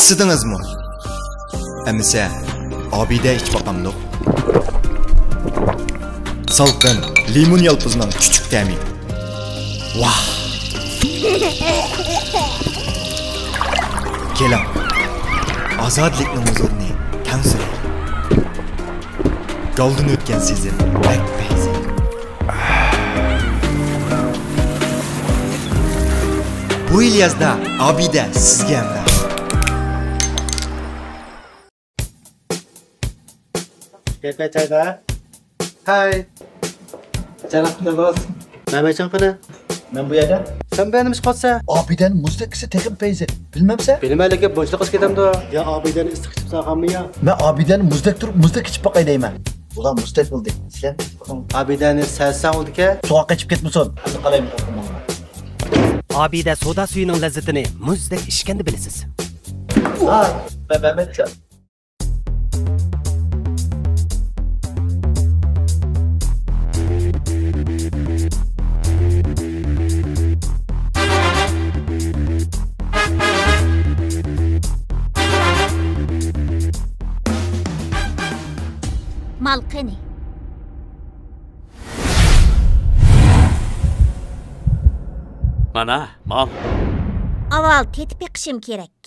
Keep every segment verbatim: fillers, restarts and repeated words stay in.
ئىسسىدىڭىزمۇ؟ ئەمىسە، ئابىدە ئىچىپ باقامدۇق؟ سالقىن لىمون يالپۇزنىڭ چۈچۈك تەمى. ۋاھ! كېلىڭ، ئازادىلىكنىڭ ھۇزۇرىنى تەڭ سۈرەيلى. گالدىن ئۆتكەن سېزىم بەك پەيزى. بۇ يىل يازدا ئابىدە سىزگە ھەمراھ. ھەي. جانلىق كۈنىڭىز. مەمەتجان قېنى؟ مەن بۇ يەردە. سەن بۇ يەردە نېمە ئىش قىلىۋاتىسەن؟ ئابىدەنىڭ مۇزدەك ئىسسى تېخىمۇ پەيزى. بىلمەمسەن؟ بىلمەيلىكىن بۇنچىلىك ئىچىپ كېتەمدۇ؟ يا ئابىدەنىڭ ئىسسىق ئىچىپ ساغانمۇ يا؟ مەن ئابىدەنىڭ مۇزدەك تۇرۇپ مۇزدەك ئىچىپ باقاي دەيمەن. بۇلار مۇزدەك بولدى. سىلەر؟ ئابىدەنى سەلسەڭ بولدىكەن. سۇغا قېچىپ كەتمىسۇن. ئەمدى قالايمىقان قىلماڭلار. ئابىدە سودا سۈيىنىڭ لەززىتىنى مۇزدەك ئىچكەندە بىلىسىز. ۋاي، مەمەتجان. مال قېنى؟ مانا، مال. ئاۋۋال تېتىپ بېقىشىم كېرەك.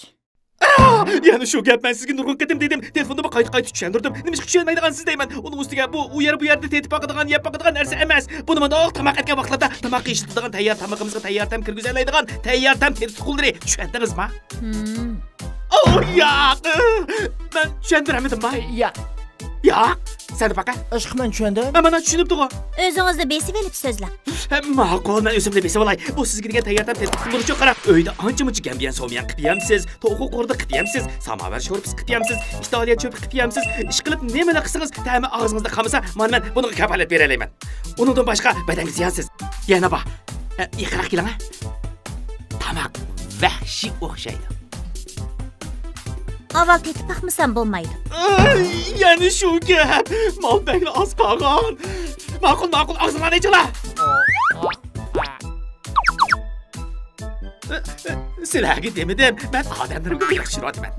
ئاھ! يەنە شۇ گەپ، مەن سىزگە نۇرغۇن قېتىم دېدىم، تېلېفوندىمۇ قايتا-قايتا چۈشەندۈردۈم. نېمىشقا چۈشەنمەيدىغانسىز دەيمەن. ئۇنىڭ ئۈستىگە بۇ ئۇ يەر، بۇ يەردە تېتىپ باقىدىغان، يەپ باقىدىغان نەرسە ئەمەس. بۇ مۇنداق تاماق ئەتكەن ۋاقىتلاردا تاماققا ئىشلىتىدىغان تەييار تامىقىمىزغا تەييار تەم كىرگۈزەلەيدىغان تەييار تەم تېتىتقۇلىرى. چۈشەندىڭىزما؟ ھىم. ئوھ، ياق! مەن چۈشەندۈرەلمىدىمما؟ ياق. ياق! سەن پاكا. ئىشقىلىپ مەن چۈشەندىم. ھە، مانا چۈشىنىپتىغۇ. ئۆزىڭىزنى بېسىۋېلىپ سۆزلەڭ. ھە، ماقۇل، مەن ئۆزۈمنى بېسىۋالاي. بۇ سىزگە دېگەن تەييار تەم تېتىتقۇلىرىچۇ قاراڭ. ئۆيدە ئانچە-مۇنچە گەنبيەن سومياڭ قىپيامسىز، توخۇ قوردى قىپيامسىز، ساماۋەر شورپىسى قىپيامسىز، ئىتالىيە چۆپى قىپيامسىز. ئىشقىلىپ نېمىلا قىلسىڭىز، تەمى ئاغزىڭىزدا قالمىسا، مانا مەن بۇنىڭغا كاپالەت بېرەلەيمەن. ئۇنىڭدىن باشقا بەدەنگە زىيانسىز. يەنە بار. ھە، يېقىنراق كېلىڭە. تاماق ۋەھشىي ئوخشايدۇ. ئاۋۋال تېتىپ باقمىسام بولمايدۇ. ئاي، يەنە شۇ گەپ. مال بەكلا ئاز قالغان. ماقۇل، ماقۇل، ئاغزىڭلارنى ئېچىڭلار. سىلەرگە دېمىدىم، مەن ئادەملىرىمگە ياخشى يۈرۈۋاتىمەن.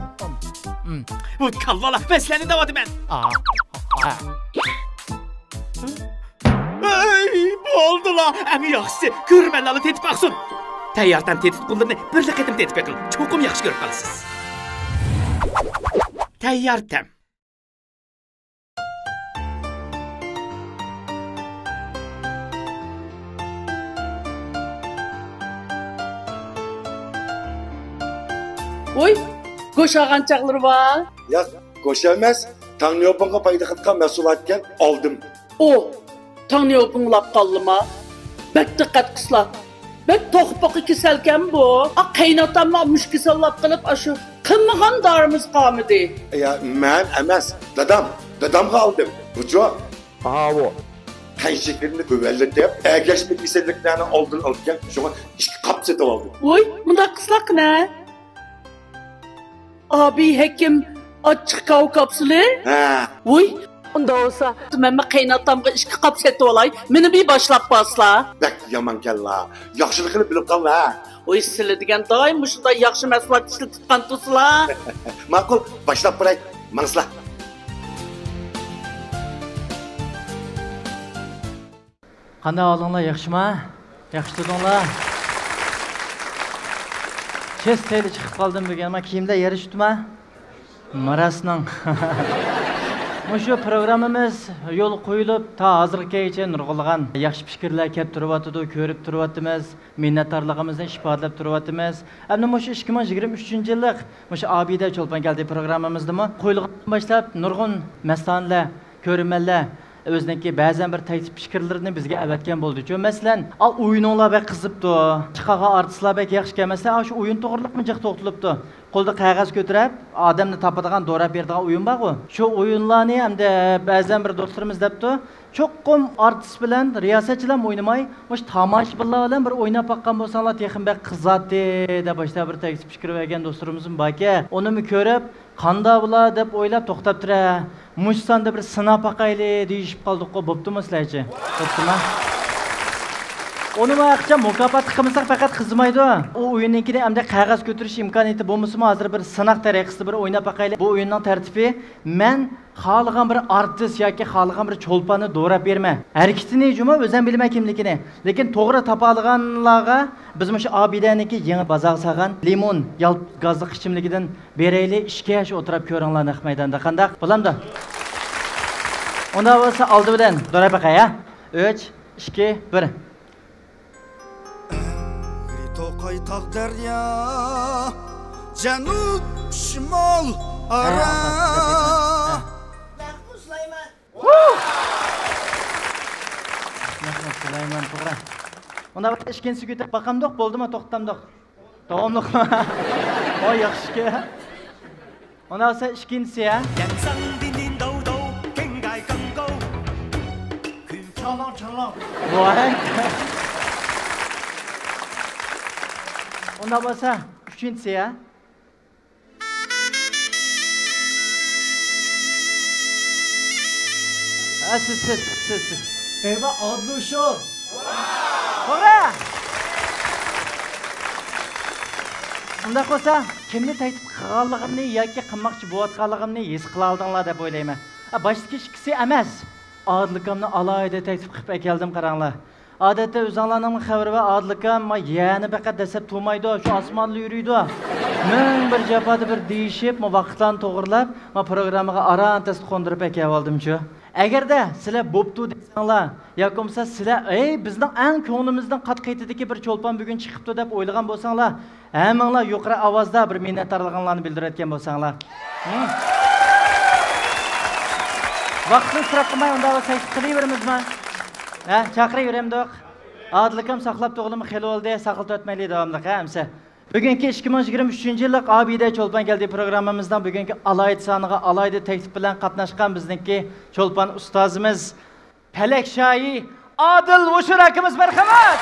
بۇ كاللىلار، مەن سىلەرنى دەۋاتىمەن. ئەي، بولدىلا، ئەڭ ياخشىسى، كۆرۈرمەنلەرلا تېتىپ باقسۇن. تەييار تەم تېتىتقۇلىرىنى بىرلا قېتىم تېتىپ بېقىڭ، چوقۇم ياخشى كۆرۈپ قالىسىز. تەييار تەم. ۋوي، گۆش ئالغان چاغلىرى بار. ياق، گۆش ئەمەس، تاڭ نيوبىڭغا پايدا قىلىدىغان مەھسۇلاتكەن، ئالدىم. ئۇ، تاڭ نيوبىڭ ئۇلاپ قالدىما؟ بەك دىققەت قىلسىلا. بەك توخۇ-پوخۇ كېسەلكەن بۇ. ئا، قېيىنئاتاممۇ مۇشۇ كېسەل ئۇلاپ قېلىپ، ئاشۇ قىلمىغان دارىمىز قالمىدى. يا، مەن ئەمەس، دادام. دادامغا ئالدىم. بۇچۇ؟ ئاۋۇ. قان شېكىرىنى تۆۋەنلىتىپ، ئەگەشمە كېسەللىكلەرنىڭ ئالدىنى ئالىدىكەن. شۇڭا ئىككى قاپ سېتىۋالدىم. ۋوي، مۇنداق قىلسىلا قېنى. ئابىي ھەكىم ئاچچىق كاۋا كاپسۇلى؟ ھە. ۋۇي، ئۇنداق بولسا، مەنمۇ قېيىنئاتامغا ئىككى قاپ سېتىۋالاي، مېنى بىر باشلاپ بارسىلا. بەك يامانكەنلا. ياخشىلىقىنى بىلىپ قالما، ھە. ۋۇي، سىلى دېگەن دائىم مۇشۇنداق ياخشى مەھسۇلات ئىشلىتىپ تۇرغان تۇرسىلا. ماقۇل، باشلاپ بېرەي، ماڭسىلا. قانداق ئەھۋالىڭلار، ياخشىما؟ ياخشى تۇردۇڭلار؟ چېس تەيلى چىقىپ قالدىم بۈگۈن، ما كىيىملەر يېرىشىپتىما؟ ماراسنىڭ. مۇشۇ پروگراممىمىز يولغا قويۇلۇپ، تا ھازىرغا كەلگۈچە نۇرغۇنلىغان ياخشى پىكىرلەر كەپ تۇرۇۋاتىدۇ، كۆرۈپ تۇرۇۋاتىمىز، مىننەتدارلىقىمىزنى ئىپادىلەپ تۇرۇۋاتىمىز. ئەمدى مۇشۇ ئىككى مىڭ يىگىرمە ئۈچىنچى يىللىق مۇشۇ ئابىدە چولپان كەلدى پروگراممىمىزدىمۇ قويۇلغاندىن باشلاپ نۇرغۇن مەستانىلەر، كۆرۈرمەنلەر ئۆزىنىڭكى بەزەن بىر تەكلىپ پىكىرلىرىنى بىزگە ئەۋەتكەن بولدىچۇ. مەسىلەن، ئا، ئويۇنۇڭلار بەك قىزىپتۇ، چىقارغان ئارتىسلار بەك ياخشىكەن. مەسىلەن، ئاشۇ ئويۇن توغرىلىقمۇ جىق توختىلىپتۇ. قولىدا قەغەز كۆتۈرۈپ، ئادەمنى تاپىدىغان، دوراپ بېرىدىغان ئويۇن بارغۇ. شۇ ئويۇنلارنى ھەمدە بەزەن بىر دوستلىرىمىز دەپتۇ، چوقۇم ئارتىس بىلەن رىياسەتچىلەرمۇ ئوينىماي، مۇشۇ تاماشىبىنلار بىلەن بىر ئويناپ باققان بولساڭلار تېخىمۇ بەك قىزاتتى، دەپ باشتا بىر تەكلىپ پىكىر بەرگەن دوستلىرىمىزمۇ باركەن. ئۇنىمۇ كۆرۈپ، قانداق بولا دەپ ئويلاپ توختاپ تۇرە. مۇشۇ ساندا بىر سىناپ باقايلى دېيىشىپ قالدۇققۇ، بوپتۇمۇ سىلەرچە؟ بوپتۇما؟ ئۇنىمۇ ھەقىچان مۇكاپاتلىق قىلمىساق پەقەت قىزىمايدۇ. ئۇ ئويۇننىڭكىنى ئەمدى قەغەز كۆتۈرۈش ئىمكانىيىتى بولمىسىمۇ، ھازىر بىر سىناق تەرىقىسىدە بىر ئويناپ باقايلى. بۇ ئويۇننىڭ تەرتىپى، مەن خالىغان بىر ئارتىس ياكى خالىغان بىر چولپاننى دوراپ بېرىمەن. ھەرىكىتىنى جۇمۇ ئۆزۈم بىلىمەن كىملىكىنى. لېكىن توغرا تاپالىغانلارغا بىز مۇشۇ ئابىدەنىڭكى يېڭى بازارغا سالغان لىمون، يالپۇز گازلىق ئىچىملىكىدىن بېرەيلى، ئىككى ياش ئولتۇراپ كۆرۈڭلار نەق مەيداندا. قانداق؟ بولامدۇ؟ ئۇنداق بولسا ئالدى بىلەن دوراپ باقاي، ھە؟ ئۈچ، ئىككى، بىر. ئەگرى توقاي تاغ دەريا، جەنۇب شىمال ئارا. مەھمۇد سۇلايمان، توغرا. ئۇنداق بولسا ئىككىنچىسىگە ئۆتۈپ باقامدۇق، بولدىمۇ، توختامدۇق؟ داۋاملىق. ئاي، ياخشىكەن. ئۇنداق بولسا ئىككىنچىسى، ھە؟ چاڭلاڭ، چاڭلاڭ. ۋاي. ئۇنداق بولسا ئۈچىنچىسى، ھە؟ ھە، سىز، سىز، سىز، سىز. ئەيۋا، ئادىل ئۇشۇر. توغرا. ئۇنداق بولسا، كىمنى تەكلىپ قىلغانلىقىمنى ياكى قىلماقچى بولۇۋاتقانلىقىمنى ھېس قىلالىدىڭلار دەپ ئويلايمەن. ئا، باشتىكى ئىككىسى ئەمەس. ئادىل ئاكامنى ئالاھىدە تەكلىپ قىلىپ ئەكەلدىم، قاراڭلار. ئادەتتە ئۆزۈڭلارنىڭمۇ خەۋىرى بار، ئادىل ئاكام ما يەنى پەقەت دەسسەپ تۇرمايدۇ، شۇ ئاسماندا يۈرىدۇ. مىڭ بىر جاپادا بىر دېيىشىپ، ما ۋاقىتلارنى توغرىلاپ، ما پروگراممىغا ئاران تەستە قوندۇرۇپ ئەكەۋالدىمچۇ. ئەگەردە سىلەر بوپتۇ دېسەڭلار، ياكى بولمىسا سىلەر، ئەي، بىزنىڭ ئەڭ كۆڭلىمىزنىڭ قات قېتىدىكى بىر چولپان بۈگۈن چىقىپتۇ دەپ ئويلىغان بولساڭلار، ھەممىڭلار يۇقىرى ئاۋازدا بىر مىننەتدارلىقىڭلارنى بىلدۈرۈۋەتكەن بولساڭلار. ھە؟ ۋاقىتنى ئىسراپ قىلماي، ئۇنداق بولسا تەكلىپ قىلىۋېرىمىزمۇ؟ ھە، چاقىرىۋېرەمدۇق؟ ئادىل ئاكام ساقلاپ تۇرغىلىمۇ خېلى بولدى، ساقلىتىۋەتمەيلى داۋاملىق، ھە، ئەمىسە. بۈگۈنكى ئىككى مىڭ يىگىرمە ئۈچىنچى يىللىق ئابىدە چولپان كەلدى پروگراممىمىزنىڭ بۈگۈنكى ئالاھىدە سانىغا ئالاھىدە تەكلىپ بىلەن قاتناشقان بىزنىڭكى چولپان ئۇستازىمىز، پەلەك شاھى ئادىل ئۇشۇر ئاكىمىز، مەرھەمەت!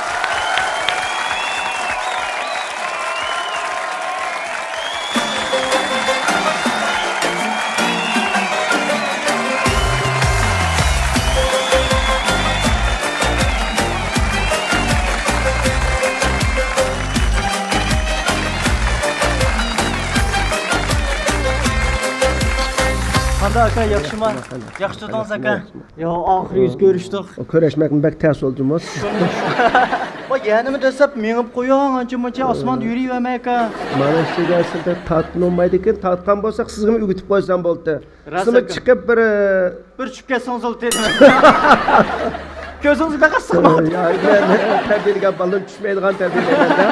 قانداق ئاكا، ياخشىما؟ ياخشى تۇردىڭىز ئاكا؟ يا، ئاخىرى يۈز كۆرۈشتۇق. كۆرۈشمەكمۇ بەك تەس بولدىمۇ؟ ۋاي، يەنىمۇ دەسسەپ مېڭىپ قويۇڭ، ئانچە مۇنچە ئاسماندا يۈرۈۋەرمەي ئاكا. مانا شۇ دەرسىدە تارتقىن بولمايدىكەن، تارتقان بولساق سىزگىمۇ ئۆگىتىپ قويسام بولدى. راست سىزمۇ ئاكا. چىقىپ بىر، بىر چۈشۈپ كەتسىڭىز بولدى. كۆزىڭىزگە بەك ئىسسىق بولدى. يا، مەن تەربىيەلىگەن بالىنى چۈشمەيدىغان تەربىيەلەيمەن-دە.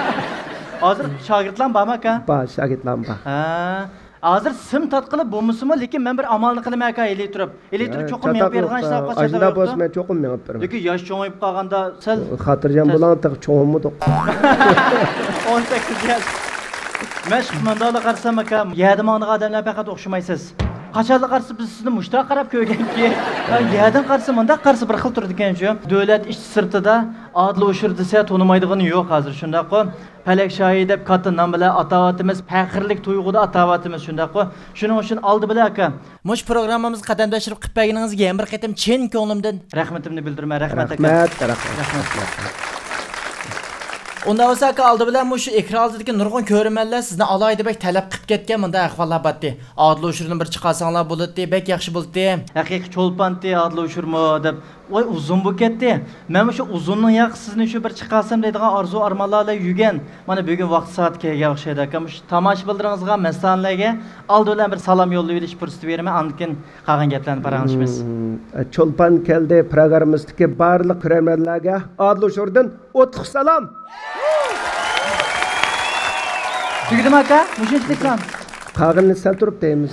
ھازىر شاگىرتلارمۇ بارمۇ ئاكا؟ بار، شاگىرتلارمۇ بار. ھە. ھازىر سىم تارتقىلى بولمىسىمۇ، لېكىن مەن بىر ئامالنى قىلىمەن ئاكا، ھېلى تۇرۇپ. ھېلى تۇرۇپ يا، چوقۇم مېڭىپ بېرىدىغان ئىشلار بار، ئاشۇنداق بولسا مەن چوقۇم مېڭىپ بېرىمەن. لېكىن ياش چوڭىيىپ قالغاندا سەل. خاتىرجەم بولۇڭ، تېخى چوڭىمىدۇق. ئون سەككىز ياش. مەشىق مۇنداقلا قارىسام ئاكا، يەردە ماڭىدىغان ئادەملەر پەقەت ئوخشىمايسىز. قاچانلا قارىسا بىز سىزنى مۇشتاق قاراپ كۆرگەنكى، يەردىن قارىسا مۇنداق قارىسا بىر خىل تۇرىدىكەن شۇ. دۆلەت ئىچى سىرتىدا ئادىل ئۇشۇر دېسە تونۇمايدىغىنى يوق ھازىر، شۇنداققۇ؟ پەلەك شاھى دەپ كاتتا نام بىلەن ئاتاۋاتىمىز، پەخىرلىك تۇيغۇدا ئاتاۋاتىمىز، شۇنداققۇ؟ شۇنىڭ ئۈچۈن ئالدى بىلەن ئاكا، مۇشۇ پروگراممىمىزغا قەدەم تەشرىپ قىلىپ بەرگىنىڭىزگە يەنە بىر قېتىم چىن كۆڭلۈمدىن رەھمىتىمنى بىلدۈرىمەن. رەھمەت ئاكا. رەھمەت، رەھمەت. رەھمەت. ئۇنداق بولسا ئاكا، ئالدى بىلەن مۇشۇ ئېكران ئالدىدىكى نۇرغۇن كۆرۈرمەنلەر سىزنى ئالاھىدە بەك تەلەپ قىلىپ كەتكەن مۇنداق ئەھۋاللار بارتى. ئادىل ئۇشۇردىن بىر چىقارساڭلار بولاتتى، بەك ياخشى بولاتتى. ھەقىقىي چولپانتى ئادىل ئۇشۇرمۇ دەپ. ۋاي، ئۇزۇن بولۇپ كەتتى. مەن مۇشۇ ئۇزۇننىڭ ياقى سىزنى شۇ بىر چىقارسام دەيدىغان ئارزۇ ئارمانلار بىلەن يۈرگەن. مانا بۈگۈن ۋاقتى سائىتى كەلگەن ئوخشايدۇ ئاكا. مۇشۇ تاماشىبىنلىرىڭىزغا، مەستانىلەرگە ئالدى بىلەن بىر سالام يوللىۋېلىش پۇرسىتى بېرىمەن، ئاندىن كېيىن قالغان گەپلەرنى پاراڭلىشىمىز. مم، چولپان كەلدى پروگراممىسىدىكى بارلىق كۆرەرمەنلەرگە ئادىل ئۇشۇردىن ئوتلۇق سالام. تۈگىدىمۇ ئاكا؟ مۇشۇنچىلىك سان. قالغىنىنى سەل تۇرۇپ دەيمىز.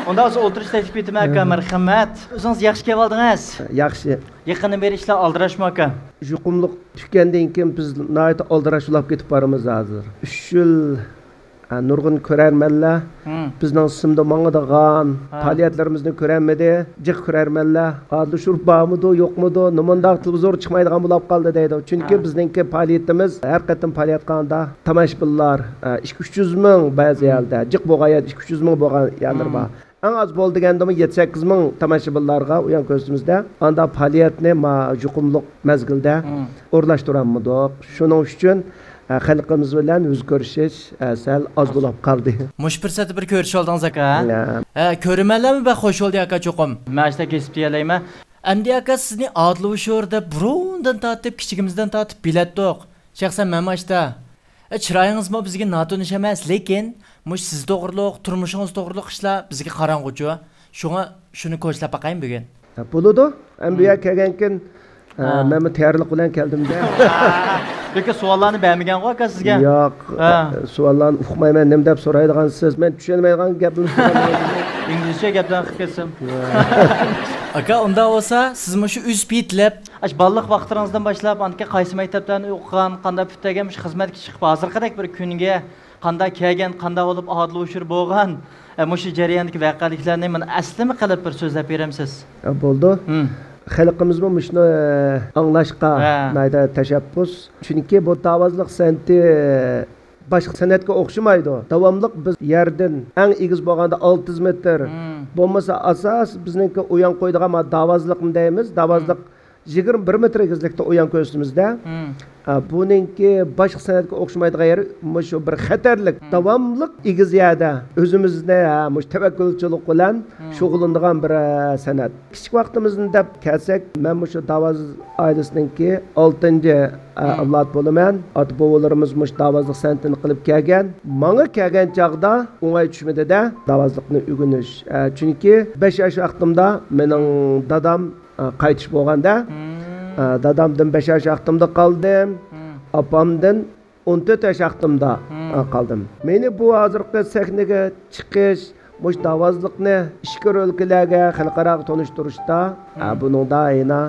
ئۇنداق بولسا ئولتۇرۇش تەكلىپ ئېتىمەن ئاكا، مەرھەمەت. ئۆزىڭىز ياخشى كېلىۋالدىڭىز. ياخشى. يېقىندىن بېرى ئىشلار ئالدىراشمۇ ئاكا؟ يۇقۇملۇق چۈشكەندىن كېيىن بىز ناھايىتى ئالدىراش بولاپ كېتىپ بارىمىز ھازىر. ئۈچ يىل، ھە، نۇرغۇن كۆرەرمەنلەر بىزنىڭ سىمدا ماڭىدىغان پائالىيەتلىرىمىزنى كۆرەلمىدى. جىق كۆرەرمەنلەر، ئادىل ئۇشۇر بارمىدۇ، يوقمىدۇ، نېمانداق تېلېۋىزور چىقمايدىغان بولاپ قالدى دەيدۇ. چۈنكى بىزنىڭكى پائالىيىتىمىز ھەر قېتىم پائالىيەت قىلغاندا تاماشىبىنلار، ئە، ئىككى، ئۈچ يۈز مىڭ، بەزى يەردە جىق بولغان يەردە ئىككى، ئۈچ يۈز مىڭ بولغان يەرلىرى بار. ئەڭ ئاز بولدى دېگەندىمۇ يەتتە سەككىز مىڭ تاماشىبىنلارغا ئۇيان كۆرسىتىمىزدە، ئانداق پائالىيەتنى ما يۇقۇملۇق مەزگىلدە مم. ئورۇنلاشتۇرالمىدۇق. شۇنىڭ ئۈچۈن، ئە، خەلقىمىز بىلەن يۈز كۆرۈشۈش، ئە، سەل ئاز بولۇپ قالدى. مۇشۇ پۇرسەتتە بىر كۆرۈشۈۋالدىڭىز، ئاكا. يا. ئە، كۆرۈرمەنلەرمۇ بەك خوش بولدى، ئاكا، چوقۇم. مەن شۇنداق كېسىپ دېيەلەيمەن. ئەمدى، ئاكا، سىزنى ئادىل ئۇشۇر دەپ بۇرۇندىن تارتىپ، كىچىكىمىزدىن تارتىپ بىلەتتۇق. شەخسەن مەن ماشتا. ئە، چىرايىڭىزمۇ بىزگە ناتونۇش ئەمەس، لېكىن مۇشۇ سىز توغرۇلۇق، تۇرمۇشىڭىز توغرۇلۇق ئىشلار بىزگە قاراڭغۇچۇ. شۇڭا شۇنى كوچىلاپ باقايمۇ بۈگۈن. ھە، بولىدۇ. ئەمدى بۇ يەرگە كەلگەنكىن، ھە، ھە. مەنمۇ تەييارلىق بىلەن كەلدىم-دە. لېكىن سوئاللارنى بەرمىگەنغۇ، ئاكا، سىزگە؟ ياق، ھە. سوئاللارنى ئۇقمايمەن، نېمە دەپ سورايدىغانسىز؟ مەن چۈشەنمەيدىغان گەپنى سورايمەن. ئىنگلىزچە گەپلەرنى قىلىپ كەتسەم. ئاكا، ئۇنداق بولسا، سىز مۇشۇ ئۈزۈپ يېتىلىپ، ئاشۇ بالىلىق ۋاقىتلىرىڭىزدىن باشلاپ، ئاندىكى قايسى مەكتەپلەرنى ئوقۇغان، قانداق پۈتتۈرگەن، مۇشۇ خىزمەتكە چىقىپ، ھازىرقىدەك بىر كۈنگە قانداق كەلگەن، قانداق بولۇپ ئادىل ئۇشۇر بولغان، ئە، مۇشۇ جەرياندىكى ۋەقەلىكلەرنى مانا ئەسلىمە قىلىپ بىر سۆزلەپ بېرەمسىز؟ ئە، بولىدۇ. ھىم. خەلقىمىزمۇ مۇشۇنى، ئە، ئاڭلاشقا ھە. ناھايىتى تەشەببۇس. چۈنكى بۇ داۋازلىق سەنئىتى باشقا سەنئەتكە ئوخشىمايدۇ. داۋاملىق بىز يەردىن ئەڭ ئېگىز بولغاندا ئالتە يۈز مېتىر. ھىم. بولمىسا ئاساس بىزنىڭكى ئويان قويىدىغان ما داۋازلىقنى دەيمىز. داۋازلىق ھىم. يىگىرمە بىر مېتىر ئېگىزلىكتە ئويان كۆرسىتىمىزدە. ھىم. ئا، بۇنىڭكى باشقا سەنئەتكە ئوخشىمايدىغان يېرى مۇشۇ بىر خەتەرلىك، ھىم. داۋاملىق ئېگىز يەردە ئۆزىمىزنى، ھە، مۇشۇ تەۋەككۈلچىلىك بىلەن ھىم. شۇغۇللىنىدىغان بىر، ھە، سەنئەت. كىچىك ۋاقتىمىزدىن دەپ كەلسەك، مەن مۇشۇ داۋاز ئائىلىسىنىڭكى ئالتىنچى، ھە، ھىم. ئەۋلاد بولىمەن. ئاتا بوۋىلىرىمىز مۇشۇ داۋازلىق سەنئىتىنى قىلىپ كەلگەن. ماڭا كەلگەن چاغدا ئوڭاي چۈشمىدى-دە، داۋازلىقنى ئۆگىنىش. ھە، چۈنكى بەش ياش ۋاقتىمدا مېنىڭ دادام ئا، قايتىش بولغاندا، مم. ئا، دادامدىن بەش ياش ۋاقتىمدا قالدىم. مم. ئاپامدىن ئون تۆت ياش ۋاقتىمدا، مم. ئا، قالدىم. مېنى بۇ ھازىرقى سەھنىگە چىقىش، مۇشۇ داۋازلىقنى ئىچكىرى ئۆلكىلەرگە، خەلقئاراغا تونۇشتۇرۇشتا، ئا، مم. بۇنىڭدا يەنە،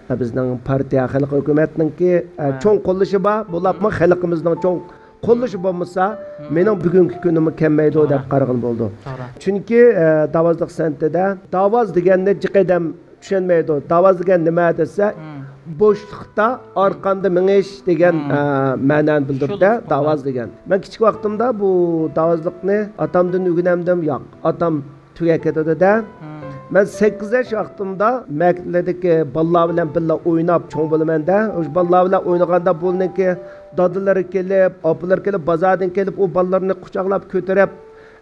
ئا، بىزنىڭ پارتىيە، خەلق ھۆكۈمەتنىڭكى، ئا، ھە. چوڭ قوللىشى بار. بولۇپمۇ مم. خەلقىمىزنىڭ چوڭ قوللىشى بولمىسا، مم. مېنىڭ بۈگۈنكى كۈنۈممۇ كەلمەيدۇ توغرا. دەپ قارىغىلى بولىدۇ. توغرا. چۈنكى، ئە، داۋازلىق سەنئىتىدە داۋاز دېگەننى جىق ئادەم چۈشەنمەيدۇ. داۋاز دېگەن نېمە دېسە، مم. بوشلۇقتا ئارقاندا مېڭىش دېگەن، مم. ئە، مەنانى بىلدۈرىدۇ شۇ، داۋاز دېگەن. مەن كىچىك ۋاقتىمدا بۇ داۋازلىقنى ئاتامدىن ئۆگىنەمدىم؟ ياق. ئاتام تۈگەپ كېتىدۇ-دە. مم. مەن سەككىز ياش ۋاقتىمدا مەھەللىدىكى بالىلار بىلەن بىللە ئويناپ چوڭ بولىمەن-دە. ئاشۇ بالىلار بىلەن ئوينىغاندا بۇنىڭكى دادىلىرى كېلىپ، ئاپىلىرى كېلىپ، بازاردىن كېلىپ، ئۇ بالىلىرىنى قۇچاقلاپ كۆتۈرۈپ،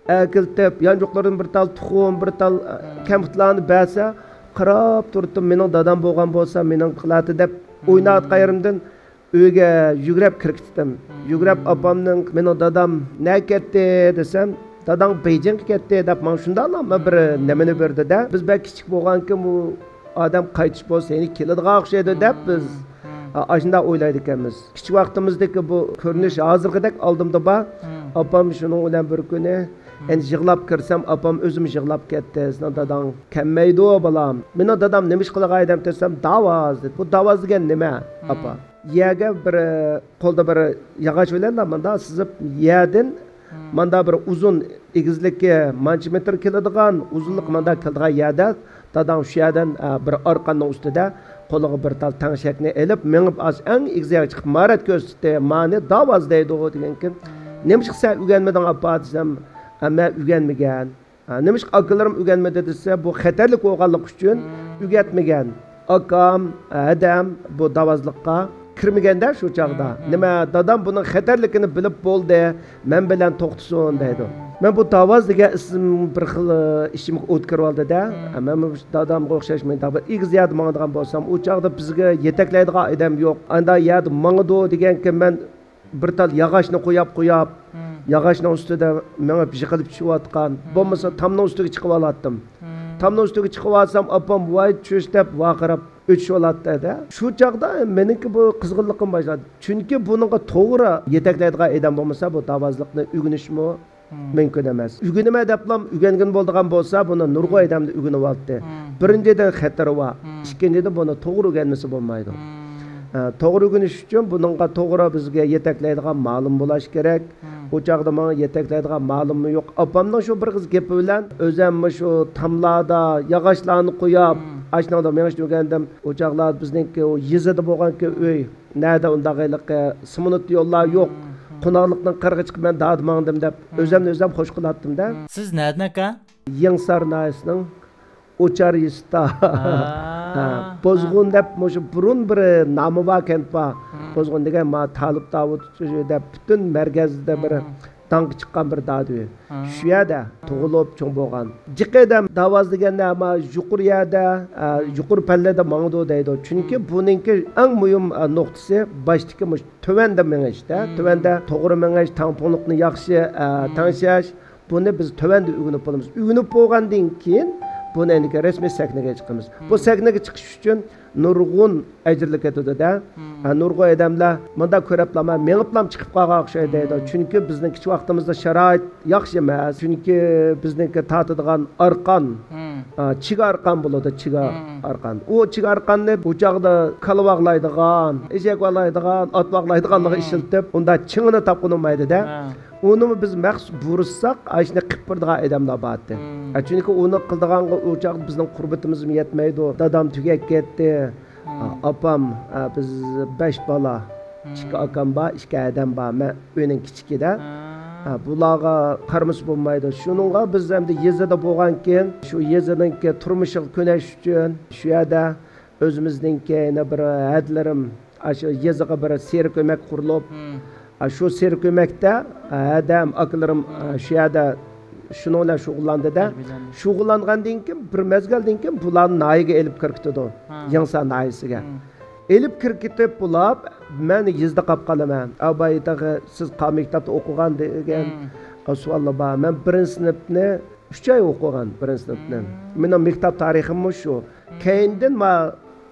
ئەكېلىپ، يانچۇقلىرىدىن بىر تال تۇخۇم، بىر تال، ئە، مم. كەمپۈتلەرنى بەرسە، قاراپ تۇرۇپتۇم. مېنىڭ دادام بولغان بولسا، مېنىڭ قىلاتتى دەپ مم. ئويناۋاتقان يېرىمدىن ئۆيگە يۈگۈرۈپ كىرىپ كەتتىم. مم. يۈگۈرۈپ ئاپامنىڭ، مېنىڭ دادام نەگە كەتتى دېسەم، داداڭ بېيجىڭغا كەتتى دەپ ماڭا شۇنداقلا بىر مم. نېمىنى بەردى-دە. بىز بەك كىچىك بولغانكىن، بۇ ئادەم قايتىش بولسا يەنە كېلىدىغان ئوخشايدۇ دەپ بىز، مم. ئا، ئاشۇنداق ئويلايدىكەنمىز. كىچىك ۋاقتىمىزدىكى بۇ كۆرۈنۈش ھازىرقىدەك ئالدىمدا بار. مم. ئاپام شۇنىڭ بىلەن بىر كۈنى، مم. ئەنە يىغلاپ كىرسەم، ئاپام ئۆزىمۇ يىغلاپ كەتتى. سېنىڭ داداڭ كەلمەيدۇ، بالام. مېنىڭ دادام نېمە ئىش قىلغان ئادەم دېسەم، داۋاز دېدى. بۇ داۋاز دېگەن نېمە، مم. ئاپا؟ يەرگە بىر، قولدا بىر ياغاچ بىلەن مۇنداق سىزىپ، يەردىن مم. ماندا بىر ئۇزۇن، ئېگىزلىكى مانچە مېتىر كېلىدىغان، ئۇزۇنلۇقى مم. ماندا كېلىدىغان يەردە داداڭ شۇ يەردىن، ئە، بىر ئارقاننىڭ ئۈستىدە قولىغا بىر تال تەڭشەكنى ئېلىپ، مېڭىپ ئاز ئەڭ ئېگىز يەرگە چىقىپ ماھارەت كۆرسىتىپ، مانى داۋاز دەيدۇ دېگەنكىن، مم. نېمىشقا سەن ئۆگەنمىدىڭ، ئاپا دېسەم، ئە، مەن ئۆگەنمىگەن. ھە، نېمىشقا ئاكىلىرىم ئۆگەنمىدى دېسە، بۇ خەتەرلىك بولغانلىقى ئۈچۈن مم. ئۆگەتمىگەن. ئاكام، ھەدەم بۇ داۋازلىققا كىرمىگەندە شۇ چاغدا. مم، مم. نېمە، دادام بۇنىڭ خەتەرلىكىنى بىلىپ بولدى، مەن بىلەن توختىسۇن دەيدۇ. مم. مەن بۇ داۋاز دېگەن ئىسىم بىر خىل، ئى، ئىچىمگە ئوت كىرىۋالدى-دە. مم. مەن بۇ دادامغا ئوخشاش مۇنداق بىر ئېگىز يەردە ماڭىدىغان بولسام، ئۇ چاغدا بىزگە يېتەكلەيدىغان ئادەم يوق. ئانداق يەردە ماڭىدۇ دېگەنكىن مەن بىر تال ياغاچنى قوياپ، قوياپ، مم. ياغاچنىڭ ئۈستىدە مېڭىپ يىقىلىپ چۈشۈۋاتقان، مم. بولمىسا تامنىڭ ئۈستىگە چىقىۋالاتتىم. مم. تامنىڭ ئۈستىگە چىقىۋالسام، ئاپام ۋاي چۈش دەپ ۋارقىراپ ئۆچۈشۈۋالاتتى-دە. شۇ چاغدا مېنىڭكى بۇ قىزغىنلىقىم باشلاندى. چۈنكى بۇنىڭغا توغرا يېتەكلەيدىغان ئادەم بولمىسا، بۇ داۋازلىقنى ئۆگىنىشمۇ مم. مۇمكىن ئەمەس. ئۆگىنىمەن دەپلا ئۆگەنگىنى بولىدىغان بولسا، بۇنى نۇرغۇن مم. ئادەمدە ئۆگىنىۋالاتتى. مم. بىرىنچىدىن، خەتىرى بار. مم. ئىككىنچىدىن، بۇنى توغرا ئۆگەنمىسە بولمايدۇ. مم. ئە، توغرا ئۆگىنىش ئۈچۈن بۇنىڭغا توغرا بىزگە يېتەكلەيدىغان مۇئەللىم بولاش كېرەك. مم. ئۇ چاغدا ماڭا يېتەكلەيدىغان مۇئەللىممۇ يوق. ئاپامنىڭ شۇ بىر قىز گېپى بىلەن ئۆزۈممۇ شۇ تاملاردا، ياغاچلارنى قويۇپ، مم. ئاشۇنىڭدا مېڭىشنى ئۆگەندىم. ئۇ چاغلار بىزنىڭكى ئۇ يېزىدا بولغانكى ئۆي. نەدە ئۇنداق ھېلىقى سېمونت يوللار يوق. مم. قوناقلىقنىڭ قىرىغا چىقىپ مەن دادا ماڭدىم دەپ، ئۆزەمنى ئۆزەم خوش قىلاتتىم-دە. سىز نەدىن ئاكا؟ يېڭىسار ناھىيەسىنىڭ ئوچار يېسىتا. ھە، بوزغۇن دەپ مۇشۇ بۇرۇن بىر نامى بار كەنت بار. بوزغۇن دېگەن ما تالىپ داۋۇت دەپ پۈتۈن مەركەزدە بىر داڭقى چىققان بىر دادا ئۆي. شۇ يەردە تۇغۇلۇپ چوڭ بولغان. جىق ئادەم داۋاز دېگەندە ما يۇقىرى يەردە، ئە، يۇقىرى پەللىدە ماڭىدۇ دەيدۇ. چۈنكى بۇنىڭكى ئەڭ مۇھىم، ئە، نۇقتىسى باشتىكى مۇشۇ تۆۋەندە مېڭىشتە. تۆۋەندە توغرا مېڭىش، تەڭپۇڭلۇقنى ياخشى، ئە، تەڭشەش. بۇنى بىز تۆۋەندە ئۆگىنىپ بولىمىز. ئۆگىنىپ بولغاندىن كېيىن بۇنى ئەنىكى رەسمىي سەھنىگە چىقىمىز. بۇ سەھنىگە چىقىش ئۈچۈن نۇرغۇن ئەجىرلىك كېتىدۇ-دە. ھە، نۇرغۇن ئادەملەر مۇنداق كۆرۈپلامە، مېڭىپلام چىقىپ قالغان ئوخشايدۇ دەيدۇ. چۈنكى بىزنىڭ كىچىك ۋاقتىمىزدا شارائىت ياخشى ئەمەس. چۈنكى بىزنىڭكى تارتىدىغان ئارقان، ئا، چىگە ئارقان بولىدۇ، چىگە ئارقان. ئۇ چىگە ئارقاننى ئۇ چاغدا كالا باغلايدىغان، ئېشەك باغلايدىغان، ئات باغلايدىغانلارغا ئىشلىتىپ، ئۇنداق چىڭىنى تاپقىلى بولمايدۇ-دە. ئۇنىمۇ بىز مەخسۇس بۇرۇتساق، ئاشۇنى قىپ بېرىدىغان ئادەملەر بارتى. ھە، چۈنكى ئۇنى قىلىدىغانغا ئۇ چاغدا بىزنىڭ قۇربىتىمىزمۇ يەتمەيدۇ. دادام تۈگەپ كەتتى. ئاپام، ئە، بىز بەش بالا. ئىككى ئاكام بار، ئىككى ھەدەم بار. مەن ئۆينىڭ كىچىكى-دە. ھە، بۇلارغا قارىمىسا بولمايدۇ. شۇنىڭغا بىز ئەمدى يېزىدا بولغانكىن، شۇ يېزىنىڭكى تۇرمۇشىغا كۆنۈش ئۈچۈن شۇ يەردە ئۆزىمىزنىڭكى يەنە بىر ھەدىلىرىم، ئاشۇ يېزىغا بىر سېرك ئۆمەك قۇرۇلۇپ، ئاشۇ سېرك ئۆمەكتە ھەدەم، ئاكىلىرىم شۇ يەردە شۇنىڭ بىلەن شۇغۇللاندى-دە. شۇغۇللانغاندىن كېيىن، بىر مەزگىلدىن كېيىن بۇلارنى ناھىيەگە ئېلىپ كىركىتىدۇ. يېڭىسار ناھىيەسىگە. ئېلىپ كىركىتىپ بۇلار، مەن يېزىدا قاپ قالىمەن. ئاباي تېخى سىز قا-، مەكتەپتە ئوقۇغان دېگەن سوئاللار بار. مەن بىرىنچى سىنىپنى ئۈچ ئاي ئوقۇغان بىرىنچى سىنىپنى. مېنىڭ مەكتەپ تارىخىممۇ شۇ. كەينىدىن ما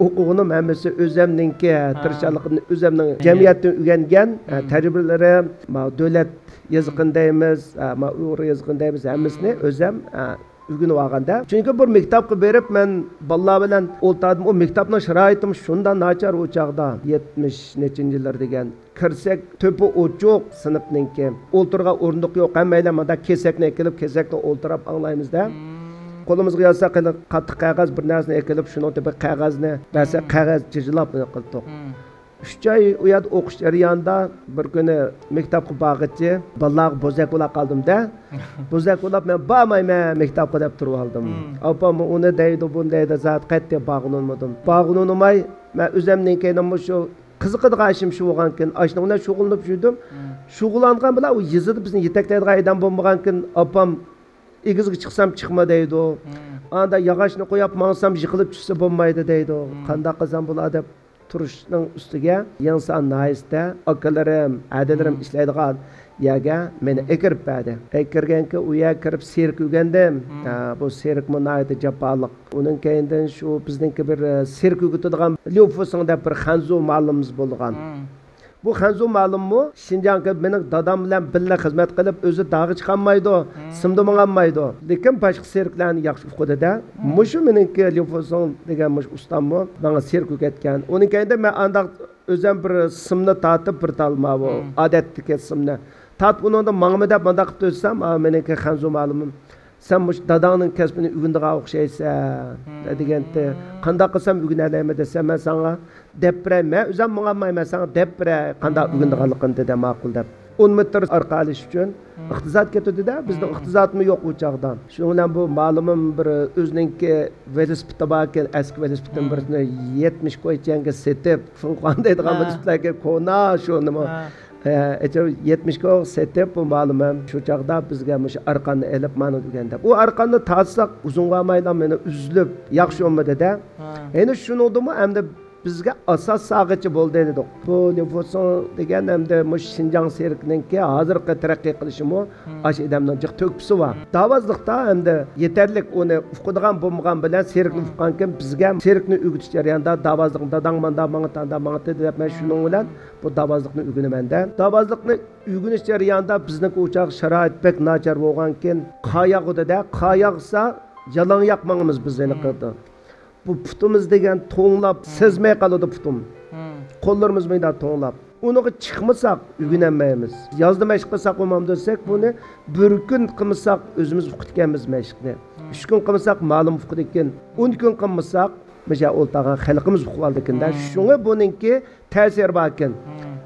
ئوقۇغىنىم ھەممىسى ئۆزەمنىڭكى تىرىشچانلىقىمنى، ئۆزەمنىڭ جەمئىيەتتىن ئۆگەنگەن، ھە، تەجرىبىلىرىم، ما دۆلەت يېزىقىنى دەيمىز، ھە، ما ئۇيغۇر يېزىقىنى دەيمىز، ھەممىسىنى ئۆزەم، ھە، ئۆگىنىۋالغاندا. چۈنكى بىر مەكتەپكە بېرىپ مەن بالىلار بىلەن ئولتۇردۇم، ئۇ مەكتەپنىڭ شارائىتىمۇ شۇنداق ناچار ئۇ چاغدا، يەتمىش نەچچىنچى يىللار دېگەن. كىرسەك، تۆپە ئوچۇق سىنىپنىڭكى. ئولتۇرغان ئورۇندۇق يوق. ھەممەيلەن مۇنداق كېسەكنى ئەكېلىپ، كېسەكتە ئولتۇرۇپ ئاڭلايمىز-دە. قولىمىزغا يازساق، ھېلى قاتتىق قەغەز بىر نەرسىنى ئەكېلىپ، شۇنىڭ تۆپىگە قەغەزنى بەرسە، قەغەز جىجىلاپ نېمە قىلدۇق. ئۈچ ئاي ئۇ يەردە ئوقۇش جەريانىدا بىر كۈنى مەكتەپكە بارغىچە بالىلارغا بوزەك بولا قالدىم-دە. بوزەك بولاپ، مەن بارمايمەن مەكتەپكە دەپ تۇرۇۋالدىم. ئاپام ئۇنى دەيدۇ، بۇنى دەيدۇ، زادى قەتئىي بارغىلى ئۇنىمىدىم. بارغىلى ئۇنىماي، مەن ئۆزەمنىڭكى مۇشۇ قىزىقىدىغان ئىشىم شۇ بولغانكىن، ئاشۇنىڭ بىلەن شۇغۇللىنىپ يۈردۈم. شۇغۇللانغان بىلەن ئۇ يېزىدا بىزنى يېتەكلەيدىغان ئادەم بولمىغانكىن، ئاپام ئېگىزگە چىقسام چىقما دەيدۇ. ئاندا ياغاچنى قويۇپ ماڭسام يىقىلىپ چۈشسە بولمايدۇ دەيدۇ. قانداق قىلسام بولار دەپ تۇرۇشنىڭ ئۈستىگە يېڭىسار ناھىيەسىدە ئاكىلىرىم، ھەدىلىرىم ئىشلەيدىغان يەرگە مېنى ئەكىرىپ بەردى. ئەكىرگەنكى ئۇ يەرگە كىرىپ سېرك ئۆگەندىم. ھە، بۇ سېركمۇ ناھايىتى جاپالىق. ئۇنىڭ كەينىدىن شۇ بىزنىڭكى بىر، ئە، سېرك ئۆگىتىدىغان ليۇ فۇسىڭ دەپ بىر خەنزۇ مۇئەللىمىمىز بولغان. بۇ خەنزۇ مۇئەللىممۇ شىنجاڭغا مېنىڭ دادام بىلەن بىللە خىزمەت قىلىپ، ئۆزى داغغا چىقالمايدۇ، سىمدا ماڭالمايدۇ. لېكىن باشقا سېركلەرنى ياخشى ئۇقىدۇ-دە. مۇشۇ مېنىڭكى ليۇ فۇسىڭ دېگەن مۇشۇ ئۇستاممۇ ماڭا سېرك ئۆگەتكەن. ئۇنىڭ كەينىدىن مەن ئانداق ئۆزۈم بىر سىمنى تارتىپ، بىر تال ماۋۇ ئادەتتىكى سىمنى تارتىپ، ئۇنىڭدا ماڭىمەن دەپ مۇنداق قىلىپ تۇرسام، ئا، مېنىڭكى خەنزۇ مۇئەللىمىم، سەن مۇشۇ داداڭنىڭ كەسپىنى ئۆگىنىدىغان ئوخشايسەن، دېگەنتى. قانداق قىلسام ئۆگىنەلەيمەن دېسەم، مەن ساڭا دەپ بېرەي، مەن ئۆزۈم ماڭالمايمەن، ساڭا دەپ بېرەي، قانداق ئۆگىنىدىغانلىقىنى، دېدى، ماقۇل دەپ. ئون مېتىر ئارقا ئېلىش ئۈچۈن ئىقتىساد كېتىدۇ-دە، بىزنىڭ ئىقتىسادمۇ يوق ئۇ چاغدا. شۇنىڭ بىلەن بۇ مۇئەللىمىم بىر ئۆزىنىڭكى ۋېلىسىپىتى باركەن، ئەسكى ۋېلىسىپىتىدىن بىرسىنى يەتمىش كويچەنگە سېتىپ، فېڭخۇەن دەيدىغان ۋېلىسىپىتلەرگە كونا شۇنىمۇ. ئە، ئەجەب يەتمىش كويغا سېتىپ، بۇ مۇئەللىمىم شۇ چاغدا بىزگە مۇشۇ ئارقاننى ئېلىپ، مانا ئۆگەندى. ئۇ ئارقاننى تارتساق، ئۇزۇن بارمايلا مېنى ئۈزۈلۈپ، ياخشى بولمىدى-دە. يەنە شۇنىڭدىمۇ ئەمدى بىزگە ئاساس سالغۇچى بولدى دېدۇق. بۇ ليۇ فۇسىڭ دېگەن ئەمدى مۇشۇ شىنجاڭ سېركىنىڭكى ھازىرقى تەرەققىي قىلىشىمۇ ئاشۇ ئادەمنىڭ جىق تۆھپىسى بار. داۋازلىقتا ئەمدى يېتەرلىك ئۇنى ئۇقىدىغان بولمىغان بىلەن سېركنى ئۇققانكىن بىزگە سېركنى ئۆگىتىش جەريانىدا داۋازلىقنى داداڭ ماندا ماڭا تاندا ماڭىتى دەپ مەن شۇنىڭ بىلەن بۇ داۋازلىقنى ئۆگىنىمەن-دە. داۋازلىقنى ئۆگىنىش جەريانىدا بىزنىڭكى ئۇ چاغ شارائىت بەك ناچار بولغانكىن قار ياغىدۇ-دە، قار ياغسا يالاڭ ياق ماڭىمىز بىز ھېلىقىدا. بۇ پۇتىمىز دېگەن توڭلاپ، سەزمەي قالىدۇ پۇتۇم. قوللىرىمىز مۇنداق توڭلاپ. ئۇنىڭغا چىقمىساق، ئۆگىنەلمەيمىز. يازدا مەشىق قىلساق بولمامدۇ دېسەك، بۇنى بىر كۈن قىلمىساق، ئۆزىمىز ئۇقىدىكەنمىز مەشىقنى. ئۈچ كۈن قىلمىساق، مالىم ئۇقىدىكەن. ئون كۈن قىلمىساق، مۇشۇ ئولتۇرغان خەلقىمىز ئۇقۇۋالىدىكەن-دە. شۇڭا بۇنىڭكى تەسىرى باركەن.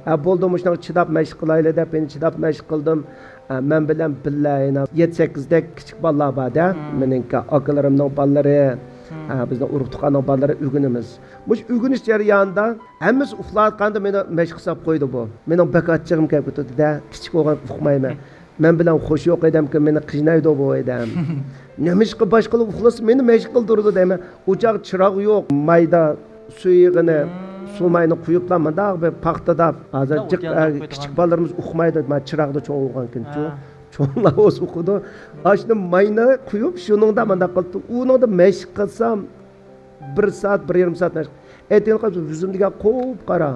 ھە، بولدى، مۇشۇنىڭغا چىداپ مەشىق قىلايلى دەپ، يەنە چىداپ مەشىق قىلدىم. ھە، مەن بىلەن بىللە يەنە يەتتە سەككىزدەك كىچىك بالىلار بار-دە. مېنىڭكى ئاكىلىرىمنىڭ بالىلىرى، ھە، بىزنىڭ ئۇرۇق-تۇغقاننىڭ بالىلىرى ئۆگىنىمىز. مۇشۇ ئۆگىنىش جەريانىدا ھەممىسى ئۇخلاۋاتقاندا مېنى مەشىق قىلىپ قويدى بۇ. مېنىڭ بەك ئاچچىقىم كەپ كېتىدۇ-دە، كىچىك بولغان ئۇقمايمەن. مەن بىلەن خوشى يوق ئادەمكەن، مېنى قىينايدۇ بۇ ئادەم. نېمىشقا باشقىلار ئۇخلىسا مېنى مەشىق قىلدۇرىدۇ دەيمەن. ئوچاق چىراغ يوق، مايدا سۇ يېغىنى، سۇ ماينى قۇيۇپلا مۇنداق بىر پاختىدا. ھازىر جىق، ئوت ياندۇرۇپ ئە، قويىدىغان. كىچىك بالىلىرىمىز ئۇقمايدۇ، مانا چىراغدا چوڭ بولغانكەن-چۇ. ھە. چوڭلار بولسا ئۇقىدۇ. ئاشۇنى ماينى قۇيۇپ، شۇنىڭدا مۇنداق قىلىپ، ئۇنىڭدا مەشىق قىلسام، بىر سائەت، بىر يېرىم سائەت مەشىق. ئەتىگەن قالسا يۈزۈم دېگەن قۇپقارا.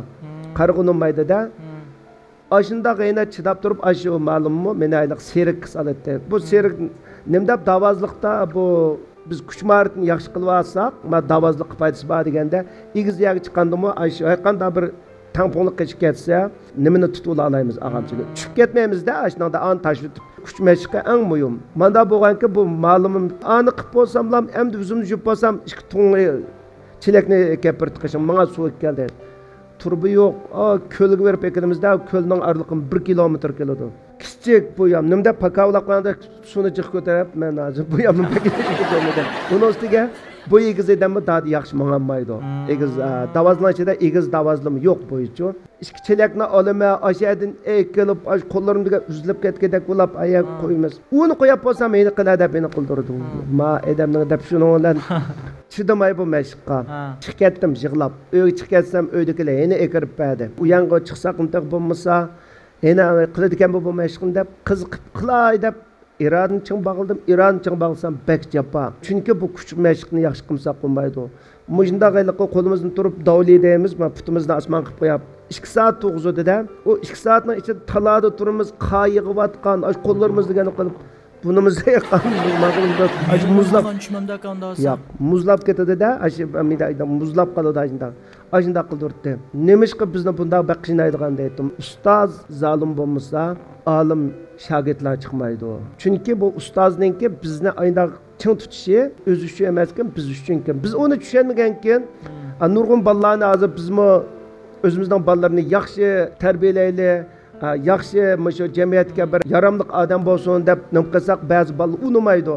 قارىغۇ ئۇنىمايدۇ-دە. ئاشۇنداق يەنە چىداپ تۇرۇپ، ئاشۇ مالىممۇ مېنى ھېلىقى سېرىككە سالاتتى. بۇ سېرىك نېمە دەپ داۋازلىقتا بۇ بىز كۈچ ماھارىتىنى ياخشى قىلىۋالساق، ما داۋازلىققا پايدىسى بار دېگەندە، ئېگىز يەرگە چىققاندىمۇ ئاشۇ ھەرقانداق بىر تەڭپۇڭلۇق قېچىپ كەتسە، نېمىنى تۇتۇۋالالايمىز ئاغامچىنى؟ چۈشۈپ كەتمەيمىز-دە، ئاشۇنىڭدا ئانى تاشلىتىپ. كۈچ مەشقى ئەڭ مۇھىم. مانا بولغانكى بۇ مالىمىم ئانى قىپ بولساملام، ئەمدى يۈزۈمنى يۇيۇپ بولسام، ئىككى تۇڭى چېلەكنى كەپپىرتىپ قېشىڭ، ماڭا سۇ ئەكەل دەيدۇ. تۇرۇبا يوق. ئا، كۆلگە بېرىپ ئەكېلىمىز-دە، كۆلنىڭ ئارىلىقى بىر كىلومېتىر كېلىدۇ. كىچىك بۇ يام، نېمە دەپ پاكاۋلاپ قويغاندا سۇنى جىق كۆتۈرۈپ، مەن ھازىر بۇ يامنى بەك ئېگىز كۆرمىدىم. ئۇنىڭ ئۈستىگە بۇ ئېگىز ئادەممۇ دادى ياخشى ماڭالمايدۇ. ئېگىز، ئا، داۋازنىڭ ئىچىدە ئېگىز داۋازلىمۇ يوق بويىچۇ. ئىككى چېلەكنى ئالىمەن، ئاشۇ يەردىن ئەكېلىپ، ئاشۇ قوللىرىمدىكى ئۈزۈلۈپ كەتكۈدەك بولۇپ، ئاياغ قويىمىز. ئۇنى قويۇپ بولسام، مېنى قىلە دەپ مېنى قىلدۇرىدۇ. ما ئادەمنىڭ دەپ شۇنىڭ بىلەن چىدىماي بۇ مەشىققە. چىقىپ كەتتىم يىغلاپ. ئۆيگە چىقىپ كەتسەم، ئۆيدىكىلەر يەنە ئەكىرىپ بەردى. ئۇيانغا چىقساق، ئۇنداق بولمىسا، يەنە قىلىدىكەن بۇ، بۇ مەشىقنى دەپ، قىزىقىپ قىلاي دەپ، ئىرادىنى چىڭ باغلىدىم. ئىرادىنى چىڭ باغلىسام، بەك جاپا. چۈنكى بۇ كۈچ مەشىقنى ياخشى قىلمىساق بولمايدۇ. مۇشۇنداق ھېلىقى قولىمىزنى تۇرۇپ داۋلى دەيمىز، مانا پۇتىمىزنى ئاسمانغا قىلىپ قويۇپ، ئىككى سائەت تۇرغۇزىدۇ-دە. ئۇ ئىككى سائەتنىڭ ئىچىدە تالادا تۇرىمىز، قار يېغىۋاتقان، ئاشۇ قوللىرىمىز دېگەننى قىلىپ، بۇنىمىز يېقىن، ماقۇل، ئاشۇ مۇزلاپ. چۈشمەمدۇ ئاكا ئۇنداق بولسا؟ ياق، مۇزلاپ كېتىدۇ-دە، ئاشۇ مۇزلاپ قالىدۇ ئاشۇنداق. ئاشۇنداق قىلدۇرتتى. نېمىشقا بىزنى بۇنداق بەك قىينايدىغان دەيتتىم. ئۇستاز زالىم بولمىسا، ئالىم شاگىرتلار چىقمايدۇ. چۈنكى بۇ ئۇستازنىڭكى بىزنى ئاينداق چىڭ تۇتۇشى ئۆزى ئۈچۈن ئەمەسكەن، بىز ئۈچۈنكەن. بىز ئۇنى چۈشەنمىگەنكىن، ئا، نۇرغۇن بالىلارنى ھازىر بىزمۇ ئۆزىمىزنىڭ بالىلىرىنى ياخشى تەربىيەلەيلى، ئا، ياخشى مۇشۇ جەمئىيەتكە بىر ياراملىق ئادەم بولسۇن دەپ نېمە قىلساق، بەزى بالىلار ئۇنىمايدۇ.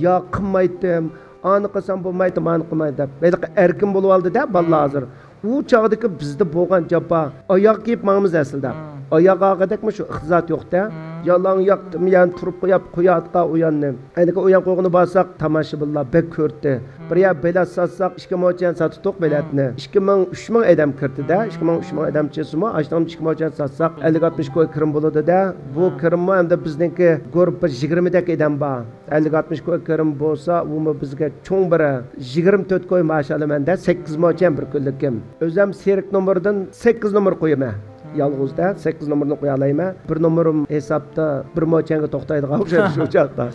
يا قىلمايتتىم، ئانى قىلسام بولمايتتى، مانى قىلمايتتى دەپ. ھېلىقى ئەركىن بولۇۋالدى-دە بالىلار ھازىر. ئۇ چاغدىكى بىزدە بولغان جاپا. ئاياغ كىيىپ ماڭىمىز ئەسلىدە. ئاياغ ئالغۇدەكمۇ شۇ ئىقتىساد يوق-دە. يالاڭ ياقتىم، يەنە تۇرۇپ قويۇپ، قويۇۋاتقان ئۇياننى. ئەنىكى ئۇيان قويغىنى بارساق، تاماشىبىنلار بەك كۆرتى. بىر يەر بېلەت ساتساق، ئىككى موچەن ساتتۇق بېلەتنى. ئىككى مىڭ، ئۈچ مىڭ ئادەم كىرىتتى-دە. ئىككى مىڭ، ئۈچ مىڭ ئادەم چىقسىمۇ، ئاشۇنىڭ ئىككى موچەن ساتساق، ئەللىك ئاتمىش كوي كىرىم بولىدۇ-دە. بۇ كىرىممۇ ئەمدى بىزنىڭكى گۇرۇپپا يىگىرمىدەك ئادەم بار. ئەللىك ئاتمىش كوي كىرىم بولسا، ئۇمۇ بىزگە چوڭ بىر يىگىرمە تۆت كوي مائاش ئالىمەن-دە، سەككىز موچەن بىر كۈنلۈكۈم. ئۆزۈم سېرىك نومۇرىدىن سەككىز نومۇر قويىمەن. يالغۇزدا سەككىز نومۇرنى قويالايمەن. بىر نومۇرۇم ھېسابتا بىر موچەنگە توختايدىغان ئوخشايدۇ شۇ چاغدا.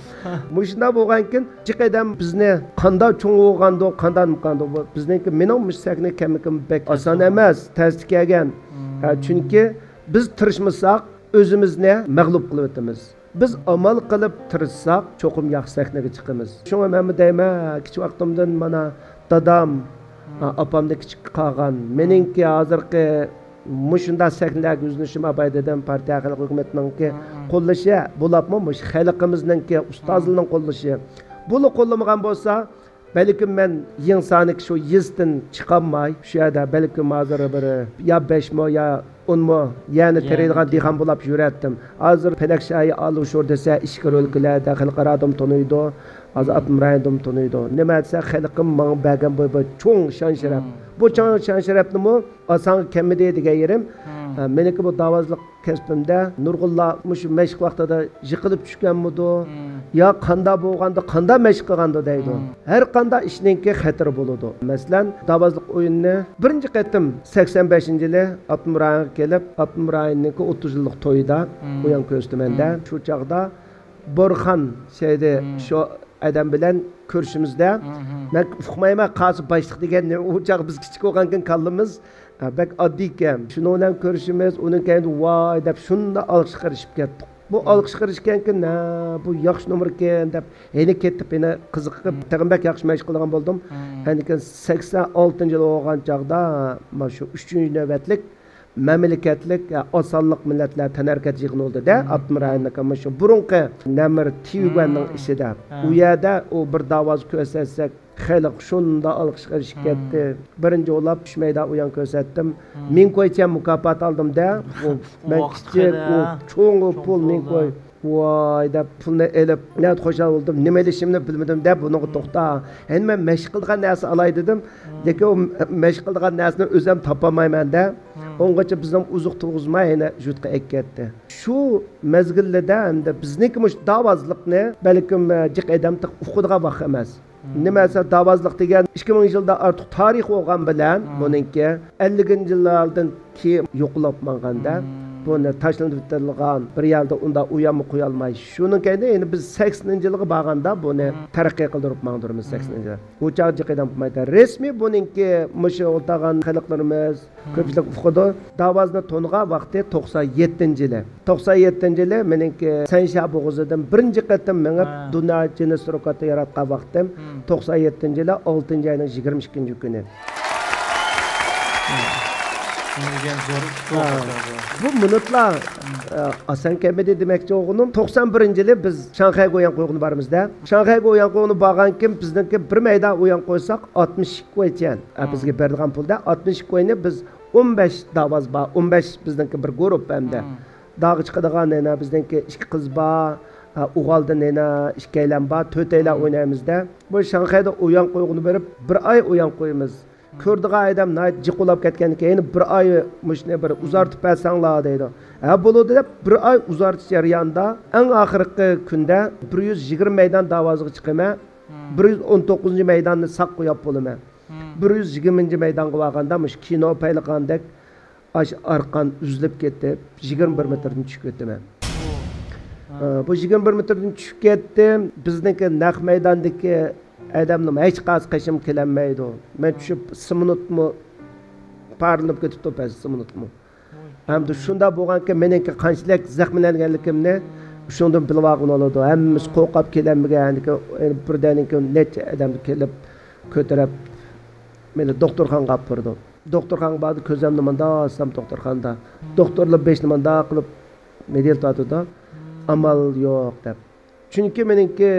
مۇشۇنداق بولغانكىن، جىق ئادەم بىزنى قانداق چوڭ بولغاندۇ، قانداق نېمە قىلغاندۇ، بۇ بىزنىڭكى، مېنىڭ مۇشۇ سەھنىگە كەلمىكىم بەك ئاسان ئەمەس، تەستە كەلگەن. ھە، چۈنكى بىز تىرىشمىساق، ئۆزىمىزنى مەغلۇپ قىلىۋېتىمىز. بىز ئامال قىلىپ تىرىشساق، چوقۇم ياخشى سەھنىگە چىقىمىز. شۇڭا مەنمۇ دەيمەن، كىچىك ۋاقتىمدىن مانا دادام، ئا-، ئاپامدىن كىچىك قالغان. مېنىڭكى ھازىرقى مۇشۇنداق سەھنىلەرگە يۈزلىنىشىم ئاباي دېدىم، پارتىيە خەلق ھۆكۈمىتىنىڭكى قوللىشى، بولۇپمۇ مۇشۇ خەلقىمىزنىڭكى ئۇستازلىرىنىڭ قوللىشى. بۇلا قوللىمىغان بولسا، بەلكىم مەن يېڭىسارنىڭكى شۇ يېزىسىدىن چىقالماي، شۇ يەردە بەلكىم ھازىر بىر يا بەشمۇ، يا ئونمۇ يەرنى تېرىيدىغان دېھقان بولاپ يۈرەتتىم. ھازىر پەلەك شاھى ئالىشور دېسە، ئىچكىرى ئۆلكىلەردە خەلقئارادىمۇ تونۇيدۇ، ھازىر ئاپتونوم رايوندىمۇ تونۇيدۇ. نېمە دېسە، خەلقىم ماڭا بەرگەن بۇ، بۇ چوڭ شان-شەرەپ. بۇ چوڭ شان-شەرەپنىمۇ ئاسانغا كەلمىدى دېگەن يېرىم. ھە، مېنىڭكى بۇ داۋازلىق كەسپىمدە نۇرغۇنلار مۇشۇ مەشىق ۋاقتىدا يىقىلىپ چۈشكەنمىدۇ؟ يا قانداق بولغاندا، قانداق مەشىق قىلغاندا دەيدۇ. ھەر قانداق ئىشنىڭكى خەتىرى بولىدۇ. مەسىلەن، داۋازلىق ئويۇننى بىرىنچى قېتىم سەكسەن بەشىنچى يىلى ئاپتونوم رايونغا كېلىپ، ئاپتونوم رايوننىڭكى ئوتتۇز يىللىق تويىدا ئويۇن كۆرسىتىمەندە. شۇ چاغدا بورخان شەيدى شۇ ئادەم بىلەن كۆرۈشىمىزدە، مەن ئۇقمايمەن، قاسى باشلىق دېگەن نېمە؟ ئۇ چاغ بىز كىچىك بولغانكەن كاللىمىز، ھە، بەك ئاددىيكەن. شۇنىڭ بىلەن كۆرۈشىمىز، ئۇنىڭ كەينىدە ۋاي دەپ شۇنداق ئالقىشقا ئېرىشىپ كەتتۇق. بۇ ئالقىشقا ئېرىشكەنكىن، ھە، بۇ ياخشى نومۇركەن دەپ، يەنە كېتىپ، يەنە قىزىقىپ، تېخىمۇ بەك ياخشى مەشىق قىلىدىغان بولدۇم. ئاندىن كېيىن سەكسەن ئالتىنچى يىل بولغان چاغدا، مانا شۇ ئۈچىنچى نۆۋەتلىك مەملىكەتلىك، ئە، ئاز سانلىق مىللەتلەر تەنھەرىكەت يىغىنى بولدى-دە، ئاپتونوم رايوننىڭكى مۇشۇ بۇرۇنقى نەمر تيۈگۈەننىڭ ئىچىدە. ئۇ يەردە ئۇ بىر داۋازى كۆرسەتسەك، خەلق شۇنداق ئالقىشقا ئېرىشىپ كەتتى. بىرىنچى بولاپ ئۈچ مەيدان ئويۇن كۆرسەتتىم. مىڭ كوي چەن مۇكاپات ئالدىم-دە. ئۇ مەن كىچىك، ئۇ چوڭ، ئۇ پۇل مىڭ كوي. ۋاي دەپ پۇلنى ئېلىپ، ناھايىتى خۇشال بولدۇم. نېمە ئېلىشىمنى بىلمىدىم-دە، بۇنىڭغا توختا. ئەمدى مەن مەشىق قىلىدىغان نەرسە ئالاي دېدىم. لېكىن ئۇ مەشىق قىلىدىغان نەرسىنى ئۆزۈم تاپالمايمەن-دە. ئۇنىڭغىچە بىزنىڭ ئوزۇق تۇرغۇزماي يەنە يۇرتقا ئەكەتتى. شۇ مەزگىلدە ئەمدى بىزنىڭكى مۇشۇ داۋازلىقنى بەلكىم، ئە، جىق ئادەم تېخى ئۇقىدىغان ۋاقىت ئەمەس. نېمە دېسە، داۋازلىق دېگەن ئىككى مىڭ يىلدا ئارتۇق تارىخ بولغان بىلەن، بۇنىڭكى ئەللىكىنچى يىللاردىن كېيىن يوقىلىپ ماڭغاندا، بۇنى تاشلىنىپ ئېتىلغان، بىر يەردە ئۇنداق ئۇيانما قويالماي. شۇنىڭ كەينىدىن يەنە بىز سەكسىنىنچى يىلغا بارغاندا، بۇنى تەرەققىي قىلدۇرۇپ ماڭدۇرىمىز سەكسىنىنچى يىل. ئۇ چاغ جىق ئادەم قىلمايدۇ. رەسمىي بۇنىڭكى مۇشۇ ئولتۇرغان خەلقلىرىمىز كۆپچىلىك ئۇقىدۇ. داۋازنى تونۇغان ۋاقتى توقسان يەتتىنچى يىلى. توقسان يەتتىنچى يىلى مېنىڭكى سەنشيا بوغۇزىدىن بىرىنچى قېتىم مېڭىپ، دۇنيا جىننېس رېكورتى ياراتقان ۋاقتىم توقسان يەتتىنچى يىلى ئالتىنچى ئاينىڭ يىگىرمە ئىككىنچى كۈنى. بۇ مىنۇتلار، ئە، ئاسان كەلمىدى دېمەكچى بولغىنىم. توقسان بىرىنچى يىلى بىز شاڭخەيگە ئويۇن قويغىلى بارىمىز-دە. شاڭخەيگە ئويۇن قويغىلى بارغانكىن، بىزنىڭكى بىر مەيدان ئويۇن قويساق، ئاتمىش ئىككى كوي چيەن. ئە، بىزگە بېرىدىغان پۇلدا ئاتمىش ئىككى كوينى بىز ئون بەش داۋاز بار، ئون بەش بىزنىڭكى بىر گۇرۇپپا ئەمدى. داغا چىقىدىغان يەنە بىزنىڭكى ئىككى قىز بار، ئە، ئوغالدىن يەنە ئىككىيلەن بار، تۆتەيلەن ئوينايمىز-دە. بۇ شاڭخەيدە ئويۇن قويغىلى بېرىپ، بىر ئاي ئويۇن قويىمىز. كۆرىدىغان ئادەم ناھايىتى جىق بولاپ كەتكەندىكىن، يەنە بىر ئاي مۇشۇنى بىر ئۇزارتىپ بەرسەڭلار دەيدۇ. ھە، بولىدۇ دەپ، بىر ئاي ئۇزارتىش جەريانىدا ئەڭ ئاخىرقى كۈندە بىر يۈز يىگىرمە مەيدان داۋازىغا چىقىمەن. بىر يۈز ئون توققۇزىنچى مەيداننى ساق قويۇپ بولىمەن. بىر يۈز يىگىرمىنچى مەيدانغا بارغاندا مۇشۇ كىنو پەيلىقاندەك ئاش ئارقان ئۈزۈلۈپ كېتىپ، يىگىرمە بىر مېتىردىن چۈشۈپ كېتىمەن. ئە، بۇ يىگىرمە بىر مېتىردىن چۈشۈپ كەتتىم. بىزنىڭكى نەق مەيداندىكى ئادەمنىڭ ھېچقايسى قېشىمغا كېلەلمەيدۇ. مەن چۈشۈپ سېمونتمۇ پارلىنىپ كېتىپتۇ، بەزى سېمونتمۇ. ئەمدى شۇنداق بولغانكەن، مېنىڭكى قانچىلىك زەخىملەنگەنلىكىمنى شۇنىڭدىن بىلىۋالغىلى بولىدۇ. ھەممىسى قورقۇپ كېلەلمىگەن، بىردەمدىن كېيىن نەچچە ئادەم كېلىپ كۆتۈرۈپ مېنى دوختۇرخانىغا ئاپىرىدۇ. دوختۇرخانىغا باردى، كۆزۈمنى مۇنداق ئاچسام دوختۇرخانىدا، دوختۇرلار بېشىنى مۇنداق قىلىپ مىدىرلىتىۋاتىدۇ. ئامال يوق دەپ. چۈنكى مېنىڭكى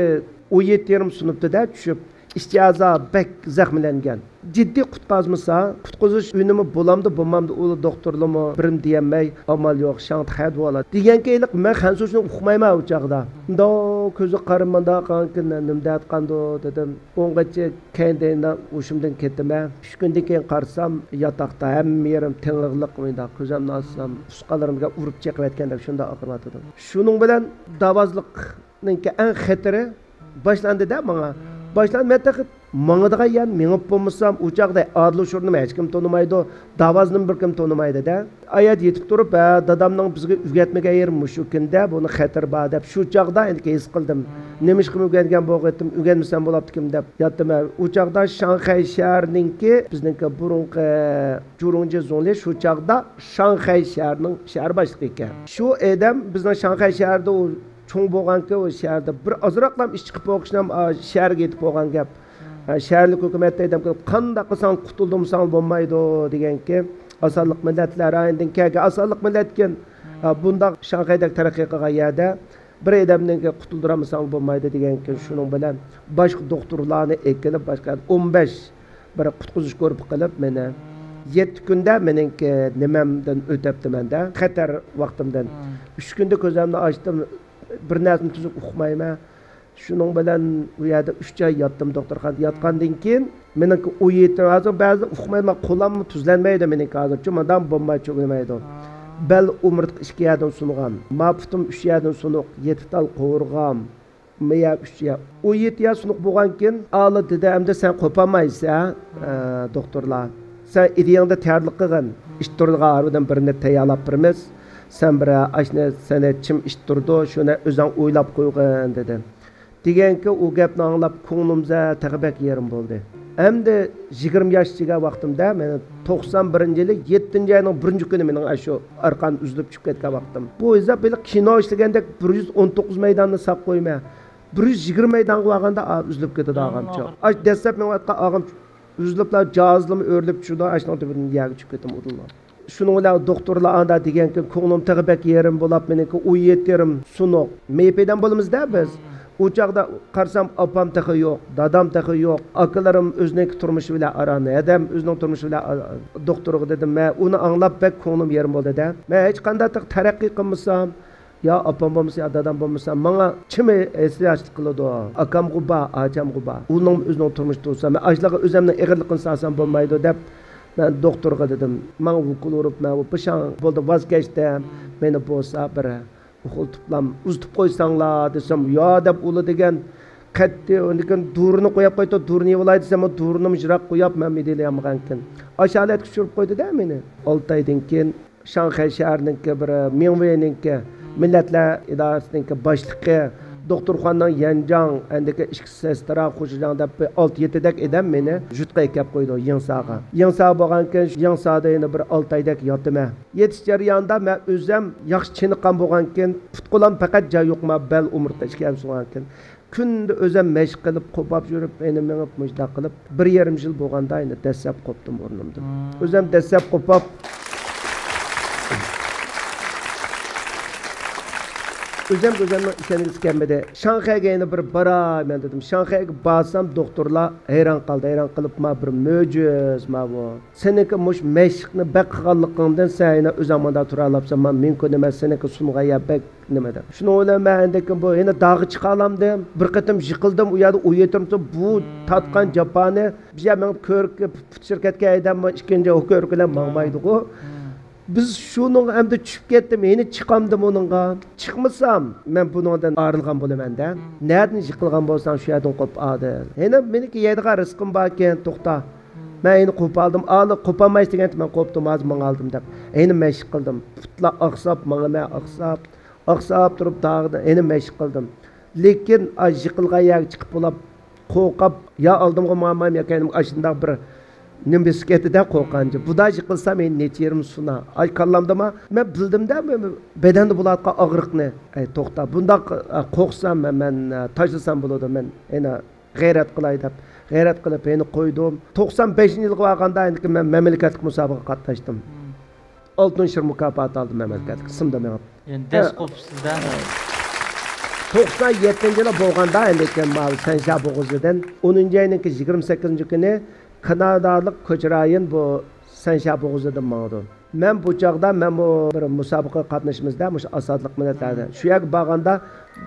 ئون يەتتە يېرىم سۇنۇپتىدە چۈشۈپ، ئىچ ئەزا بەك زەخىملەنگەن. جىددىي قۇتقازمىسا، قۇتقۇزۇش ئۈنۈمى بولامدۇ، بولمامدۇ، ئۇ دوختۇرلارمۇ بىرىم دېيەلمەي، ئامال يوق، شاڭتىخەدە بولىدۇ دېگەنكى ھېلىقى مەن خەنزۇچىنى ئۇقمايمەن ئۇ چاغدا. مۇنداق كۆزى قارىمانداق قالغانكىن، نېمە دەتقاندۇ دېدىم. ئوڭغىچە كەينىدىن ھوشۇمدىن كېتىمەن. ئۈچ كۈندىن كېيىن قارىسام، ياتاقتا ھەممە يېرىم تېڭىقلىق، مۇنداق كۆزۈمنى ئاچسام، ئۇسقانلىرىمغا ئۇرۇپ چېقىۋەتكەندەك شۇنداق ئاغرىۋاتىدۇ. شۇنىڭ بىلەن داۋازلىقنىڭكى ئەڭ خەتىرى باشلاندى-دە ماڭا. باشلاندى، مەن تېخى ماڭىدىغان يەرنى مېڭىپ بولمىسام، ئۇ چاغدا ئادىل ئۇچۇرنىمۇ ھېچكىم تونۇمايدۇ، داۋازنىمۇ بىر كىم تونۇمايدۇ-دە. ئايەت يېتىپ تۇرۇپ، ھە، دادامنىڭ بىزگە ئۆگەتمىگەن يېرى مۇشۇ كۈندە، بۇنى خەتىرى بار دەپ، شۇ چاغدا ئەنكى ھېس قىلدىم. نېمىشقىمۇ ئۆگەنگەن بولغىيتتىم، ئۆگەنمىسەم بولاپتىكىن دەپ ياتتىم. ھە، ئۇ چاغدا شاڭخەي شەھىرىنىڭكى، بىزنىڭكى بۇرۇنقى جۇرۇڭجى زۇڭلى شۇ چاغدا شاڭخەي شەھىرىنىڭ شەھەر باشلىقى ئىكەن. شۇ ئادەم بىزنىڭ شاڭخەي شەھىرىدە ئۇ چوڭ بولغانكى، ئۇ شەھەردە بىر ئازراقلام ئىش چىقىپ بولغۇچىنام، ئا، شەھەرگە يېتىپ بولغان گەپ. ئا، شەھەرلىك ھۆكۈمەت ئادەم كېلىپ، قانداق قىلساڭ قۇتۇلدۇرمىساڭ بولمايدۇ دېگەنكى، ئاسانلىق مىللەتلەر رايونىدىن كەلگەن ئاسانلىق مىللەتكىن. ئا، بۇنداق شاڭخەيدەك تەرەققىي قىلغان يەردە بىر ئادەمنى قۇتۇلدۇرالمىساڭ بولمايدۇ دېگەنكى، شۇنىڭ بىلەن باشقا دوختۇرلارنى ئەكېلىپ، باشقا ئون بەش بىر قۇتقۇزۇش گۇرۇپپا قىلىپ مېنى يەتتە كۈندە مېنىڭكى نېمەمدىن ئۆتەپتىمەن-دە، خەتەر ۋاقتىمدىن. ئۈچ كۈندە كۆزۈمنى ئاچتىم، بىر نەرسىنى تۈزۈك ئۇقمايمەن. شۇنىڭ بىلەن ئۇ يەردە ئۈچ ئاي ياتتىم دوختۇرخانىدا. ياتقاندىن كېيىن مېنىڭكى ئۇ يېتىم، ھازىر بەزىدە ئۇقمايمەن، قولاممۇ تۈزلەنمەيدۇ مېنىڭكى ھازىرچۇ، ماندام بولماي چۈگىنىمەيدۇ. بەل ئومۇرتقا ئىككى يەردىن سۇنغان، ما پۇتۇم ئۈچ يەردىن سۇنۇق، يەتتە تال قوۋۇرغام، مىيە ئۈچ يە، ئون يەتتە يە سۇنۇق بولغانكىن، ئالا دېدى، ئەمدى سەن قوپالمايسەن، ھە، ئە، دوختۇرلار. سەن ئىدىيەڭدە تەييارلىق قىلغىن. ئىت تۇرىدىغان ھارۋىدىن بىرنى تەييارلاپ بېرىمىز. سەن بىر ئاشنى، سەنە چىم ئىت تۇرىدۇ، شۇنى ئۆزۈڭ ئويلاپ قويغىن، دېدى. دېگەنكى ئۇ گەپنى ئاڭلاپ كۆڭلۈمزە تېخى بەك يېرىم بولدى. ئەمدى يىگىرمە ياش چىگەن ۋاقتىمدا، مېنىڭ توقسان بىرىنچى يىلى يەتتىنچى ئاينىڭ بىرىنچى كۈنى مېنىڭ ئاشۇ ئارقان ئۈزۈلۈپ چۈشۈپ كەتكەن ۋاقتىم. بۇ ھېساب ھېلىقى كىنو ئىشلىگەندەك بىر يۈز ئون توققۇز مەيداننى ساق قويمەن. بىر يۈز يىگىرمە مەيدانغا بارغاندا، ئا، ئۈزۈلۈپ كېتىدۇ ئاغامچۇ. ئاش دەسسەپ مېڭىۋاتقان ئاغام ئۈزۈلۈپلا، جازىلىمۇ ئۆرۈلۈپ چۈشىدۇ، ئاشنىڭ تۈپىدىن يەرگە چۈشۈپ كېتىمۇ ئۇدۇللا. شۇنىڭ بىلەن دوختۇرلار ئاندا دېگەنكى، كۆڭلۈم تېخى بەك يېرىم بولاپ، مېنىڭكى ئون يەتتە يېرىم سۇنۇق. مېيىپ ئادەم بولىمىز-دە بىز. ئۇ چاغدا قارىسام، ئاپام تېخى يوق، دادام تېخى يوق، ئاكىلىرىم ئۆزىنىڭكى تۇرمۇشى بىلەن ئاران، ھەدەم ئۆزىنىڭ تۇرمۇشى بىلەن ئاران. دوختۇرغا دېدىم، مەن ئۇنى ئاڭلاپ بەك كۆڭلۈم يېرىم بولدى-دە. مەن ھېچقانداق تېخى تەرەققىي قىلمىسام، يا ئاپام بولمىسا، يا دادام بولمىسا، ماڭا كىم ھېسداشلىق قىلىدۇ؟ ئاكامغۇ بار، ئاچامغۇ بار. ئۇنىڭ ئۆزىنىڭ تۇرمۇشى تۇرسا، مەن ئاشۇلارغا ئۆزۈمنىڭ ئېغىرلىقىنى سالسام بولمايدۇ دەپ، مەن دوختۇرغا دېدىم. ماڭا ئوكۇل ئۇرۇپ، مەن بۇ پىشاڭ بولدى، ۋاز كەچتىم. مېنى بولسا بىر ئوكۇل تۇپلام ئۇزىتىپ قويساڭلار دېسەم، يا دەپ ئۇلا دېگەن قەتئىي. ئاندىن كېيىن دورىنى قويۇپ قويدى، دورىنى يېۋىلاي دېسەم، ئۇ دورىنىمۇ يىراق قويۇپ، مەن مېدىلىيالمىغانكىن. ئاشۇ ھالەتكە چۈشۈرۈپ قويدى-دە مېنى. ئالتە ئايدىن كېيىن شاڭخەي شەھىرىنىڭكى بىر مىڭۋېينىڭكى مىللەتلەر ئىدارىسىنىڭكى باشلىقى، دوختۇرخانىنىڭ يەنجاڭ، ئەندىكى ئىككى سېسترا، خۇشىجاڭ دەپ بىر ئالتە يەتتىدەك ئادەم مېنى ژۇتقا ئەكەپ قويدى يىڭساغا. يىڭسا بولغانكىن، يىڭسادا يەنە بىر ئالتە ئايدەك ياتىمەن. يېتىش جەريانىدا مەن ئۆزەم ياخشى چېنىققان بولغانكىن، پۇت-قولام پەقەت جاي يوقما، بەل ئومۇرتقا ئىككىسى سۇنغانكىن. كۈندە ئۆزەم مەشىق قىلىپ، قوپاپ يۈرۈپ، ئەنە مېڭىپ، مۇشۇنداق قىلىپ، بىر يېرىم يىل بولغاندا ئەنە دەسسەپ قوپتۇم ئورنۇمدىن. مم. ئۆزەم دەسسەپ قوپاپ، ئۆزەم ئۆزەمنىڭ ئىشەنگۈسى كەلمىدى. شاڭخەيگە يەنە بىر باراي مەن دېدىم. شاڭخەيگە بارسام، دوختۇرلار ھەيران قالدى. ھەيران قېلىپ، ما بىر مۆجىز، ما بۇ. سېنىڭكى مۇشۇ مەشىقنى بەك قىلغانلىقىڭدىن سەن يەنە ئۆزۈڭ مۇندا تۇرالاپسەن. ما مۇمكىن ئەمەس، سېنىڭكى سۇنغان يەر بەك نېمە دەپ. شۇنىڭ بىلەن مەن ئاندىن كېيىن بۇ يەنە داغغا چىقالامدىم. بىر قېتىم يىقىلدىم، ئۇ يەردە ئۇ يېتىمسە بۇ تارتقان جاپانى بىر يەر مېڭىپ كۆرۈككە پۇت شىركەتكە ھەيدەممۇ ئىككىنچى ئۇ كۆرۈك بىلەن ماڭمايدىغۇ. بىز شۇنىڭ ئەمدى چۈشۈپ كەتتىم، يەنە چىقامدىم ئۇنىڭغا. چىقمىسام، مەن بۇنىڭدىن ئايرىلغان بولىمەن-دە. نەدىن يىقىلغان بولساڭ، شۇ يەردىن قوپ ئادىل. يەنە مېنىڭكى يەيدىغان رىزقىم باركەن، توختا. مەن يەنە قوپالدىم. ئالى قوپالمايسىز دېگەنتى، مەن قوپتۇم، ھازىر ماڭالدىم دەپ. يەنە مەشىق قىلدىم. پۇتلار ئاقساپ، ماڭىمەن ئاقساپ. ئاقساپ تۇرۇپ داغدا يەنە مەشىق قىلدىم. لېكىن ئاي يىقىلغان يەرگە چىقىپ بولاپ، قورقۇپ، يا ئالدىمغا ماڭمايمەن، يا كەينىمگە، ئاشۇنداق بىر نېمە بېسىپ كەتتى-دە قورقۇنچى. بۇدا يىقىلسام مېنى نەچچە يېرىم سۇنا. ئاي كاللامدىما، مەن بىلدىم-دە بەدەندە بولۇۋاتقان ئاغرىقنى. ئەي توختا، بۇنداق، ئە، قورقسام مەن، مەن، ئە، تاشلىسام بولىدۇ، مەن يەنە غەيرەت قىلاي دەپ، غەيرەت قىلىپ يەنە قويدۇم. توقسان بەشىنچى يىلغا بارغاندا ئەنە مەن مەملىكەتلىك مۇسابىقىگە قاتناشتىم. ئالتۇن شىر مۇكاپاتى ئالدىم مەملىكەتلىك سىمدا مېڭىپ. يەنى دەس قوپۇپسىز-دە. توقسان يەتتىنچى يىلى بولغاندا، لېكىن ماۋۇ سەنشيا بوغۇزىدىن ئونىنچى ئاينىڭكى يىگىرمە سەككىزىنچى كۈنى كانادالىق كوچرايىن بۇ سەنشيا بوغۇزىدىن ماڭىدۇ. مەن بۇ چاغدا مەنمۇ بىر مۇسابىقىگە قاتنىشىمىز-دە، مۇشۇ ئازادلىق مىللەتلەردە. شۇ يەرگە بارغاندا،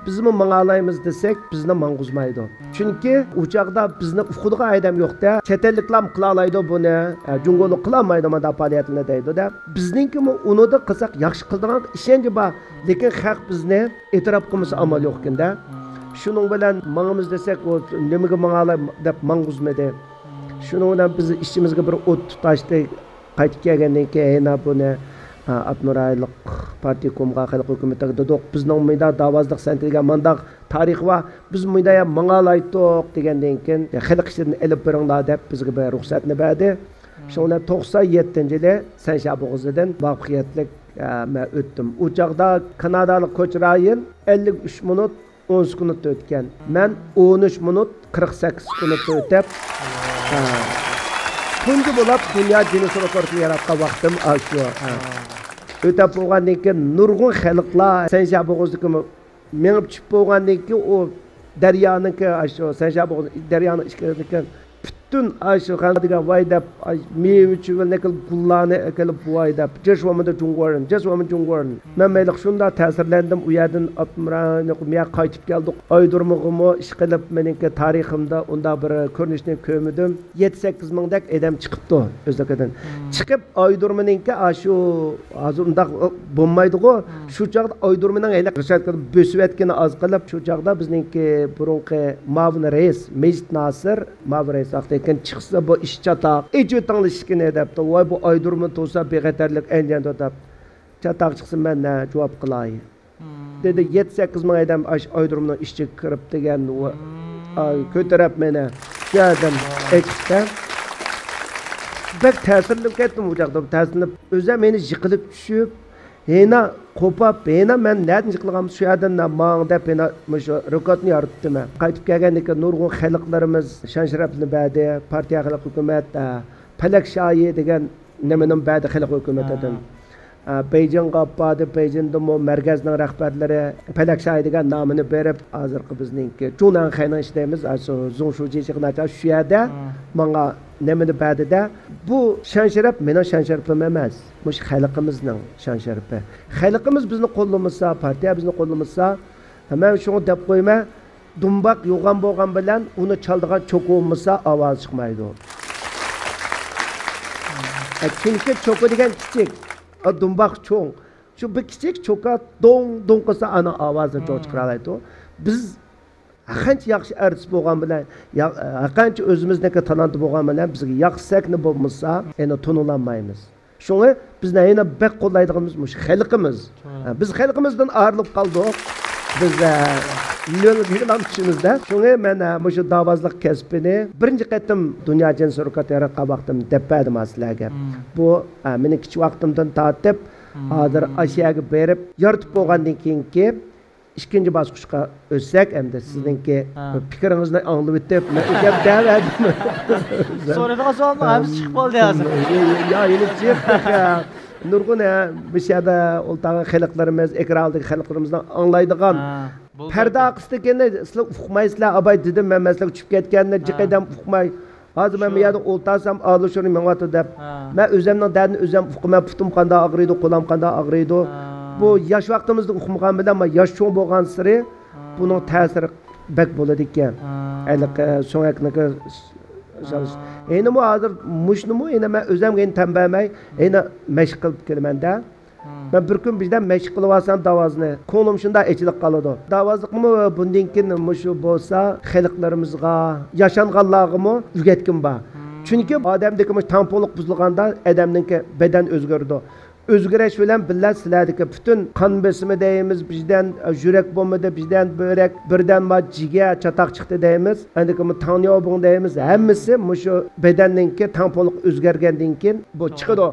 بىزمۇ ماڭالايمىز دېسەك، بىزنى ماڭغۇزمايدۇ. چۈنكى ئۇ چاغدا بىزنى ئۇقىدىغان ئادەم يوق-دە. چەت ئەللىكلەرمۇ قىلالايدۇ بۇنى. ئە، جۇڭگولۇق قىلالمايدۇ مانداق پائالىيەتلەرنى دەيدۇ-دە. بىزنىڭكىمۇ ئۇنىدا قىلساق ياخشى قىلىدىغان ئىشەنچى بار. لېكىن خەق بىزنى ئېتىراپ قىلمىسا ئامال يوقكەن-دە. شۇنىڭ بىلەن ماڭىمىز دېسەك، ئۇ نېمىگە ماڭالاي دەپ ماڭغۇزمىدى. شۇنىڭ بىلەن بىز ئىچىمىزگە بىر ئوت تۇتاشتى. قايتىپ كەلگەندىن كېيىن، ھېنا بۇنى، ئا، ئاپتونوم رايونلۇق پارتكومغا، خەلق ھۆكۈمىتىگە دېدۇق، بىزنىڭ مۇنداق داۋازلىق سەنئىتىگە مانداق تارىخ بار، بىز مۇنداق ماڭالايتتۇق دېگەندىن كېيىن، خەلق ئىچىدىن ئېلىپ بېرىڭلار دەپ بىزگە بىر رۇخسەتنى بەردى. شۇنىڭ بىلەن توقسان يەتتىنچى يىلى سەنشيا بوغۇزىدىن مۇۋەپپەقىيەتلىك، ئا، مەن ئۆتتۈم. ئۇ چاغدا كانادالىق كوچرايىن ئەللىك ئۈچ مىنۇت ئون سېكۇنتتا ئۆتكەن. مەن ئون ئۈچ مىنۇت قىرىق سەككىز سېكۇنتتا ئۆتۈپ، ھە، تۇنجى بولۇپ دۇنيا گىننېس رېكورتىنى ياراتقان ۋاقتىم ئاشۇ. ھە. ئۆتۈپ بولغاندىن كېيىن نۇرغۇن خەلقلەر سەنشيا بوغۇزدىكى مېڭىپ چۈشۈپ بولغاندىن كېيىن ئۇ دەريانىڭكى، ئاشۇ سەنشيا بوغۇز دەريانىڭ ئىچكىرىدىكى پۈتۈن ئاشۇ خەنزۇ دېگەن ۋاي دەپ، ئاي، مېۋە چۈۋىلىنى ئەكېلىپ، گۈللەرنى ئەكېلىپ، ۋاي دەپ، جېش ۋامىدا جۇڭگورىن، جېش ۋامىدا جۇڭگورىن. مەن مەيلى شۇنداق تەسىرلەندىم، ئۇ يەردىن ئاپتونوم رايونلۇق، بۇ يەرگە قايتىپ كەلدۇق. ئايدۇرمىغىمۇ ئىشقىلىپ مېنىڭكى تارىخىمدا ئۇنداق بىر كۆرۈنۈشنى كۆرمىدىم. يەتتە سەككىز مىڭدەك ئادەم چىقىپتۇ ئۆزلۈكىدىن. چىقىپ ئايدۇرمىنىڭكى ئاشۇ ھازىر ئۇنداق بولمايدىغۇ. شۇ چاغدا ئايدۇرمىنىڭ ھېلىقى رىشات بۆسۈۋەتكىنى ئاز قىلىپ، شۇ چاغدا بىزنىڭكى بۇرۇنقى مۇئاۋىن رەئىس مىجىت ناسىر، مۇئاۋىن رەئىس ۋاقتىدىن كېيىن چىقسا، بۇ ئىش چاتاق، ئېچىۋېتىڭلار ئىشىكنى دەپتۇ. ۋاي، بۇ ئايدۇرمىن تۇرسا بىخەتەرلىك ئەنجاندا دەپ. چاتاق چىقسا مەن نە جاۋاب قىلاي؟ دېدى، يەتتە سەككىز مىڭ ئادەم ئاش-، ئايدۇرمىنىڭ ئىچىگە كىرىپ دېگەن، ۋا-، ئاي، كۆتۈرۈپ مېنى شۇ يەردىن ئېچىشتە. بەك تەسىرلىنىپ كەتتىم ئۇ چاغدا، تەسىرلىنىپ. ئۆزۈم مېنى يىقىلىپ چۈشۈپ، ھېنا قوپاپ، ھېنا مەن نەدىن يىقىلغان شۇ يەردىن ماڭ دەپ، ھېنا مۇشۇ رېكورتنى يارىتىپتىمەن. قايتىپ كەلگەندىن كېيىن نۇرغۇن خەلقلىرىمىز شان-شەرەپنى بەردى. پارتىيە، خەلق، ھۆكۈمەت، ئە، پەلەك شاھى دېگەن نېمىنىڭ بەردى خەلق ھۆكۈمىتىدىن. ھە. ئە، بېيجىڭغا ئاپاردى، بېيجىڭدىمۇ مەركەزنىڭ رەھبەرلىرى پەلەك شايى دېگەن نامىنى بېرىپ، ھازىرقى بىزنىڭكى جۇنەنخەينىڭ ئىچىدە دەيمىز، ئاشۇ زۇڭشۇجى چىقناچا شۇ يەردە ھە. ماڭا نېمىنى بەردى-دە، بۇ شان-شەرەپ مېنىڭ شان-شەرىپىم ئەمەس، مۇشۇ خەلقىمىزنىڭ شان-شەرىپى. خەلقىمىز بىزنى قوللىمىسا، پارتىيە بىزنى قوللىمىسا، مەن شۇڭا دەپ قويىمەن، دۇمباق يوغان بولغان بىلەن ئۇنى چالىدىغان چوكا بولمىسا ئاۋاز چىقمايدۇ. ئە، چۈنكى چوكا دېگەن كىچىك، ئە، دۇمباق چوڭ. شۇ بىر كىچىك چوكا دوڭ دوڭ قىلسا ئانا ئاۋازى چوڭ چىقىرالايدۇ. بىز ھەرقانچە ياخشى ئارتىس بولغان بىلەن، يا-، ھەرقانچە ئۆزىمىزنىڭكى تالانتى بولغان بىلەن بىزگە ياخشى سەھنە بولمىسا، يەنە تونۇلالمايمىز. شۇڭا بىزنىڭ يەنە بەك قوللايدىغىنىمىز مۇشۇ خەلقىمىز. ھە، بىز خەلقىمىزدىن ئايرىلىپ قالدۇق. بىز، ھە، نۆل رېكلام چۈشىمىزدە. شۇڭا مەن، ھە، مۇشۇ داۋازلىق كەسپىنى بىرىنچى قېتىم دۇنيا جىن سۈركاتى ياراتقان ۋاقتىمدا دەپ بەردىم ھە سىلەرگە. بۇ، ھە، مېنىڭ كىچىك ۋاقتىمدىن تارتىپ، ھازىر ئاشۇ يەرگە بېرىپ يارىتىپ بولغاندىن كېيىنكى ئىككىنچى باسقۇچقا ئۆتسەك، ئەمدى سىزنىڭكى ھە. پىكرىڭىزنى ئاڭلىۋېتىپ، مەن ئۆزۈم دەۋەردىم. سورىدىغان سوئالنىڭ ھەممىسى چىقىپ قالدى ھازىر. يا، يا، يېنىك چىقتى. نۇرغۇن، ھە، بۇ يەردە ئولتۇرغان خەلقلىرىمىز، ئېكران ئالدىدىكى خەلقلىرىمىزنىڭ ئاڭلايدىغان ھە، بولدى. پەردە ئارقىسىدىكىنى سىلەر ئۇقمايسىلەر، ئاباي دېدىم مەن، مەن سىلەرگە چۈشۈپ كەتكەننى جىق ھە. ئادەم ئۇقماي. ھازىر مەن بۇ شۇ. يەردە ئولتۇرسام، ئالىشۇرۇم مېڭىۋاتىدۇ دەپ. ھە. مەن ئۆزۈمنىڭ دەردىنى ئۆزۈم ئۇقىمەن، پۇتۇم قانداق ئاغرىيدۇ، قولام قانداق ئاغرىيدۇ. ھە. بۇ ياش ۋاقتىمىزدا ئۇقمىغان بىلەن، مانا ياش چوڭ بولغانسېرى ھە. بۇنىڭ تەسىرى بەك بولىدىكەن. ھە. ھېلىقى سۆڭەكنىڭكى ھە. يەنىمۇ ھازىر مۇشۇنىمۇ يەنە مەن ئۆزۈمگە يەنە تەن بەرمەي، يەنە مەشىق قىلىپ كېلىمەن-دە. مەن بىر كۈن بىردەم مەشىق قىلىۋالسام داۋازنى، كۆڭلۈم شۇنداق ئېچىلىپ قالىدۇ. داۋازلىقمۇ بۇندىن كېيىن مۇشۇ بولسا خەلقلىرىمىزغا، ياشانغانلارغىمۇ ئۆگەتكۈم بار. چۈنكى ئادەمدىكى مۇشۇ تەڭپۇڭلۇق بۇزۇلغاندا، ئادەمنىڭكى بەدەن ئۆزگىرىدۇ. ئۆزگىرىش بىلەن بىللە سىلەردىكى پۈتۈن قان بېسىمى دەيمىز، بىردەن يۈرەك بولمىدى، بىردەن بۆرەك، بىردەن بار جىگەر چاتاق چىقتى دەيمىز. ئاندىن كېيىن تاڭنياۋبۇڭ دەيمىز. ھەممىسى مۇشۇ بەدەننىڭكى تەڭپۇڭلۇق ئۆزگەرگەندىن كېيىن بۇ چىقىدۇ.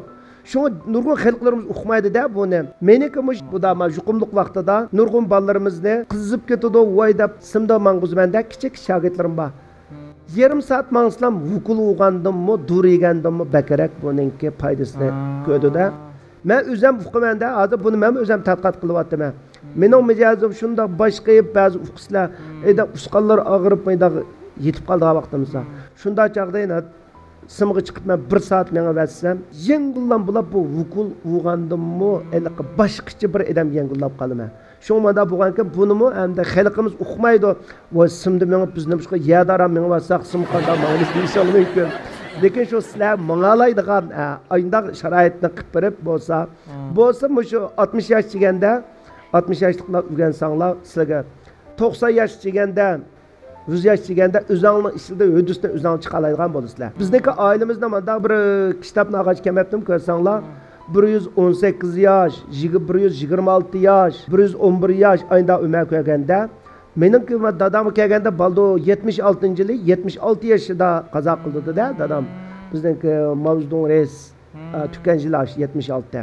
شۇڭا نۇرغۇن خەلقلىرىمىز ئۇقمايدۇ-دە بۇنى. مېنىڭكى مۇشۇ بۇدا ما يۇقۇملۇق ۋاقتىدا نۇرغۇن بالىلىرىمىزنى قىزىپ كېتىدۇ، ۋاي دەپ سىمدا ماڭغۇزىمەن-دە، كىچىك شاگىرتلىرىم بار. يېرىم سائەت ماڭسىلام، ۋۇكۇل ئۇرغاندىنمۇ، دورا يېگەندىنمۇ بەكرەك بۇنىڭكى پايدىسىنى كۆردى-دە. مەن ئۆزۈم ئۇقىمەن-دە، ھازىر بۇنى مەنمۇ ئۆزۈم تەتقىقات قىلىۋاتىمەن. مېنىڭ مىجەزىم شۇنداق باش قېيىپ، بەزى ئۇقىسىلەر، ئەيدە ئۇسقانلار ئاغرىپ، مۇنداق يېتىپ قالىدىغان ۋاقتىم بولسا. شۇنداق چاغدا يەنە سىمغا چىقىپ مەن بىر سائەت مېڭىۋەتسەم، يەڭگىللام بولۇپ بۇ ۋۇكۇل ئۇرغاندىنمۇ ھېلىقى باشقىچە بىر ئادەم يەڭگىللاپ قالىمەن. شۇڭا مۇنداق بولغانكەن، بۇنىمۇ ئەمدى خەلقىمىز ئۇقمايدۇ. ۋاي، سىمدا مېڭىپ، بىز نېمىشقا يەردە ئاران مېڭىۋاتساق، سىم قانداق ماڭىمىز دېيىشىڭلار مۇمكىن. لېكىن شۇ سىلەر ماڭالايدىغان، ئە، ئاينداق شارائىتنى قىلىپ بېرىپ بولسا، بولسا مۇشۇ ئاتمىش ياش دېگەندە، ئاتمىش ياشلىقلار ئۆگەنسەڭلار، سىلەرگە توقسان ياش دېگەندە، يۈز ياش دېگەندە ئۆزۈڭنىڭ ئىچىدە ھۆددىسىنى ئۆزۈڭ چىقالايدىغان بولىسىلەر. بىزنىڭكى ئائىلىمىزدە مانداق بىر كىتابنى ئالغاچ كەلمەپتىم، كۆرسەڭلار، بىر يۈز ئون سەككىز ياش، يىگىر-، بىر يۈز يىگىرمە ئالتە ياش، بىر يۈز ئون بىر ياش ئايندا ئۆمەر كۆرگەندە، مېنىڭكى دادامغا كەلگەندە بالدۇر يەتمىش ئالتىنچى يىلى يەتمىش ئالتە يېشىدا قازا قىلدى-دە دادام. بىزنىڭكى ماۋزېدۇڭ رېيس، ئە، تۈكەن يىلى ئاشۇ يەتمىش ئالتە.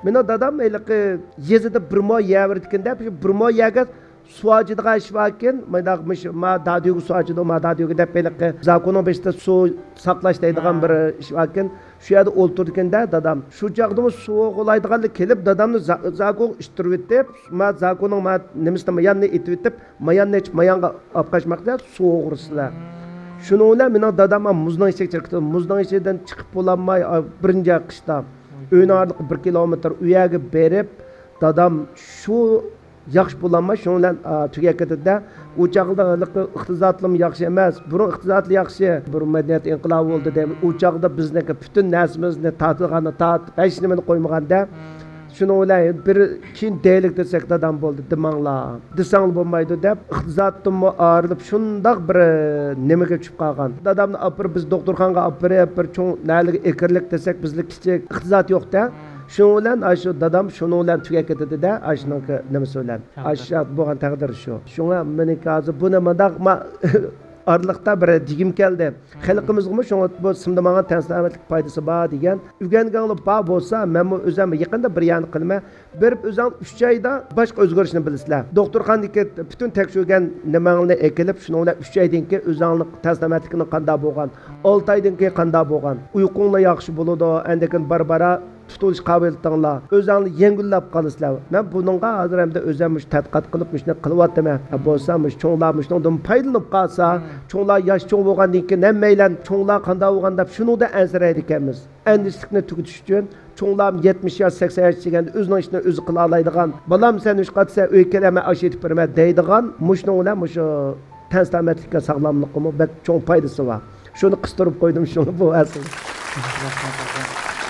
مېنىڭ دادام ھېلىقى يېزىدا بىر مو يەر بېرىدىكەن-دە، شۇ بىر مو يەرگە سۇ ئاچىدىغان ئىش باركەن، مانداق مۇشۇ، ما دادۈگە سۇ ئاچىدۇ، ما دادۈگە دەپ ھېلىقى زاكوننىڭ بېشىدا سۇ ساقلاش دەيدىغان بىر ئىش باركەن. شۇ يەردە ئولتۇرىدىكەن-دە دادام. شۇ چاغدىمۇ سۇ ئوغۇلايدىغانلار كېلىپ، دادامنى زا-، زاكونغا ئىتتۈرۈۋېتىپ، ما زاكوننىڭ ما نېمىسىنى، ماياننى ئېتىۋېتىپ، ماياننى ئېچىپ، مايانغا ئاپ قاچماقتا، سۇ ئوغرىسىلەر. شۇنىڭ بىلەن مېنىڭ دادام مۇزنىڭ ئىچىگە چىقىپ، مۇزنىڭ ئىچىدىن چىقىپ بولالماي، ئا، بىرىنچى قىشتا ئۆينىڭ ئارىلىقى بىر كىلومېتىر ئۇ يەرگە بېرىپ، دادام شۇ ياخشى بولالماي، شۇنىڭ بىلەن، ئا، تۈگەپ كېتىدۇ-دە. ئۇ چاغدا ھېلىقى ئىقتىسادلىرىمۇ ياخشى ئەمەس. بۇرۇن ئىقتىسادلار ياخشى، بۇرۇن مەدەنىيەت ئىنقىلابى بولدى دەيمىز. ئۇ چاغدا بىزنىڭكى پۈتۈن نەرسىمىزنى تارتىدىغاننى تارتىپ، ھېچنېمىنى قويمىغاندا. شۇنىڭ بىلەن بىر كېيىن دەيلىك دېسەك، دادام بولدى، دېمەڭلار. دېسەڭلار بولمايدۇ دەپ، ئىقتىسادتىنمۇ ئايرىلىپ، شۇنداق بىر نېمىگە چۈشۈپ قالغان. دادامنى ئاپىرىپ، بىز دوختۇرخانىغا ئاپىرىپ، بىر چوڭ نەلىگە ئەكىرىلىك دېسەك، بىزلا كىچىك، ئىقتىساد يوق-دە. شۇنىڭ بىلەن ئاشۇ دادام شۇنىڭ بىلەن تۈگەپ كېتىدۇ-دە، ئاشۇنىڭكى نېمىسى بىلەن. ئاشۇ بولغان تەقدىر شۇ. شۇڭا مېنىڭكى ھازىر بۇنى مۇنداق، ما-، ئارىلىقتا بىر دېگۈم كەلدى. خەلقىمىزغىمۇ شۇڭا بۇ سىمدا ماڭا تەن سالامەتلىك پايدىسى بار دېگەن. ئۆگەنگەنلەر بار بولسا، مەنمۇ ئۆزۈم يېقىندا بىر يەرنى قىلىمەن. بېرىپ ئۆزۈڭ ئۈچ ئايدا باشقا ئۆزگىرىشنى بىلىسىلەر. دوختۇرخانىدىكى پۈتۈن تەكشۈرگەن نېمەڭنى ئەكېلىپ، شۇنىڭ بىلەن ئۈچ ئايدىن كېيىن ئۆزۈڭنىڭ تەن سالامەتلىكىنىڭ قانداق بولغان، ئالتە ئايدىن كېيىن قانداق بولغان، ئۇيقۇڭلار ياخشى بولىدۇ، ئاندىن كېيىن بارا بارا تۇتۇلۇش قابىلىيىتىڭلار، ئۆزۈڭلار يەڭگىللەپ قالىسىلەر. مەن بۇنىڭغا ھازىر ئەمدى ئۆزۈم مۇشۇ تەتقىقات قىلىپ مۇشۇنى قىلىۋاتىمەن. بولسا مۇشۇ چوڭلار مۇشۇنىڭدىن پايدىلىنىپ قالسا، چوڭلار ياش چوڭ بولغاندىن كېيىن ھەممەيلەن چوڭلار قانداق بولغان دەپ شۇنىڭدىن ئەنسىرەيدىكەنمىز. ئەندىشىلىكنى تۈگىتىش ئۈچۈن چوڭلار يەتمىش ياش، سەكسەن ياش دېگەندە ئۆزىنىڭ ئىشىنى ئۆزى قىلالايدىغان، بالام سەن ئىشقا چىقسا ئۆيگە كېلەمەن، ئاش ئېتىپ بېرىمەن دەيدىغان، مۇشۇنىڭ بىلەن مۇشۇ تەن سالامەتلىككە، ساغلاملىققىمۇ بەك چوڭ پايدىسى بار. شۇنى قىستۇرۇپ قويدۇم، شۇنى بۇ ئەسلى.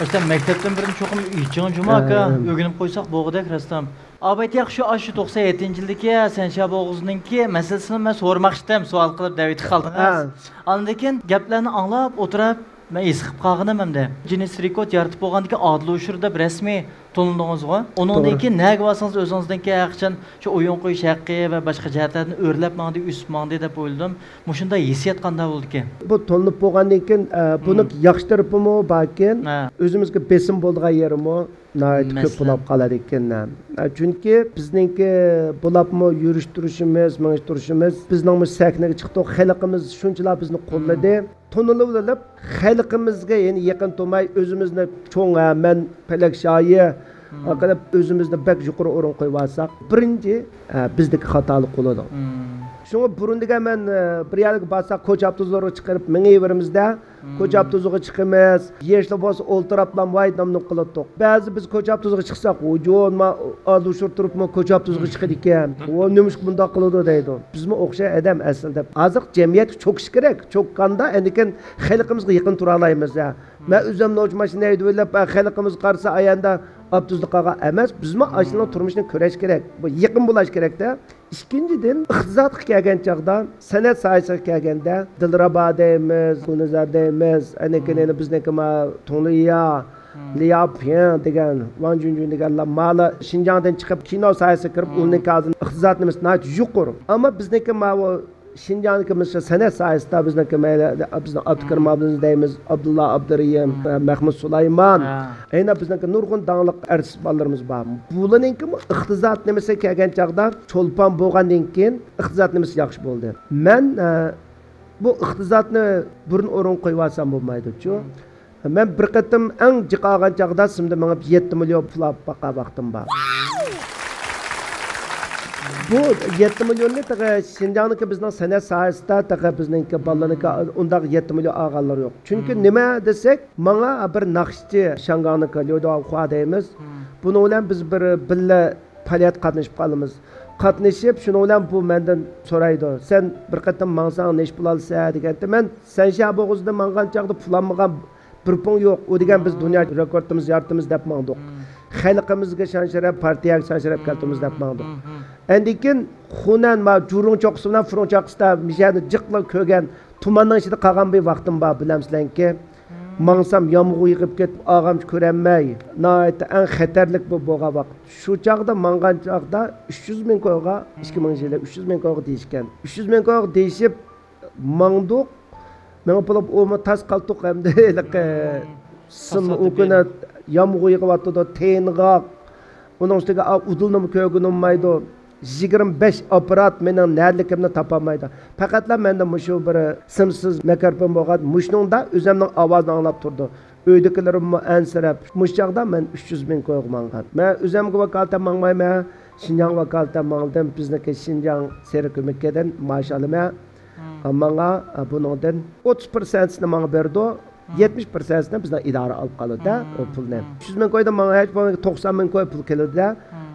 ئەسلى مەكتەپتىن بىرنى چوقۇم ئېچىڭ جۇما ئاكا، ھە. ئۆگىنىپ قويساق بولغۇدەك راستام. ئابايتى ياخشى، ئاشۇ توقسان يەتتىنچى يىلدىكى سەنشيا بوغۇزىنىڭكى مەسىلىسىنى مەن سورىماقچىدىم، سوئال قىلىپ دەۋېتىپ قالدىڭىز. ھە. ئاندىن كېيىن گەپلەرنى ئاڭلاپ ئولتۇرۇپ، مەن ھېس قىلىپ قالغىنىم ئەمدى. جىننېس رېكورد يارىتىپ بولغاندىكى ئادىل ئۇچۇر دەپ رەسمىي تونۇلدىڭىزغۇ؟ ئۇنىڭدىن توغرا. كېيىن نەگە بارسىڭىز ئۆزىڭىزنىڭكى ھەرقاچان شۇ ئويۇن قويۇش ھەققى ۋە باشقا جەھەتلەردىن ئۆرلەپ ماڭدى، ئۆسۈپ ماڭدى دەپ ئويلىدىم. مۇشۇنداق ھېسسىيات قانداق بولدىكەن؟ بۇ تونۇلۇپ بولغاندىن كېيىن، ئە، بۇنىڭ مم. ياخشى تەرىپىمۇ باركەن، ھە. ئۆزىمىزگە بېسىم بولىدىغان يېرىمۇ ناھايىتى كۆپ مەسىلەن. بولۇپ قالىدىكەن. ئە، چۈنكى بىزنىڭكى بولۇپمۇ يۈرۈش تۇرۇشىمىز، مېڭىش تۇرۇشىمىز، بىزنىڭمۇ سەھنىگە چىقتۇق، خەلقىمىز شۇنچىلا بىزنى قوللىدى. مم. تونۇلۇۋېلىپ، خەلقىمىزگە يەنە يېقىن تۇرماي، ئۆزىمىزنى چوڭ، ھە، مەن پەلەك شايى مم. قىلىپ، ئۆزىمىزنى بەك يۇقىرى ئورۇن قويۇۋالساق، بىرىنچى، ھە، بىزدىكى خاتالىق بولىدۇ. مم. شۇڭا بۇرۇن دېگەن مەن، ئە، بىر يەرگە بارساق، كوچا ئاپتوبۇسلىرىغا چىقىرىپ مېڭىۋېرىمىز-دە، كوچا ئاپتوبۇسىغا چىقىمىز. ياشلار بولسا ئولتۇراپلا ۋاي نام-نۇم قىلاتتۇق. بەزى بىز كوچا ئاپتوبۇسىغا چىقساق، ۋۇجۇن، ما، ئادىل ئۇچۇر تۇرۇپمۇ كوچا ئاپتوبۇسىغا چىقىدىكەن. ۋۇ نېمىشقا بۇنداق قىلىدۇ دەيدۇ. بىزمۇ ئوخشاش ئادەم ئەسلىدە. ھازىر جەمئىيەتكە چۆكۈش كېرەك. چۆككەندە ئەندىكىن خەلقىمىزگە يېقىن تۇرالايمىز. مەن ئۆزۈم نوچى ماشىنا ھەيدىۋېلىپ، خەلقىمىز قارىسا ئاياندا ئاپتوبۇستا قالغان ئەمەس. بىزمۇ ئاشۇنىڭ تۇرمۇشىنى كۆرۈش كېرەك. بۇ يېقىن بولۇش كېرەك-دە. ئىككىنچىدىن، ئىقتىسادقا كەلگەن چاغدا، سەنئەت ساھەسىگە كەلگەندە، دىلرەبا دەيمىز، گۈلنەزەر دەيمىز، ئەنە كېيىن يەنە بىزنىڭكى ما تۇڭلىيا، لياۋ پيىڭ دېگەن، ۋاڭ جۈنجۈن دېگەنلەر مالا شىنجاڭدىن چىقىپ، كىنو ساھەسىگە كىرىپ، ئۇلارنىڭكى ھازىر ئىقتىساد نېمىسى ناھايىتى يۇقىرى. ئەمما بىزنىڭكى ماۋۇ شىنجاڭدىكى مۇشۇ سەنئەت ساھەسىدە بىزنىڭكى مەيلى، بىزنىڭ ئابدۇكېرىم ئابلىمىز دەيمىز، ئابدۇللا ئابدۇرېھىم، مەھمۇت سۇلايمان، يەنە بىزنىڭكى نۇرغۇن داڭلىق ئارتىس بالىلىرىمىز بار. بۇلارنىڭكىمۇ ئىقتىساد نېمىسىگە كەلگەن چاغدا چولپان بولغاندىن كېيىن ئىقتىساد نېمىسى ياخشى بولدى. مەن، ئە، بۇ ئىقتىسادنى بۇرۇن ئورۇنغا قويۇۋالسام بولمايدۇچۇ. مەن بىر قېتىم ئەڭ جىق ئالغان چاغدا سىمدا مېڭىپ يەتتە مىليون پۇل ئاپ باققان ۋاقتىم بار. بۇ يەتتە مىليوننى تېخى شىنجاڭدىكى بىزنىڭ سەنئەت ساھەسىدە تېخى بىزنىڭكى بالىلارنىڭكى ئۇنداق يەتتە مىليون ئالغانلىرى يوق. چۈنكى نېمە دېسەك، ماڭا بىر ناخشىچى شياڭگاڭنىڭكى ليۇ داۋخۇا دەيمىز. بۇنىڭ بىلەن بىز بىر بىللە پائالىيەتكە قاتنىشىپ قالىمىز. قاتنىشىپ، شۇنىڭ بىلەن بۇ مەندىن سورايدۇ، سەن بىر قېتىم ماڭساڭ نەچچە پۇل ئالىسەن دېگەندە، مەن سەنشيا بوغۇزىدا ماڭغان چاغدا پۇل ئالمىغان بىر پۇڭ يوق. ئۇ دېگەن بىز دۇنيا رېكورتىمىز يارىتىمىز دەپ ماڭدۇق. خەلقىمىزگە شان شەرەپ، پارتىيەگە شان شەرەپ كەلتۈرىمىز دەپ ماڭدۇق. ئەندىن كېيىن خۇنەن ما جۇرۇڭ چوققىسى بىلەن فۇرۇڭ چوققىسىدا مىشەنى جىقلا كۆرگەن تۇماننىڭ ئىچىدە قالغان بىر ۋاقتىم بار، بىلەمسىلەركى. ماڭسام يامغۇر يېغىپ كېتىپ ئالغامچە كۆرەلمەي، ناھايىتى ئەڭ خەتەرلىك بىر بولغان ۋاقىت. شۇ چاغدا ماڭغان چاغدا ئۈچ يۈز مىڭ كويغا، ئىككى مىڭىنچى يىلى ئۈچ يۈز مىڭ كويغا دېيىشكەن. ئۈچ يۈز مىڭ كويغا دېيىشىپ ماڭدۇق. مېڭىپ بولۇپ ئۇمۇ تاس قالتۇق ئەمدى ھېلىقى سىم ئۇ كۈنى يامغۇر يېغىۋاتىدۇ، تېيىنغاق. ئۇنىڭ ئۈستىگە ئۇدۇلنىمۇ كۆرگىلى بولمايدۇ. يىگىرمە بەش ئاپپارات مېنىڭ نەدىلىكىمنى تاپالمايدۇ. پەقەتلا مەندە مۇشۇ بىر سىمسىز مىكروفون بولغان، مۇشۇنىڭدا ئۆزۈمنىڭ ئاۋازىنى ئاڭلاپ تۇرىدۇ. ئۆيدىكىلىرىممۇ ئەنسىرەپ، مۇشۇ چاغدا مەن ئۈچ يۈز مىڭ كويغا ماڭغان. مەن ئۆزۈمگە ۋاكالىتەن ماڭمايمەن، شىنجاڭ ۋاكالىتەن ماڭدىم. بىزنىڭكى شىنجاڭ سېرىق كۆمەككىدىن مائاش ئالىمەن. ماڭا بۇنىڭدىن ئوتتۇز پىرسەنتىنى ماڭا بېرىدۇ. يەتمىش پىرسەنتىنى بىزنىڭ ئىدارە ئالىپ قالىدۇ-دە، ئۇ پۇلنى. ئۈچ يۈز مىڭ كويدىن ماڭا ھېچ بولمىغاندا توقسان مىڭ كوي پۇل كېلىدۇ-دە.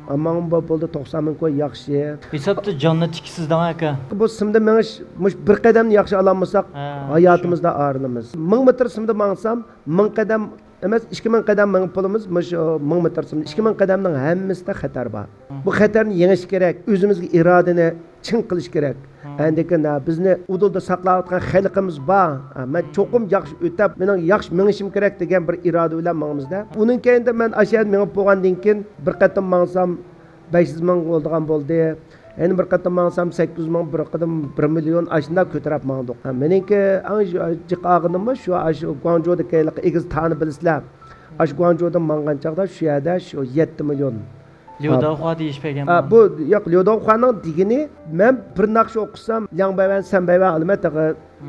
ماڭا بۇ بولدى، توقسان مىڭ كوي ياخشى. ھېسابتا جاننى تىكىسىز دەڭ ئاكا. بۇ سىمدا مېڭىش مۇشۇ بىر قەدەمنى ياخشى ئالالمىساق، ھاياتىمىزدا ئايرىلىمىز. مىڭ مېتىر سىمدا ماڭسام، مىڭ قەدەم ئەمەس، ئىككى مىڭ قەدەم مېڭىپ بولىمىز. مۇشۇ مىڭ مېتىر سىمدا ئىككى مىڭ قەدەمنىڭ ھەممىسىدە خەتەر بار. بۇ خەتەرنى يېڭىش كېرەك، ئۆزىمىزگە ئىرادىنى چىڭ قىلىش كېرەك. ئەندىكىن، ھە، بىزنى ئۇدۇلدا ساقلاۋاتقان خەلقىمىز بار. ھە، مەن چوقۇم ياخشى ئۆتەپ، مېنىڭ ياخشى مېڭىشىم كېرەك دېگەن بىر ئىرادە بىلەن ماڭىمىز-دە. ئۇنىڭ كەينىدە مەن ئاشۇ يەردە مېڭىپ بولغاندىن كېيىن، بىر قېتىم ماڭسام، بەش يۈز مىڭ بولىدىغان بولدى. يەنە بىر قېتىم ماڭسام، سەككىز يۈز مىڭ، بىر قېتىم بىر مىليون، ئاشۇنداق كۆتۈرۈپ ماڭدۇق. ھە، مېنىڭكى ئەڭ جىق ئالغىنىممۇ شۇ، ئاشۇ گۇاڭجۇدىكى ھېلىقى ئېگىز تاغنى بىلىسىلەر. ئاشۇ گۇاڭجۇدىن ماڭغان چاغدا شۇ يەردە شۇ يەتتە مىليون. ليۇداۋخۇا دېيىش بەرگەن. ھە، بۇ، ياق، ليۇداۋخۇانىڭ دېگىنى، مەن بىر ناخشا ئوقۇسام، لياڭ بەيۋەن، سەن بەيۋەن ئالىمەن، تېخى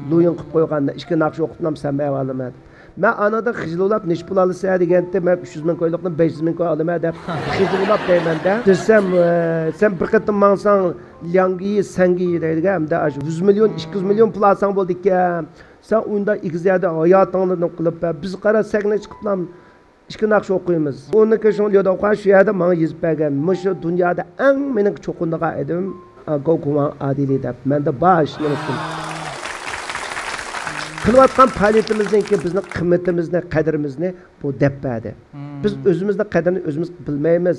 لۇيىڭ قىلىپ قويغان، ئىككى ناخشا ئوقۇپلام، سەن بەيۋەن ئالىمەن. مەن ئانىڭدىن خىجىل بولاپ، نېچە پۇل ئالىسەن دېگەندە، مەن ئۈچ يۈز مىڭ كويلۇقنى بەش يۈز مىڭ كوي ئالىمەن دەپ خىجىل بولاپ دەيمەن-دە. دېسەم، ئە، سەن بىر قېتىم ماڭساڭ، لياڭگىي، سەنگىي دەيدىكەن، ھەمدە ئاشۇ يۈز مىليون، ئىككى يۈز مىليون پۇل ئالساڭ بولىدىكەن. سەن ئۇنداق ئېگىز يەردە ھاياتىڭنى نېمە قىلىپ، بىز قارا سەھنىگە چىقىپلا ئىككى ناخشا ئوقۇيمىز. ئۇنىڭ كېيىن شۇڭا ليۇداۋخۇا شۇ يەردە ماڭا يېزىپ بەرگەن. مۇشۇ دۇنيادا ئەڭ مېنىڭ چوقۇنىدىغان ئادىمىم، ئا، گو كۇڭۋاڭ ئادىلى دەپ. مەندە بار ئىشنى قىلسۇن. قىلىۋاتقان پائالىيىتىمىزنىڭكى بىزنىڭ قىممىتىمىزنى، قەدرىمىزنى بۇ دەپ بەردى. بىز ئۆزىمىزنىڭ قەدرىنى ئۆزىمىز بىلمەيمىز،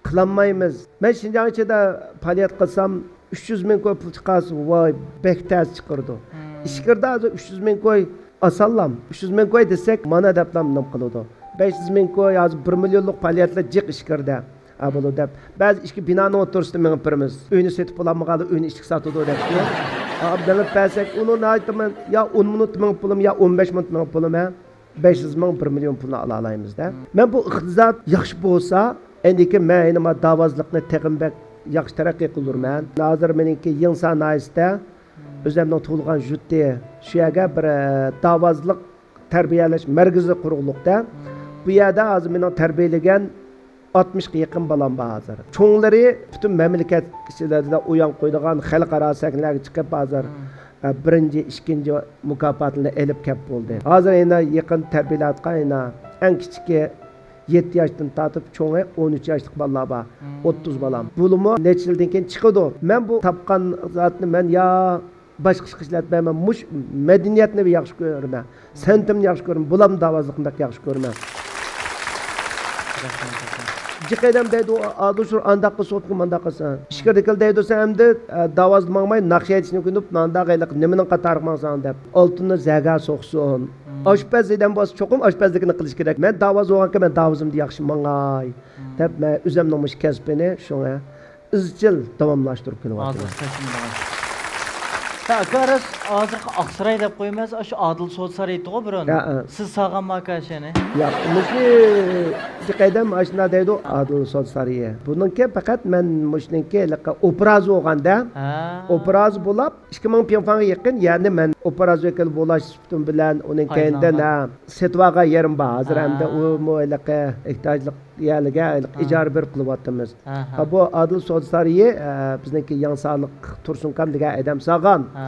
قىلالمايمىز. مەن شىنجاڭ ئىچىدە پائالىيەت قىلسام، ئۈچ يۈز مىڭ كوي پۇل چىقارسا، ۋاي، بەك تەس چىقىرىدۇ. ئىچكىرىدە ھازىر ئۈچ يۈز مىڭ كوي ئاسانلام. ئۈچ يۈز مىڭ كوي دېسەك، مانا دەپلا نېمە قىلىدۇ. بەش يۈز مىڭ كوي، ھازىر بىر مىليونلۇق پائالىيەتلەر جىق ئىچكىرىدە. ھە، بولىدۇ دەپ. بەزى ئىككى بىنانىڭ ئوتتۇرىسىدا مېڭىپ بېرىمىز. ئۆينى سېتىپ بولالمىغانلار ئۆينى ئىچىگە ساتىدۇ دەپتۇ. ھە، مېڭىپ بەرسەك، ئۇنى ناھايىتى مەن، يا ئون مىنۇت مېڭىپ بولۇم، يا ئون بەش مىنۇت مېڭىپ بولۇم، ھە. بەش يۈز مىڭ، بىر مىليون پۇلنى ئالالايمىز-دە. مەن بۇ ئىقتىساد ياخشى بولسا، ئەندىكىن مەن يەنە ما داۋازلىقنى تېخىمۇ بەك ياخشى تەرەققىي قىلدۇرىمەن. ھازىر مېنىڭكى يېڭىسار ناھىيەسىدە ئۆزۈمنىڭ تۇغۇلغان يۇرتى، شۇ يەرگە بىر، ئە، داۋازلىق تەربىيەلەش مەركىزى قۇرۇقلۇقتا. بۇ يەردە ھازىر مېنىڭ تەربىيەلىگەن ئاتمىشقا يېقىن بالام بار ھازىر. چوڭلىرى پۈتۈن مەملىكەت ئىچىدە ئويۇن قويىدىغان خەلقئارا سەھنىلەرگە چىقىپ ھازىر، ئە، بىرىنچى، ئىككىنچى مۇكاپاتلىرىنى ئېلىپ كەپ بولدى. ھازىر يەنە يېقىن تەربىيەلەۋاتقان يەنە ئەڭ كىچىكى يەتتە ياشتىن تارتىپ چوڭى ئون ئۈچ ياشلىق بالىلار بار. ئوتتۇز بالام. بۇلىمۇ نەچچە يىلدىن كېيىن چىقىدۇ. مەن بۇ تاپقان زاتنى مەن يا باشقا ئىشقا ئىشلەتمەيمەن. مۇشۇ مەدەنىيەتنى ياخشى كۆرىمەن. سەنئىتىمنى ياخشى كۆرىمەن. بۇلارمۇ داۋازلىقنى بەك ياخشى كۆرىمەن. جىق ئادەم دەيدۇ، ئادىل شۇ ئانداق قىلسا، مانداق قىلسا. ئىچكىرىدىكىلەر دەيدۇ، سەن ئەمدى، ئە، داۋازدا ماڭماي، ناخشا ئېيتىشنى ئۆگىنىپ، مانداق ھېلىقى نېمىنىڭ قاتارىغا ماڭساڭ دەپ. ئالتۇننى زەگە سوقسۇن. ئاشپەز ئادەم بولسا، چوقۇم ئاشپەزلىكىنى قىلىش كېرەك. مەن داۋاز بولغانكەن، مەن داۋىزىمدا ياخشى ماڭاي دەپ، مەن ئۆزۈمنىڭ مۇشۇ كەسپىنى شۇڭا ئىزچىل داۋاملاشتۇرۇپ كېلىۋاتىمەن. ھازىرغىچە تەكشىمىدىڭىز. ھە، ئاكا، راست، ھازىرقى ئاقساراي دەپ قويىمىز، ئاشۇ ئادىل سودا سارىيى ئىدىغۇ بۇرۇن. ھە، ھە. سىز سالغانمۇ ئاكا ئاشۇنى؟ ياق، مۇشۇ جىق ئادەم ئاشۇنداق دەيدۇ، ئادىل سودا سارىيى. بۇنىڭكى پەقەت مەن مۇشۇنىڭكى ھېلىقى ئوبراز بولغاندا، ھە. ئوبراز بولاپ، ئىككى مىڭ پياڭفاڭغا يېقىن، يەنى مەن ئوبراز ۋەكىلى بولاش سۈپىتىم بىلەن، ئۇنىڭ كەينىدىن، ھە، سېتىۋالغان يېرىم بار. ھازىر ھە. ئەمدى ئۇمۇ ھېلىقى ئېھتىياجلىق يەرلىكى ھە. ئىجارە بېرىپ قىلىۋاتىمىز. ھە، ھە. ھە، بۇ ئادىل سودا سارىيى، ئە، بىزنىڭكى يېڭىسارلىق تۇرسۇنكام دېگەن ئادەم سالغان. ھە.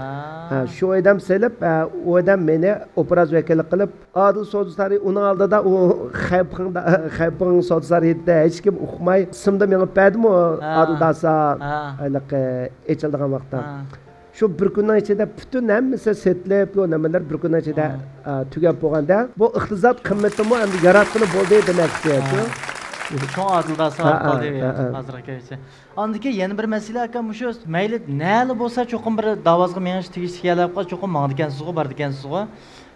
ھە، شۇ ئادەم سېلىپ، ئە، ئۇ ئادەم مېنى ئوبراز ۋەكىلى قىلىپ، ئادىل سودا سارىيى ئۇنىڭ ئالدىدا ئۇ خەيپىڭدا، خەيپىڭ سودا سارىيىدا ھېچكىم ئۇقماي، سىمدا مېڭىپ بەردىمۇ ھە. ئادىل داسا، ھە. ھېلىقى ئېچىلىدىغان ۋاقىتتا. ھە. شۇ بىر كۈننىڭ ئىچىدە پۈتۈن ھەممىسى سېتىلىپ، يو نېمىلەر بىر كۈننىڭ ئىچىدە، ھە. ئا، تۈگەپ بولغاندا، بۇ ئىقتىساد قىممىتىمۇ ئەمدى ياراتقىلى بولدى دېمەكچى. ھە. شۇڭا ئادىل داسا ھە، قالدى ھە، ھە. ھازىرغىچە. ئاندىن كېيىن يەنە بىر مەسىلە، ئاكا، مۇشۇ مەيلى نەلا بولسا، چوقۇم بىر داۋازغا مېڭىش تېگىشلىك يەرلەر بار، چوقۇم ماڭىدىكەنسىزغۇ، باردىكەنسىزغۇ.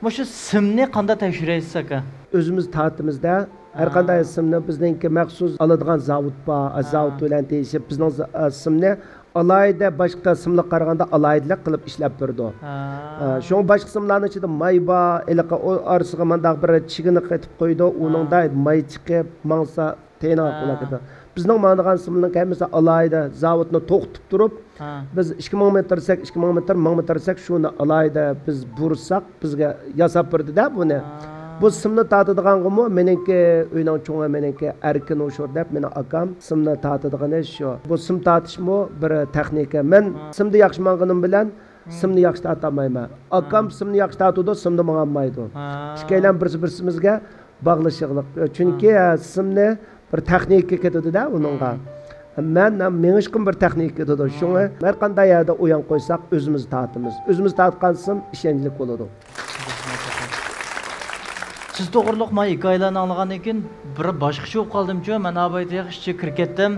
مۇشۇ سىمنى قانداق تەكشۈرەيسىز، ئاكا؟ ئۆزىمىز تارتىمىزدە. ھە. ھەر قانداق سىمنى بىزنىڭكى مەخسۇس ئالىدىغان زاۋۇت بار. ھە. زاۋۇت بىلەن تېگىشىپ، بىزنىڭ ز-، ئە، سىمنى ئالاھىدە باشقا سىملارغا قارىغاندا ئالاھىدىلىك قىلىپ ئىشلەپ بېرىدۇ. ھە. ئە، شۇڭا باشقا سىملارنىڭ ئىچىدە ماي بار، ھېلىقى ئۇ ئارىسىغا مانداق بىر چىگىنى قېتىپ قويىدۇ، ھە. ئۇنىڭدا ماي چىقىپ ماڭسا، تېنىغا ھە. قۇلاق كېتىدۇ. بىزنىڭ ماڭىدىغان سىمنىڭ ھەممىسى ئالاھىدە زاۋۇتنى توختىتىپ تۇرۇپ، ھە. بىز ئىككى مىڭ مېتىر دېسەك، ئىككى مىڭ مېتىر، مىڭ مېتىر دېسەك، شۇنى ئالاھىدە بىز بۇرساق، بىزگە ياساپ بېرىدۇ-دە بۇنى. ھە. بۇ سىمنى تارتىدىغانغىمۇ مېنىڭكى ئۆينىڭ چوڭى، مېنىڭكى ئەركىن ئۇشۇر دەپ مېنىڭ ئاكام سىمنى تارتىدىغىنى شۇ. بۇ سىم تارتىشمۇ بىر تېخنىكا. مەن ھە. سىمدا ياخشى ماڭغىنىم بىلەن ھە. سىمنى ياخشى تارتالمايمەن. ئاكام ھە. سىمنى ياخشى تارتىدۇ، سىمدا ماڭالمايدۇ. ھە. ئىككىيلەن بىرسى بىرسىمىزگە باغلىشىقلىق. چۈنكى، ھە. ئە، سىمنى بىر تېخنىكا كېتىدۇ-دە ئۇنىڭغا. ھە. مەن، ئە، مېڭىشقىمۇ بىر تېخنىكا كېتىدۇ. ھە. شۇڭا ھەر قانداق يەردە ئويۇن قويساق، ئۆزىمىز تارتىمىز. ئۆزىمىز تارتقان سىم ئىشەنچلىك بولىدۇ. سىز توغرۇلۇق مانا ھېكايىلەرنى ئاڭلىغاندىن كېيىن، بىر باشقىچە بولۇپ قالدىمچۇ، مەن ئابايتى ياخشىچە كىرىپ كەتتىم.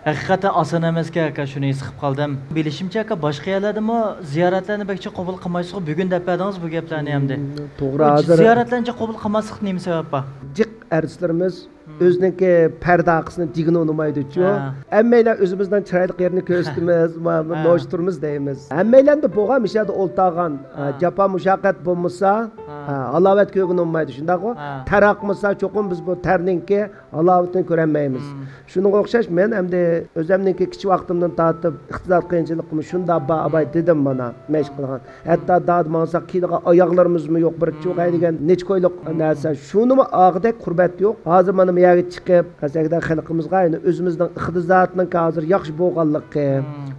ھەقىقەتەن ئاسان ئەمەسكەن ئاكا، شۇنى ھېس قىلىپ قالدىم. بىلىشىمچە ئاكا، باشقا يەرلەردىمۇ زىيارەتلەرنى بەكچە قوبۇل قىلمايسىزغۇ، بۈگۈن دەپ بەردىڭىز بۇ گەپلەرنى ئەمدى. مم، توغرا، بۇ ھازىر زىيارەتلەرنى قوبۇل قىلماسلىقتا نېمە سەۋەب بار؟ جىق ئەرزلىرىمىز، مم. ئۆزىنىڭكى پەردە ئارقىسىنى دېگىنى ئۇنىمايدۇچۇ. ھە. ھەممەيلەن ئۆزىمىزنىڭ چىرايلىق يېرىنى كۆرسىتىمىز، ما-، ما-، ھە. نوشتۇرىمىز دەيمىز. ھەممەيلەندە بولغان مۇشۇ يەردە ئولتۇرغان، ئە، ھە. جاپا مۇشەققەت بولمىسا، ھە. ھە، ھالاۋەت كۆرگىلى ئۇنىمايدۇ، شۇنداققۇ؟ ھە. تەر ئاقمىسا، چوقۇم بىز بۇ تەرنىڭكى ھالاۋىتىنى كۆرەلمەيمىز. مم. شۇنىڭغا ئوخشاش مەن ئەمدى ئۆزەمنىڭكى كىچىك ۋاقتىمدىن تارتىپ ئىقتىساد قىيىنچىلىقىمۇ شۇنداق بار، ئاباي، مم. دېدىم مانا، مەشىق قىلغان. ھەتتا دادىم ماڭساق كىيىدىغان ئاياغلىرىمىزمۇ يوق، بىر چۇغاي دېگەن نېچە كويلۇق نەرسە. شۇنىمۇ ئالغۇدەك قۇربەت يوق. ھازىر مانا بۇ يەرگە چىقىپ، ئەسلىدە خەلقىمىزغا يەنە ئۆزىمىزنىڭ ئىقتىسادىنىڭ ھازىر ياخشى بولغانلىقى،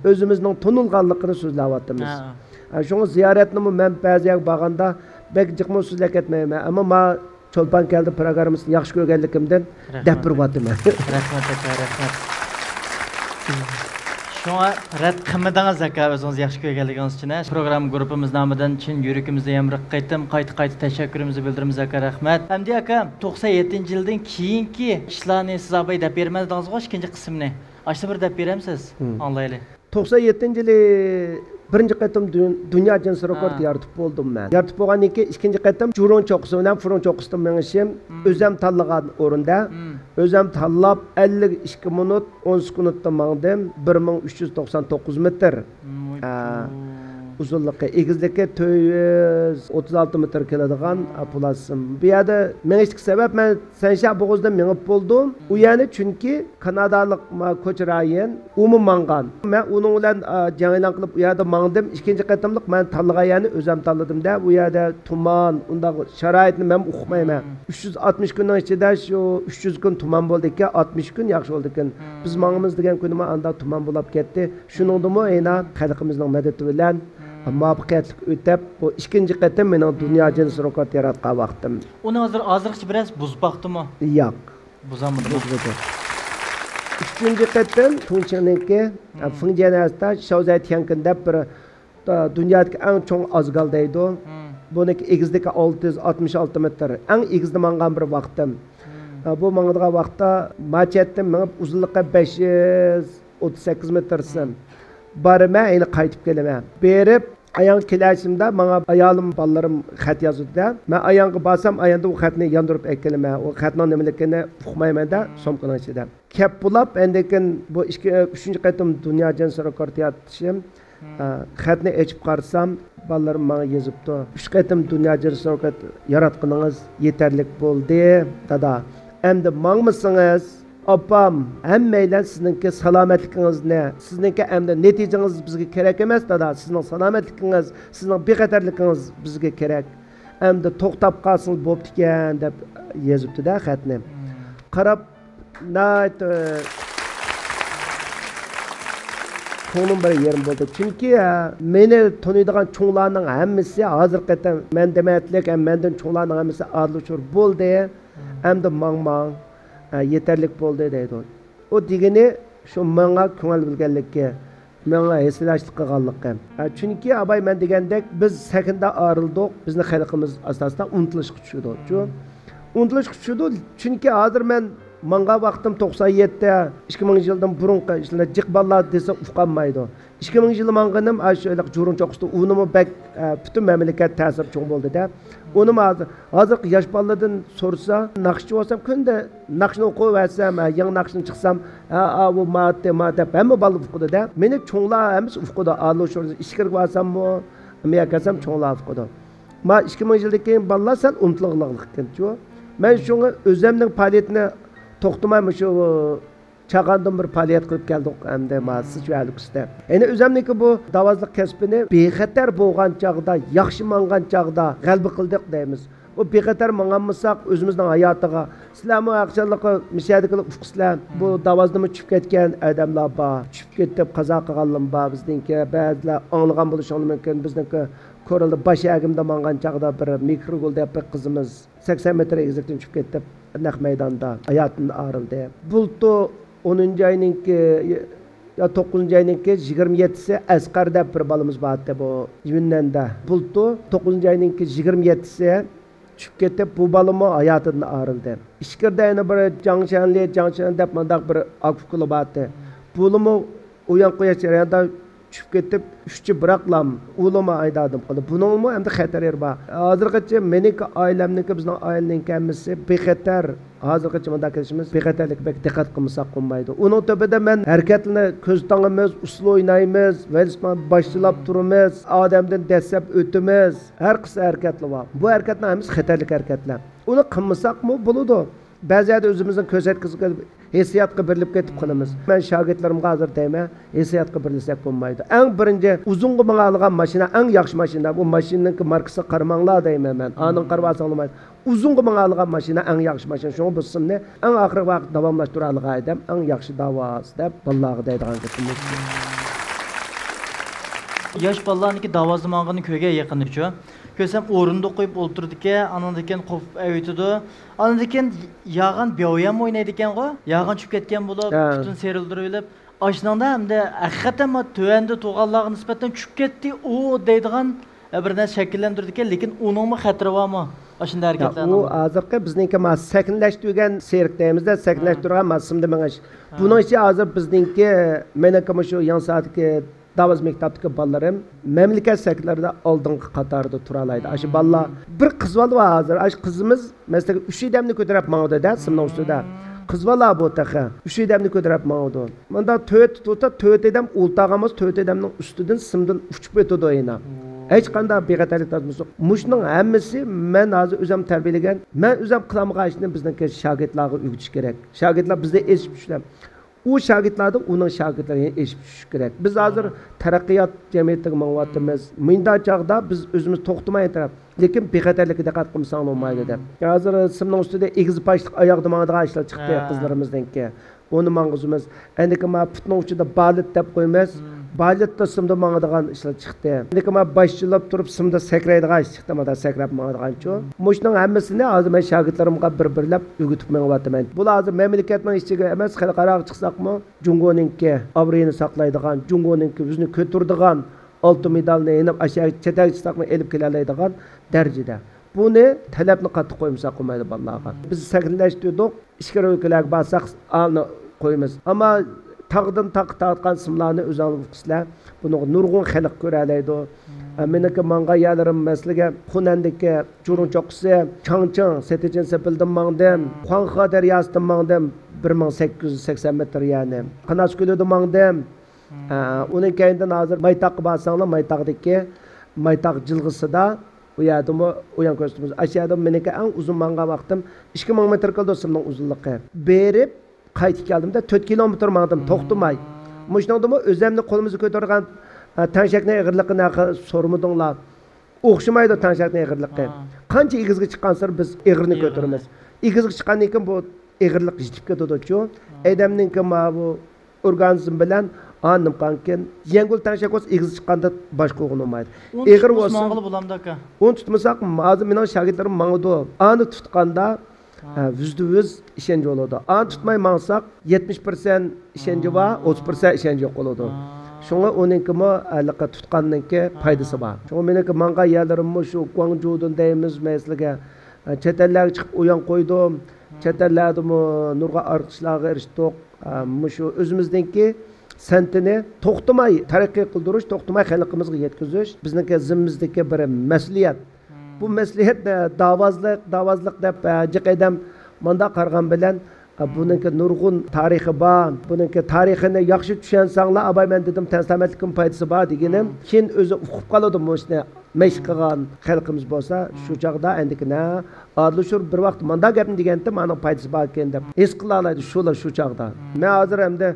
ئۆزىمىزنىڭ تونۇلغانلىقىنى سۆزلەۋاتىمىز. ھە. ھە، شۇڭا زىيارەتنىمۇ مەن بەزى يەرگە بارغاندا بەك جىقمۇ سۆزلەپ كەتمەيمەن. ئەمما ما چولپان كەلدى پىروگراممىسىنى ياخشى كۆرگەنلىكىمدىن دەپ بېرىۋاتىمەن. رەھمەت ئاكا، رەھمەت. شۇڭا رەت قىلمىدىڭىز ئاكا، ئۆزىڭىز ياخشى كۆرگەنلىكىڭىز ئۈچۈن. پروگرامما گۇرۇپپىمىز نامىدىن چىن يۈرىكىمىزدىن يەنە بىر قېتىم قايتا-قايتا تەشەككۈرىمىزنى بىلدۈرىمىز ئاكا، رەھمەت. ئەمدى ئاكا، توقسان يەتتىنچى يىلدىن كېيىنكى ئىشلارنى سىز ئاباي دەپ بېرىمەن دېدىڭىزغۇ، ئىككىنچى قىسمىنى. ئاشۇنى بىر دەپ بېرەمسىز؟ ھىم. ئاڭلايلى. توقسان يەتتىنچى يىلى بىرىنچى قېتىم دۇن-، دۇنيا جىنسى رېكورت ھە. يارىتىپ بولدۇم مەن. يارىتىپ بولغاندىن كېيىن ئىككىنچى قېتىم جۇرۇڭ چوققىسى بىلەن فۇرۇڭ چوققىسىدا مېڭىشىم. مم. ئۆزەم تاللىغان ئورۇندا. مم. ئۆزەم تاللاپ، ئەللىك ئىككى مىنۇت، ئون سېكۇنتتا ماڭدىم. بىر مىڭ ئۈچ يۈز توقسان توققۇز مېتىر. مم، ھە. ئۇزۇنلۇقى، ئېگىزلىكى تۆت يۈز ئوتتۇز ئالتە مېتىر كېلىدىغان، ھە. ئە، پولات سىم. بۇ يەردە مېڭىشتىكى سەۋەب، مەن سەنشيا بوغۇزىدا مېڭىپ بولدۇم. ئۇ يەرنى چۈنكى كانادالىق ما كوچ رايان، ئۇمۇ ماڭغان. مەن ئۇنىڭ بىلەن، ئا، جەڭ ئېلان قىلىپ، ئۇ يەردە ماڭدىم. ئىككىنچى قېتىملىق مەن تاللىغان يەرنى ئۆزۈم تاللىدىم-دە. ئۇ يەردە تۇمان، ئۇنداق شارائىتنى مەن ئۇقمايمەن. مم. ئۈچ يۈز ئاتمىش كۈننىڭ ئىچىدە شۇ ئۈچ يۈز كۈن تۇمان بولدىكەن، ئاتمىش كۈن ياخشى بولدىكەن. مم. بىز ماڭىمىز دېگەن كۈنىمۇ ئاندا تۇمان بولاپ كەتتى. شۇنىڭدىمۇ ئەينا خەلقىمىزنىڭ مەدىتى بىلەن مم. مۇۋەپپەقىيەتلىك ئۆتۈپ، بۇ ئىككىنچى قېتىم مېنىڭ دۇنيا جىنسى رېكورت ياراتقان ۋاقتىم. ئۇنى ھازىر، ھازىرغىچە بىرەرسى بۇزۇپ باقتىمۇ؟ ياق. بۇزالمىدىمۇ؟ بۇزمىدى. ئۈچىنچى قېتىم فېڭچىڭنىڭكى، مم. فېڭجيەن ئەتراپىدا شاۋزەي تيەنكىن دەپ بىر، دۇنيادىكى ئەڭ چوڭ ئازگال دەيدۇ. مم. بۇنىڭكى ئېگىزلىكى ئالتە يۈز ئاتمىش ئالتە مېتىر. ئەڭ ئېگىزدە ماڭغان بىر ۋاقتىم. مم. بۇ ماڭىدىغان ۋاقىتتا ما چەتتىن مېڭىپ، ئۇزۇنلۇقى بەش يۈز ئوتتۇز سەككىز مېتىر سىم. مم. بارىمەن، يەنە قايتىپ كېلىمەن. بېرىپ، ئاياڭغا كېلەشىمدە ماڭا ئايالىم، بالىلىرىم خەت يازىدۇ-دە. مەن ئاياڭغا بارسام، ئاياندا ئۇ خەتنى ياندۇرۇپ ئەكېلىمەن. ئۇ خەتنىڭ نېمىلىكىنى ئۇقمايمەن-دە، سومكىنىڭ ئىچىدە. كەپ بولاپ، ئاندىن كېيىن بۇ ئىككى، ئۈچىنچى قېتىم دۇنيا جىنسى رېكورت يارىتىشىم. ئە، خەتنى ئېچىپ قارىسام، بالىلىرىم ماڭا يېزىپتۇ. «ئۈچ قېتىم دۇنيا جىنسى رېكورت ياراتقىنىڭىز يېتەرلىك بولدى، دادا. ئەمدى ماڭمىسىڭىز، ئاپام، ھەممەيلەن سىزنىڭكى سالامەتلىكىڭىزنى، سىزنىڭكى ئەمدى نەتىجىڭىز بىزگە كېرەك ئەمەس، دادا. سىزنىڭ سالامەتلىكىڭىز، سىزنىڭ بىخەتەرلىكىڭىز بىزگە كېرەك. ئەمدى توختاپ قالسىڭىز بوپتىكەن» دەپ يېزىپتۇ-دە خەتنى. قاراپ، ناھايىتى كۆڭلۈم بىر يېرىم بولدى. چۈنكى، ھە، مېنى تونۇيدىغان چوڭلارنىڭ ھەممىسى ھازىرقى قېتىم مەن دېمەتلىك، ھەم مەندىن چوڭلارنىڭ ھەممىسى ئادىل ئۇچۇر بولدى. ئەمدى ماڭماڭ، ھە، يېتەرلىك بولدى دەيدۇ. ئۇ دېگىنى شۇ ماڭا كۆڭۈل بۆلگەنلىكى، ماڭا ھېسداشلىق قىلغانلىقى. ھە، چۈنكى ئاباي مەن دېگەندەك، بىز سەھنىدە ئايرىلدۇق، بىزنىڭ خەلقىمىز ئاساستا ئۇنتۇلۇشقا چۈشىدۇ. چۈ-، ئۇنتۇلۇشقا چۈشىدۇ، چۈنكى ھازىر مەن ماڭغان ۋاقتىم توقسان يەتتە، ئىككى مىڭىنچى يىلدىن بۇرۇنقى ئىشلار، جىق بالىلار دېسە ئۇقالمايدۇ. ئىككى مىڭىنچى يىلى ماڭغىنىم، ئاشۇ ھېلىقى جۇرۇڭ چوققىسىدا ئۇنىمۇ بەك، ئە، پۈتۈن مەملىكەت تەسىرى چوڭ بولدى-دە. ئۇنىمۇ ھازىر، ھازىرقى ياش بالىلاردىن سورىسا، ناخشىچى بولسام، كۈندە ناخشىنى ئوقۇۋەرسەم، ھە، يېڭى ناخشىنى چىقسام، ھە، ئاۋۇ ماتتى، ما دەپ ھەممە بالا ئۇقىدۇ-دە. مېنى چوڭلار ھەممىسى ئۇقىدۇ. ئالۇشۇر ئىچكىرىگە بارساممۇ، مۇياققا كەلسەم چوڭلار ئۇقىدۇ. ما ئىككى مىڭ يىلدىن كېيىن بالىلار سەل ئۇنتۇلغانلىق ئىكەنچۇ. مەن شۇڭا ئۆزۈمنىڭ پائالىيىتىنى توختىماي مۇشۇ چاغاندىن بىر پائالىيەت قىلىپ كەلدۇق ئەمدى ما سىچۈەن ئۆلكىسىدە. يەنى ئۆزۈمنىڭكى بۇ داۋازلىق كەسپىنى بىخەتەر بولغان چاغدا، ياخشى ماڭغان چاغدا غەلىبە قىلدۇق دەيمىز. ئۇ بىخەتەر ماڭالمىساق، ئۆزىمىزنىڭ ھاياتىغا، سىلەرمۇ ھەقىچانلىقى مىشەدىكىلا ئۇقىسىلەر، بۇ داۋازدىمۇ چۈشۈپ كەتكەن ئادەملەر بار. چۈشۈپ كېتىپ، قازا قىلغانلىرىمۇ بار بىزنىڭكى. بەزىلەر ئاڭلىغان بولۇشۇڭلار مۇمكىن، بىزنىڭكى كورلىدا باش ئەگىمدە ماڭغان چاغدا بىر مىكروگۈل دەپ بىر قىزىمىز سەكسەن مېتىر ئېگىزلىكتىن چۈشۈپ كېتىپ، نەق مەيداندا ھاياتىدىن ئايرىلدى. بۇلتۇر ئونىنچى ئاينىڭكى يا توققۇزىنچى ئاينىڭكى يىگىرمە يەتتىسى ئەسقەر دەپ بىر بالىمىز بارتتى بۇ يۈننەندە. بۇلتۇر توققۇزىنچى ئاينىڭكى يىگىرمە يەتتىسى چۈشۈپ كېتىپ، بۇ بالىمۇ ھاياتىدىن ئايرىلدى. ئىچكىرىدە يەنە بىر جاڭ شەنلى، جاڭ شەنلى دەپ مۇنداق بىر ئاكا-ئۇكىلار بارتتى. بۇلىمۇ ئۇيان قوياش جەريانىدا چۈشۈپ كېتىپ، ئۈچى بىراقلام ئۇلىما ئايدا ئادەم قالدى. بۇنىڭمۇ ئەمدى خەتەر يېرى بار. ھازىرغىچە مېنىڭكى ئائىلەمنىڭكى، بىزنىڭ ئائىلىنىڭكى ھەممىسى بىخەتەر. ھازىرغىچە مۇنداق كېلىشىمىز، بىخەتەرلىككە بەك دىققەت قىلمىساق بولمايدۇ. ئۇنىڭ تۆپىدە مەن ھەرىكەتلىرىنى كۆزىتىڭىمىز، ئۇسسۇل ئوينايمىز، ۋېلىسىپىت باشچىلاپ تۇرىمىز، ئادەمدىن دەسسەپ ئۆتىمىز. ھەر قىسىم ھەرىكەتلەر بار. بۇ ھەرىكەتلەر ھەممىسى خەتەرلىك ھەرىكەتلەر. ئۇنى قىلمىساقمۇ بولىدۇ. بەزى يەردە ئۆزىمىزنىڭ كۆرسەتكۈسىگە ھېسسىياتقا بېرىلىپ كېتىپ قالىمىز. مەن شاگىرتلىرىمغا ھازىر دەيمەن، ھېسسىياتقا بېرىلسەك بولمايدۇ. ئەڭ بىرىنچى، ئۇزۇنغا ماڭالىغان ماشىنا ئەڭ ياخشى ماشىنا. بۇ ماشىنىنىڭكى ماركىسىغا قارىماڭلار دەيمەن مەن. ئانىڭغا قارىۋالساڭلار بولمايدۇ. ئۇزۇنغا ماڭالىغان ماشىنا ئەڭ ياخشى ماشىنا. شۇڭا بۇ سىمنى ئەڭ ئاخىرقى ۋاقىت داۋاملاشتۇرالىغان ئادەم ئەڭ ياخشى داۋاسى دەپ بالىلارغا دەيدىغان گېپىم مۇشۇ. ياش بالىلارنىڭكى داۋازلىماغىنى كۆرگەن يېقىندا شۇ. كۆرسەم ئورۇندۇق قويۇپ ئولتۇرىدىكەن، ئانىڭدىن كېيىن قوپۇپ ئەۋېتىدۇ. ئانىڭدىن كېيىن ياغان بياۋيەن ئوينايدىكەنغۇ. ياغان چۈشۈپ كەتكەن بولۇپ، ھە. پۈتۈن سىيرىلدۇرۇۋېلىپ، ئاشۇنىڭدا ئەمدى ھەقىقەتەن ما تۆۋەندە تۇرغانلارغا نىسبەتەن چۈشۈپ كەتتى ئۇ دەيدىغان، ئە، بىر نەرسە شەكىللەندۈرىدىكەن، لېكىن ئۇنىڭمۇ خەتىرى بارمۇ؟ ئاشۇنداق يا، ئۇ ھەرىكەتلەرنىڭ. ھازىرقى بىزنىڭكى ما سەھنىلەشتۈرگەن سېرك دەيمىزدە، سەھنىلەشتۈرگەن ما سىمدا مېڭىش. بۇنىڭ ئىچى ھازىر بىزنىڭكى، مېنىڭكى مۇشۇ يېڭىساراتتىكى داۋاز مەكتەپتىكى بالىلىرىم مەملىكەت سەھنىلىرىدە ئالدىنقى قاتاردا تۇرالايدۇ. ئاشۇ بالىلار، بىر قىز بالا بار ھازىر. ئاشۇ قىزىمىز مەسىلەن، ئۈچ ئادەمنى كۆتۈرۈپ ماڭىدۇ-دە، سىمنىڭ ئۈستىدە. قىز بالا بۇ تېخى. ئۈچ ئادەمنى كۆتۈرۈپ ماڭىدۇ. مۇندا تۆت تۇرسا، تۆت ئادەم ئولتۇرغان بولسا، تۆت ئادەمنىڭ ئۈستىدىن سىمدىن ئۇچۇپ ئۆتىدۇ يەنە. ھېچقانداق بىخەتەرلىك تارتمىسۇق. مۇشۇنىڭ ھەممىسى مەن ھازىر ئۆزۈم تەربىيەلىگەن، مەن ئۆزۈم قىلالمىغان ئىشنى بىزنىڭكى شاگىرتلارغا ئۆگىتىش كېرەك. شاگىرتلار بىزدە ئېشىپ چۈشسە، ئۇ شاگىرتلاردىن ئۇنىڭ شاگىرتلىرى ئېشىپ چۈشۈشى كېرەك. بىز ھازىر تەرەققىيات جەمئىيىتىگە مېڭىۋاتىمىز. مۇنداق چاغدا بىز ئۆزىمىز توختىماي تەرەپ، لېكىن بىخەتەرلىككە دىققەت قىلمىساڭلار بولمايدۇ دەپ. ھازىر سىمنىڭ ئۈستىدە ئېگىز پاشلىق ئاياغدا ماڭىدىغان ئىشلار چىقتى قىزلىرىمىزنىڭكى. ئۇنى ماڭغۇزىمىز. ئەندىكى ما پۇتنىڭ ئۇچىدا بالېت دەپ قويىمىز. بالېتتا سىمدا ماڭىدىغان ئىشلار چىقتى. ئەندىكى ما باش چىللاپ تۇرۇپ سىمدا سەكرەيدىغان ئىش چىقتى، مادا سەكرەپ ماڭىدىغانچۇ. مۇشۇنىڭ ھەممىسىنى ھازىر مەن شاگىرتلىرىمغا بىر-بىرلەپ ئۆگىتىپ مېڭىۋاتىمەن. بۇلار ھازىر مەملىكەتنىڭ ئىچىگە ئەمەس، خەلقئاراغا چىقساقمۇ، جۇڭگونىڭكى ئابرۇيىنى ساقلايدىغان، جۇڭگونىڭكى يۈزىنى كۆتۈرىدىغان، ئالتۇن مېدالنى يېنىپ، ئاشۇ چەت ئەلگە چىقساقمۇ ئېلىپ كېلەلەيدىغان دەرىجىدە. بۇنى تەلەپنى قاتتىق قويمىساق بولمايدۇ بالىلارغا. بىز سەھنىلەشتۈردۇق، ئىچكىرى ئۆلكىلەرگە بارساق، ئانى قويىمىز. ئەمما تاغدىن تاغقا تارتقان سىملارنى ئۆزۈڭلار ئۇقىسىلەر. بۇنىڭغا نۇرغۇن خەلق كۆرەلەيدۇ. ئە، مېنىڭكى ماڭغان يەرلىرىم مەسىلىگە خۇنەندىكى جۇرۇڭ چوققىسى، چاڭچىڭ، سېتىجىن سېپىلدىن ماڭدىم، خۇاڭخې دەرياسىدىن ماڭدىم، بىر مىڭ سەككىز يۈز سەكسەن مېتىر يەنى. قاناس كۆلىدە ماڭدىم. ئە، ئۇنىڭ كەينىدىن ھازىر مايتاغقا بارساڭلار، مايتاغدىكى، مايتاغ جىلغىسىدا، ئۇ يەردىمۇ ئۇيان كۆرسىتىمىز. ئاشۇ يەردە مېنىڭكى ئەڭ ئۇزۇن ماڭغان ۋاقتىم ئىككى مىڭ مېتىر كېلىدۇ سىمنىڭ ئۇزۇنلۇقى. بېرىپ، قايتىپ كەلدىمدە، تۆت كىلومېتىر ماڭدىم، توختىماي. مۇشۇنىڭدىمۇ ئۆزەمنى قولىمىزدا كۆتۈرىدىغان، ئە، تەڭشەكنىڭ ئېغىرلىقىنى ھەققىدە سورىمىدىڭلار. ئوخشىمايدۇ تەڭشەكنىڭ ئېغىرلىقى. قانچە ئېگىزگە چىققانسېرى بىز ئېغىرنى كۆتۈرىمىز. ئېگىزگە چىققاندىن كېيىن بۇ ئېغىرلىق يېتىپ كېتىدۇچۇ. ئادەمنىڭكى ماۋۇ ئورگانىزم بىلەن ئانىمقانكىن يەڭگىل تەڭشەك بولسا ئېگىز چىققاندا باشقا ئوغۇن بولمايدۇ. ئېغىر بولسا، ئۇنى تۇتمىساق، ھازىر مېنىڭ شاگىرتلىرىم ماڭىدۇ. ئانى تۇتقاندا، ھە، يۈزدە يۈز ئىشەنچ بولىدۇ. ئانى تۇتماي ماڭساق، يەتمىش پىرسەنت ئىشەنچى بار، ئوتتۇز پىرسەنت ئىشەنچى يوق بولىدۇ. شۇڭا ئۇنىڭكىمۇ ھېلىقى تۇتقاننىڭكى پايدىسى بار. شۇڭا مېنىڭكى ماڭغان يەرلىرىممۇ شۇ گۇاڭجۇدىن دەيمىز مەسىلىگە، چەت ئەللەرگە چىقىپ ئۇيان قويدۇم. چەت ئەللەردىمۇ نۇرغۇن ئاچقۇچلارغا ئېرىشتۇق. ئە، مۇشۇ ئۆزىمىزنىڭكى سەنتىنى توختىماي تەرەققىي قىلدۇرۇش، توختىماي خەلقىمىزگە يەتكۈزۈش بىزنىڭكى زىممىمىزدىكى بىر مەسئۇلىيەت. بۇ مەسئۇلىيەت، ئە، داۋازلىق، داۋازلىق دەپ، ئە، جىق ئادەم مانداق قارىغان بىلەن، ئە، بۇنىڭكى نۇرغۇن تارىخى بار. بۇنىڭكى تارىخىنى ياخشى چۈشەنسەڭلار، ئاباي مەن دېدىم، تەن سالامەتلىكىمۇ پايدىسى بار دېگىنىم. كېيىن ئۆزى ئۇقۇپ قالىدۇ مۇشۇنى. مەشىق قىلغان خەلقىمىز بولسا، شۇ چاغدا ئەندىكىنە ئادىل شۇر بىر ۋاقىت مانداق گەپنى دېگەنتىم، ئانىڭ پايدىسى باركەن دەپ ھېس قىلالايدۇ شۇلا شۇ چاغدا. مەن ھازىر ئەمدى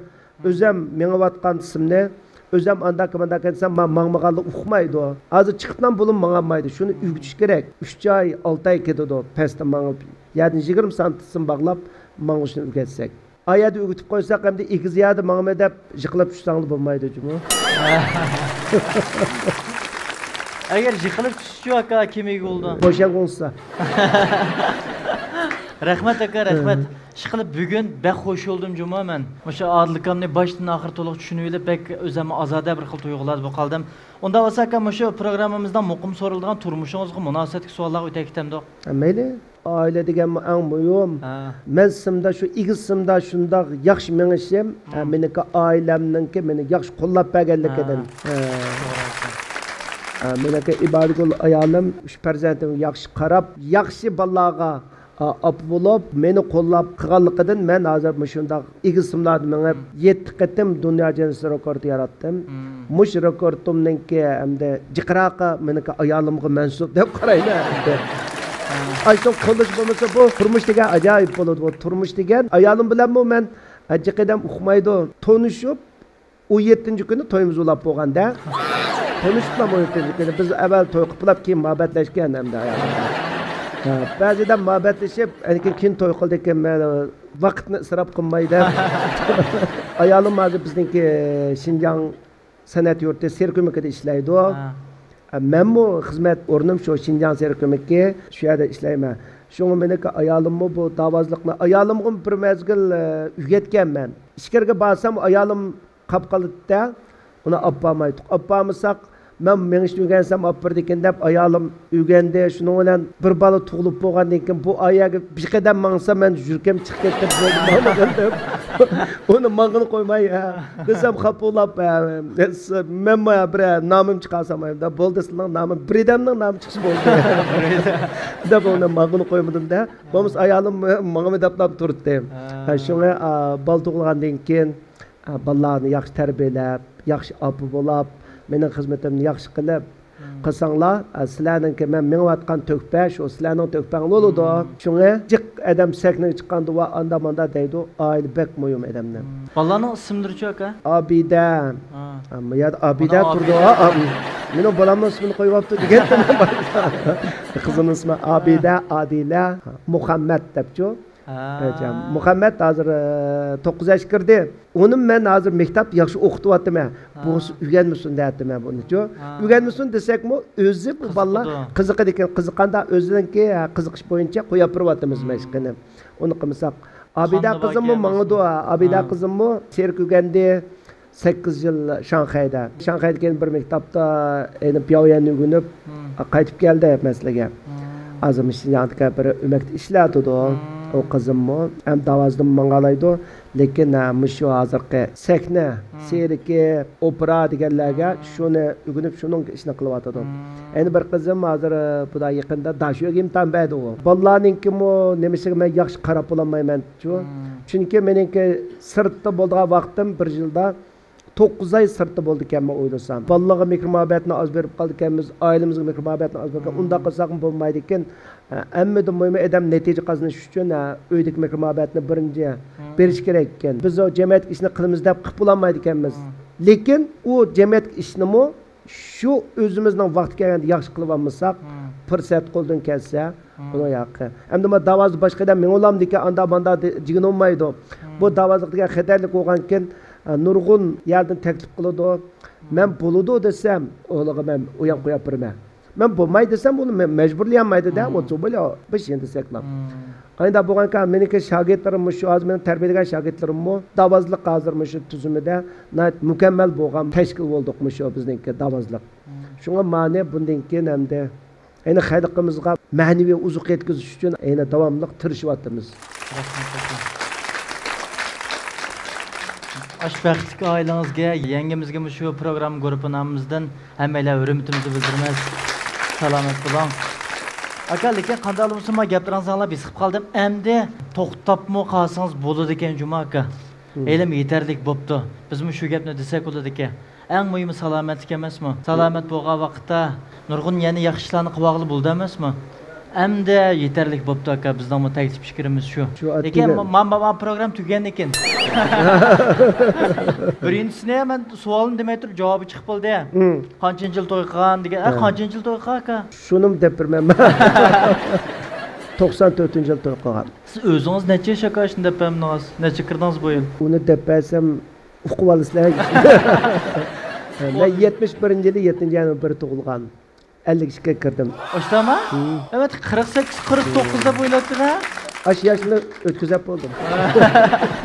ئۆزەم مېڭىۋاتقان سىمنى، ئۆزەم ئانداق مانداق دېسەم، ما-، ماڭمىغانلار ئۇقمايدۇ. ھازىر چىقىپلا بولۇپ ماڭالمايدۇ. شۇنى ئۆگىتىش كېرەك. ئۈچ ئاي، ئالتە ئاي كېتىدۇ پەستە ماڭىپ، يەردىن يىگىرمە سانتىم باغلاپ ماڭىشنى ئۆگەتسەك. ئا يەردە ئۆگىتىپ قويساق، ئەمدى ئېگىز يەردە ماڭىمەن دەپ يىقىلىپ چۈشسەڭلار بولمايدۇ جۇمۇ. ئەگەر يىقىلىپ چۈشسىچۇ ئاكا، كىم ئىگە بولىدۇ؟ بوشاڭ بولسا. رەھمەت ئاكا، رەھمەت. ئىشقىلىپ بۈگۈن بەك خوش بولدۇم جۇمۇ مەن. مۇشۇ ئادىل ئاكامنى باشتىن ئاخىر تولۇق چۈشىنىۋېلىپ، بەك ئۆزۈممۇ ئازادە بىر خىل تۇيغۇلاردا بولۇپ قالدىم. ئۇنداق بولسا ئاكا، مۇشۇ پروگراممىمىزدا مۇقىم سورىلىدىغان تۇرمۇشىڭىزغا مۇناسىۋەتلىك سوئاللارغا ئۆتەي كېتەمدۇق؟ مەيلى. ئائىلە دېگەنمۇ ئەڭ مۇھىم. ھە. مەن سىمدا، شۇ ئېگىز سىمدا شۇنداق ياخشى مېڭىشىم، ھە، مېنىڭكى ئائىلەمنىڭكى مېنى ياخشى قوللاپ بەرگەنلىكىدىن. ھە. ھە. توغرا ئېيتتىڭ. ھە، مېنىڭكى ئىبادىگۈل ئايالىم ئۈچ پەرزەنتىمگە ياخشى قاراپ، ياخشى بالىلارغا، ئا، ئاپا بولۇپ، مېنى قوللاپ قىلغانلىقىدىن مەن ھازىر مۇشۇنداق ئېگىز سىملاردا مېڭىپ، يەتتە قېتىم دۇنيا جىنسى رېكورتى ياراتتىم. مۇشۇ رېكورتۇمنىڭكى ھەمدە جىقراقى مېنىڭكى ئايالىمغا مەنسۇپ دەپ قارايمەن ئەمدى. ئاشۇ قوللىشىش بولمىسا، بۇ تۇرمۇش دېگەن ئاجايىپ بولىدۇ. بۇ تۇرمۇش دېگەن، ئايالىم بىلەنمۇ مەن، ئە، جىق ئادەم ئۇقمايدۇ. تونۇشۇپ، ئون يەتتىنچى كۈنى تويىمىز بولاپ بولغاندا. تونۇشۇپلا ئون يەتتىنچى كۈنى بىز ئەۋۋەل توي قىلىپ بولاپ، كېيىن مۇھەببەتلەشكەن ئەمدى ئايالىم. ھە، بەزىدە مۇھەببەتلىشىپ، ئاندىن كېيىن توي قىلدىكىن مەن ۋاقىتنى ئىسراپ قىلماي دەپ، ئايالىم ھازىر بىزنىڭكى شىنجاڭ سەنئەت يۇرتى سېركۆمىكىدە ئىشلەيدۇ. ھە. مەنمۇ خىزمەت ئورنۇم شۇ شىنجاڭ سېركۆمىكى، شۇ يەردە ئىشلەيمەن. شۇڭا مېنىڭكى ئايالىممۇ بۇ داۋازلىقنى، ئايالىمغىمۇ بىر مەزگىل، ئە، ئۆگەتكەنمەن. ئىچكىرىگە بارسام ئايالىم قاپ قالىدىدە، ئۇنى ئاپارمايتتۇق. ئاپارمىساق، مەن مېڭىشنى ئۆگەنسەم ئاپىرىدىكىن دەپ، ئايالىم ئۆگەندى. شۇنىڭ بىلەن بىر بالا تۇغۇلۇپ بولغاندىن كېيىن، بۇ ئايەگە بىر قەدەم ماڭسام، مەن يۈرىكىم چىقىپ كەتتى، بولدى، ماڭمىدىم دەپ. ئۇنى ماڭغىلى قويماي، ھە، دېسەم خاپا بولاپ، ھە، مەنمۇ بىر نامىم چىقارسام، ھە، بولدى، سىلىنىڭ نامى، بىردەمنىڭ نامى چىقسا بولدى دەپ، ئۇنى ماڭغىلى قويمىدىم-دە. بولمىسا ئايالىم ماڭىمەن دەپلا تۇراتتى. ھە. ھە، شۇڭا، ئا، بالا تۇغۇلغاندىن كېيىن، ئا، بالىلارنى ياخشى تەربىيەلەپ، ياخشى ئاپا بولاپ، مېنىڭ خىزمىتىمنى ياخشى قىلىپ قىلساڭلار، ئا، سىلەرنىڭكى مەن مېڭىۋاتقان تۆھپە شۇ سىلەرنىڭ تۆھپەڭلار بولىدۇ. شۇڭا جىق ئادەم سەھنىگە چىققاندا ۋا ئاندا ماندا دەيدۇ، ئائىلە بەك مۇھىم ئادەمنىڭ. بالىلارنىڭ ئىسىملىرىچۇ ئاكا؟ ئابىدە. ھا. ھا، بۇ يەردە ئابىدە تۇرىدۇ. مېنىڭ بالامنىڭ ئىسمىنى قويۇۋاپتۇ دېگەن. قىزىمنىڭ ئىسمى ئابىدە، ئادىلە، مۇھەممەد دەپچۇ. ھە. مۇھەممەد ھازىر، ئە، توققۇز ياشقا كىردى. ئۇنى مەن ھازىر مەكتەپتە ياخشى ئوقۇتۇۋاتىمەن. ھە. بولسا ئۆگەنمىسۇن دەۋاتىمەن بۇنىچۇ. ھە. ئۆگەنمىسۇن دېسەكمۇ، ئۆزى بۇ بالىلار قىزىقىدىكەن، قىزىققاندا ئۆزىنىڭكى، ھە، قىزىقىش بويىچە قويۇپ بېرىۋاتىمىز مەشقىنى. ئۇنى قىلمىساق، ئابىدە قىزىممۇ ماڭىدۇ، ھە، ئابىدە قىزىممۇ سېرك ئۆگەندى. سەككىز يىل شاڭخەيدە. شاڭخەيدە كېيىن بىر مەكتەپتە ئېنى پياۋيەننى ئۆگىنىپ، قايتىپ كەلدى مەسىلىگە. ھازىر شىنجاڭدىكى بىر ئۆمەكتە ئىشلەۋاتىدۇ. ئۇ قىزىممۇ ھەم داۋازدىمۇ ماڭالايدۇ. لېكىن، ھە، مۇشۇ ھازىرقى سەھنە، سېركى، ئوپېرا دېگەنلەرگە شۇنى ئۆگىنىپ، شۇنىڭ ئىشىنى قىلىۋاتىدۇ. ئەنە بىر قىزىم ھازىر، بۇدا يېقىندا داشۆگە ئىمتىھان بەردى ئۇ. بالىلارنىڭكىمۇ نېمىسىگە مەن ياخشى قاراپ بولالمايمەنچۇ. چۈنكى مېنىڭكى سىرتتا بولىدىغان ۋاقتىم بىر يىلدا توققۇز ئاي سىرتتا بولىدىكەنمەن ئويلىسام. بالىلارغا مېھىر مۇھەببەتنى ئز بېرىپ قالىدىكەنمىز، ئائىلىمىزگە مېھىر مۇھەببەتنى ئز بېرىپ قال-، ئۇنداق قىلساقمۇ بولمايدىكەن. ئەممىدىن مۇھىمى ئادەم نەتىجە قازىنىش ئۈچۈن، ئۆيدىكى مېھىر مۇھەببەتنى بىرىنچى بېرىش كېرەك ئىكەن. بىز ئۇ جەمئىيەتتىكى ئىشنى قىلىمىز دەپ قىلىپ بولالمايدىكەنمىز. لېكىن ئۇ جەمئىيەتتىكى ئىشنىمۇ شۇ ئۆزىمىزنىڭ ۋاقتى كەلگەندە ياخشى قىلىۋالمىساق، پۇرسەت قولدىن كەتسە، بۇنىڭ ھەققى. ئەمدى مانا داۋازدا باشقا ئادەم مېڭىۋالامدىكەن، ئاندا ماندا دە-، جىگىنى بولمايدۇ. بۇ داۋازلىق دېگەن خەتەرلىك بولغانكىن، ئە، نۇرغۇن يەردىن تەكلىپ قىلىدۇ. مەن بولىدۇ دېسەم، ئۇلارغا مەن ئويان قويۇپ بېرىمەن. مەن بولماي دېسەم، ئۇنى مە-، مەجبۇرلىيالمايدۇ-دە، ئۇ زۇبۇلى بىر دېسەكلا. ئايدا بولغانكەن، مېنىڭكى شاگىرتلىرىم مۇشۇ، ھازىر مېنىڭ تەربىيەلىگەن شاگىرتلىرىممۇ داۋازلىق ھازىر مۇشۇ تۈزۈمىدە ناھايىتى مۇكەممەل بولغان تەشكىل بولدۇق مۇشۇ بىزنىڭكى داۋازلىق. شۇڭا مانى بۇندىن كېيىن ئەمدى يەنە خەلقىمىزغا مەنىۋى ئوزۇق يەتكۈزۈش ئۈچۈن يەنە داۋاملىق تىرىشىۋاتىمىز. ئاشۇ بەختلىك ئائىلىڭىزگە، يەڭگىمىزگە مۇشۇ پروگرامما گۇرۇپپا نامىمىزدىن ھەممەيلەن ھۆرمىتىمىزنى بىلدۈرىمىز. سالامەت بولۇڭ. ئاكا، لېكىن قانداق بولمىسۇن، ما گەپلىرىڭىزنى ئاڭلاپ ھېس قىلىپ قالدىم. ئەمدى توختاپمۇ قالسىڭىز بولىدىكەن جۇمۇ ئاكا. ھېلىمۇ يېتەرلىك بوپتۇ. بىزمۇ شۇ گەپنى دېسەك بولىدىكەن. ئەڭ مۇھىمى سالامەتلىك ئەمەسمۇ؟ سالامەت بولغان ۋاقىتتا نۇرغۇن يەنە ياخشى ئىشلارنى قىلىۋالغىلى بولىدۇ ئەمەسمۇ؟ ئەمدى يېتەرلىك بوپتۇ ئاكا، بىزنىڭمۇ تەكلىپ پىكرىمىز شۇ. شۇ لېكىن ئەتىگە ما-، ما-، ما-، ما پروگرامما تۈگىگەندىن كېيىن. بىرىنچىسىنى مەن سوئالنى دېمەي تۇرۇپ جاۋابى چىقىپ بولدى. قانچىنچى يىل توي قىلغان دېگەن. ئە، قانچىنچى يىل توي قىلغان ئاكا؟ شۇنىمۇ دەپ بېرىمەنمۇ؟ توقسان تۆتىنچى يىل توي قىلغان. سىز ئۆزىڭىز نەچچە ياش ئاكا شۇنى دەپ بەرمىدىڭىز؟ نەچچە كىردىڭىز بۇ يىل؟ ئۇنى دەپ بەرسەم، ئۇقۇۋالىسىلەر. مەن يەتمىش بىرىنچى يىلى يەتتىنچى يانۋار بىر تۇغۇلغان. ئەللىك ئىككىگە كىردىم. ئاشتاما؟ ئەمەت قىرىق سەككىز، قىرىق توققۇز دەپ ئويلاپتىمەن. ئاشۇ ياشنى ئۆتكۈزۈپ بولدۇم.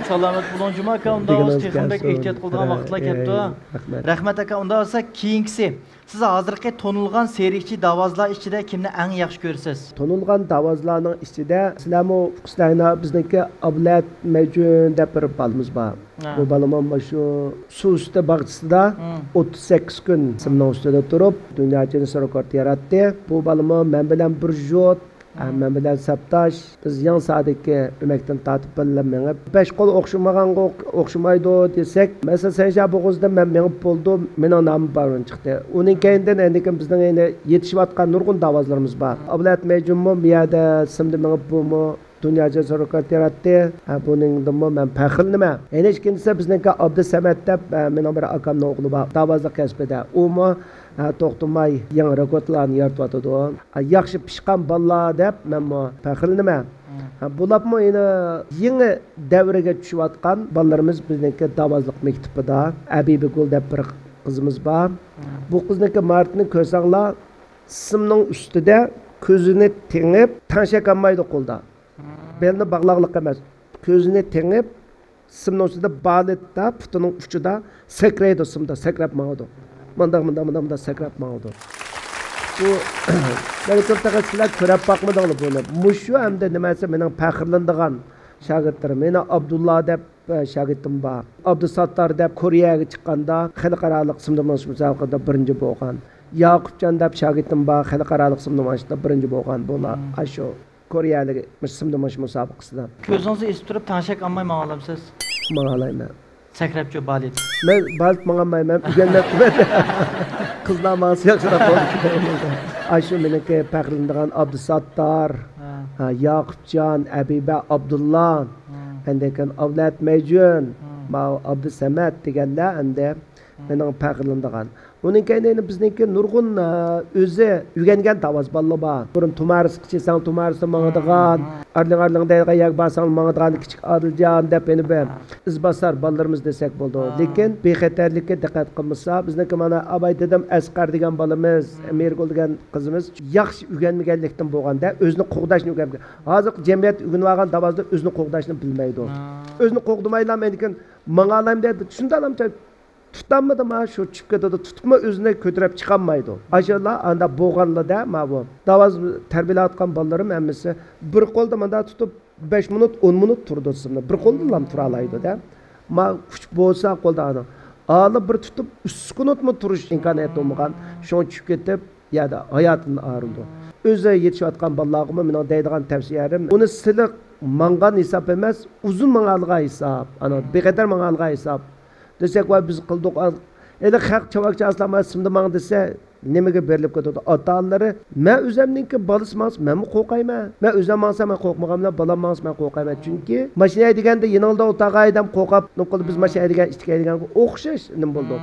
سالامەت بولۇڭ، جۇما ئاكا. ئۇنداق بولسا تېخىمۇ بەك ئېھتىيات قىلىدىغان ۋاقىتلار كەپتۇ. رەھمەت. رەھمەت، ئاكا. ئۇنداق بولسا كېيىنكىسى. سىز ھازىرقى تونۇلغان سېرىكچى داۋازلار ئىچىدە كىمنى ئەڭ ياخشى كۆرىسىز؟ تونۇلغان داۋازلارنىڭ ئىچىدە سىلەرمۇ ئۇقىسىلەرنا، بىزنىڭكى ئابلەت مەجۈن دەپ بىر بالىمىز بار. ھە. بۇ بالىمۇ مۇشۇ سۇ ئۈستى باغچىسىدا مم. ئوتتۇز سەككىز كۈن سىمنىڭ ئۈستىدە تۇرۇپ، دۇنيا گىننېس رېكورت ياراتتى. بۇ بالىمۇ مەن بىلەن بىر يۇرت، ھە، مم. مەن بىلەن سەپداش. بىز يېڭىساردىكى ئۆمەكتىن تارتىپ بىللە مېڭىپ، بەش قول ئوخشىمىغانغا ئوخشىمايدۇ دېسەك، مەسىلەن، سەنشيا بوغۇزىدا مەن مېڭىپ بولدۇم، مېنىڭ نامىم بارۇن چىقتى. ئۇنىڭ كەينىدىن ئەندىكىن بىزنىڭ يەنە يېتىشىۋاتقان نۇرغۇن داۋازلىرىمىز بار. ئابلەت مەجۈنمۇ بۇ يەردە سىمدا مېڭىپ، بۇمۇ دۇنيا جازا رېكورت ياراتتى. ھە، بۇنىڭدىنمۇ مەن پەخىرلىنىمەن. يەنە ئىككىنچىسى بىزنىڭكى ئابدۇسەمەت دەپ، ھە، مېنىڭ بىر ئاكامنىڭ ئوغلى بار، داۋازلىق كەسپىدە. ئۇمۇ، ھە، توختىماي يېڭى رېكورتلارنى يارىتىۋاتىدۇ. ھە، ياخشى پىشقان بالىلار دەپ مەنمۇ پەخىرلىنىمەن. مم. ھە، بۇلاپمۇ يەنە يېڭى دەۋرگە چۈشۈۋاتقان بالىلىرىمىز بىزنىڭكى داۋازلىق مەكتىپىدا. ئەبىبىگۈل دەپ بىر قىزىمىز بار. مم. بۇ قىزنىڭكى ماھارىتىنى كۆرسەڭلار، سىمنىڭ ئۈستىدە كۆزىنى تېڭىپ، تەڭشەك ئالمايدۇ قولدا. بېلىنى باغلاغلىق ئەمەس. كۆزىنى تېڭىپ، سىمنىڭ ئۈستىدە بالېتتا پۇتىنىڭ ئۇچىدا سەكرەيدۇ، سىمدا سەكرەپ ماڭىدۇ. مۇنداق، مۇنداق، مۇنداق، مۇنداق سەكرەپ ماڭىدۇ. بۇ، مەن كۆپ تەقەت سىلەر كۆرەپ باقمىدىڭلار بۇنى. مۇشۇ ئەمدى نېمەسى مېنىڭ پەخىرلىنىدىغان شاگىرتلىرىم. مېنىڭ ئابدۇللا دەپ، ئە، شاگىرتىم بار. ئابدۇساتتار دەپ كورېيەگە چىققاندا خەلقئارالىق سىمدا مېڭىش مۇسابىقىسىدا بىرىنچى بولغان. ياقۇپجان دەپ شاگىرتىم بار، خەلقئارالىق سىمدا مېڭىشتا بىرىنچى بولغان. بۇلار مم. ئاشۇ كورېيەلىك مۇشۇ سىمدا مېڭىش مۇسابىقىسىدا. كۆزىڭىزنى ئېسىپ تۇرۇپ تەڭشەك ئالماي ماڭالامسىز؟ ماڭالايمەن. سەكرەپچۇ بالېت؟ مەن بالېت ماڭالمايمەن، ئۆگەنمەپتىمەن. قىزلار ماڭسا ياخشىراق بولىدۇ. ئاشۇ مېنىڭكى پەخىرلىنىدىغان ئابدۇساتتار، ھە. ھە، ياقۇپجان، ئەبىبە، ئابدۇللا، ھە. ئەندىن كېيىن ئابلەت مەجۈن، ھە. ماۋۇ ئابدۇسەمەت دېگەنلەر ئەمدى ھە. مېنىڭ پەخىرلىنىدىغان. ئۇنىڭ كەينىدىن بىزنىڭكى نۇرغۇن، ئە، ئۆزى ئۆگەنگەن تاۋاز بالىلار بار. بۇرۇن تۇمارىسقا چىقساڭ، تۇمارىستا ماڭىدىغان، ھە، ھە. ئارلىڭ ئارلىڭ دەيدىغان يەرگە بارساڭ ماڭىدىغان كىچىك ئادىلجان دەپ يەنە بىر ھە. ئىزباسار بالىلىرىمىز دېسەك بولىدۇ. ھە. لېكىن بىخەتەرلىككە دىققەت قىلمىسا، بىزنىڭكى مانا ئاباي دېدىم ئەسقەر دېگەن بالىمىز، ھە. مېھرىگۈل دېگەن قىزىمىز ياخشى ئۆگەنمىگەنلىكتىن بولغاندا ئۆزىنى قوغداشنى ئۆگەنمىگەن. ھازىرقى جەمئىيەتتە ئۆگىنىۋالغان تاۋازدا ئۆزىنى قوغداشنى بىلمەيدۇ. ھە. ئۆزىنى قوغدىمايلا مەندىكىن ماڭالايمەن دەيدۇ. شۇنداقلامچە تۇتالمىدىمۇ، شۇ چۈشۈپ كېتىدۇ، تۇتۇپمۇ ئۆزىنى كۆتۈرۈپ چىقالمايدۇ. ئاشۇلا ئاندا بولغانلا-دە، ماۋۇ داۋاز تەربىيەلەۋاتقان بالىلىرىم ھەممىسى بىر قولدا مۇنداق تۇتۇپ، بەش مىنۇت، ئون مىنۇت تۇرىدۇ سىمدا. بىر قولدىلا تۇرالايدۇ-دە. ما كۈچ بولسا قولدا ئانا. ئالىپ بىر تۇتۇپ، ئۈچ سېكۇنتمۇ تۇرۇش ئىمكانىيەتى بولمىغان. شۇڭا چۈشۈپ كېتىپ، يەردە ھاياتىدىن ئايرىلىدۇ. ئۆزى يېتىشىۋاتقان بالىلارغىمۇ مېنىڭ دەيدىغان تەۋسىيەلىرىم، ئۇنى سىلىق ماڭغان ھېساب ئەمەس، ئۇزۇن ماڭغانلىقى ھېساب. ئانا، بىخەتەر ماڭغانلىقى ھېساب. دېسەك، ۋاي، بىز قىلدۇق. ھېلى خەق چاۋاك چاسلار، مانا سىمدا ماڭ دېسە، نېمىگە بېرىلىپ كېتىدۇ؟ ئاتا-ئانىلىرى، مەن ئۆزۈمنىڭكى بالىسى ماڭسا، مەنمۇ قورقايمەن. مەن ئۆزۈم ماڭسام، مەن قورقمىغان بىلەن بالام ماڭسا، مەن قورقايمەن. چۈنكى ماشىنا ھەيدىگەندە يېنىڭدا ئولتۇرغان ئادەم قورقۇپ، نوقۇل بىز ماشىنا ھەيدىگەن، ئىتتىك ھەيدىگەنگە ئوخشاش نېمە بولدۇق.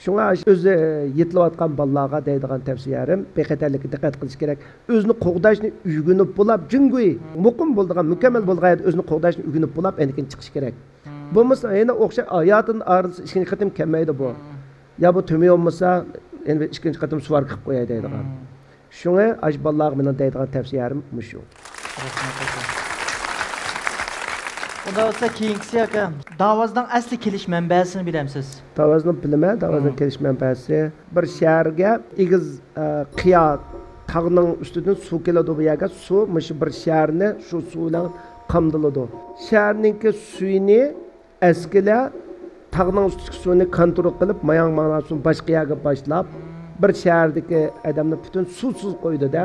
شۇڭا ئۆزى يېتىلىۋاتقان بالىلارغا دەيدىغان تەۋسىيەلىرىم، بىخەتەرلىككە دىققەت قىلىش كېرەك. ئۆزىنى قوغداشنى ئۆگىنىپ بولاپ، جىڭگۇي، مۇقىم بولىدىغان، مۇكەممەل بولىدىغان يەردە ئۆزىنى قوغداشنى ئۆگىنىپ بولاپ، ئاندىن كېيىن چىقىش كېرەك. بولمىسا يەنە ئوخشاش ھاياتىدىن ئايرىلسا ئىككىنچى قېتىم كەلمەيدۇ بۇ. يا بۇ تۈمى بولمىسا، يەنە بىر ئىككىنچى قېتىم سۇۋاركا قىلىپ قوياي دەيدىغان. شۇڭا ئاشۇ بالىلارغا مېنىڭ دەيدىغان تەۋسىيەلىرىم مۇشۇ. رەھمەت، ئاكا. ئۇنداق بولسا كېيىنكىسى، ئاكا، داۋازنىڭ ئەسلى كېلىش مەنبەسىنى بىلەمسىز؟ داۋازنى بىلىمەن، داۋازنىڭ كېلىش مەنبەسى. بىر شەھەرگە ئېگىز، ئە، قىيا، تاغنىڭ ئۈستىدىن سۇ كېلىدۇ بۇ يەرگە. سۇ، مۇشۇ بىر شەھەرنى شۇ سۇ بىلەن قامدىلىدۇ. شەھەرنىڭكى سۈيىنى ئەسكىلەر تاغنىڭ ئۈستىدىكى سۇنى كونترول قىلىپ، ماياڭ ماڭلارسۇن باشقا يەرگە باشلاپ، بىر شەھەردىكى ئادەمنى پۈتۈن سۇسىز قويىدۇ-دە.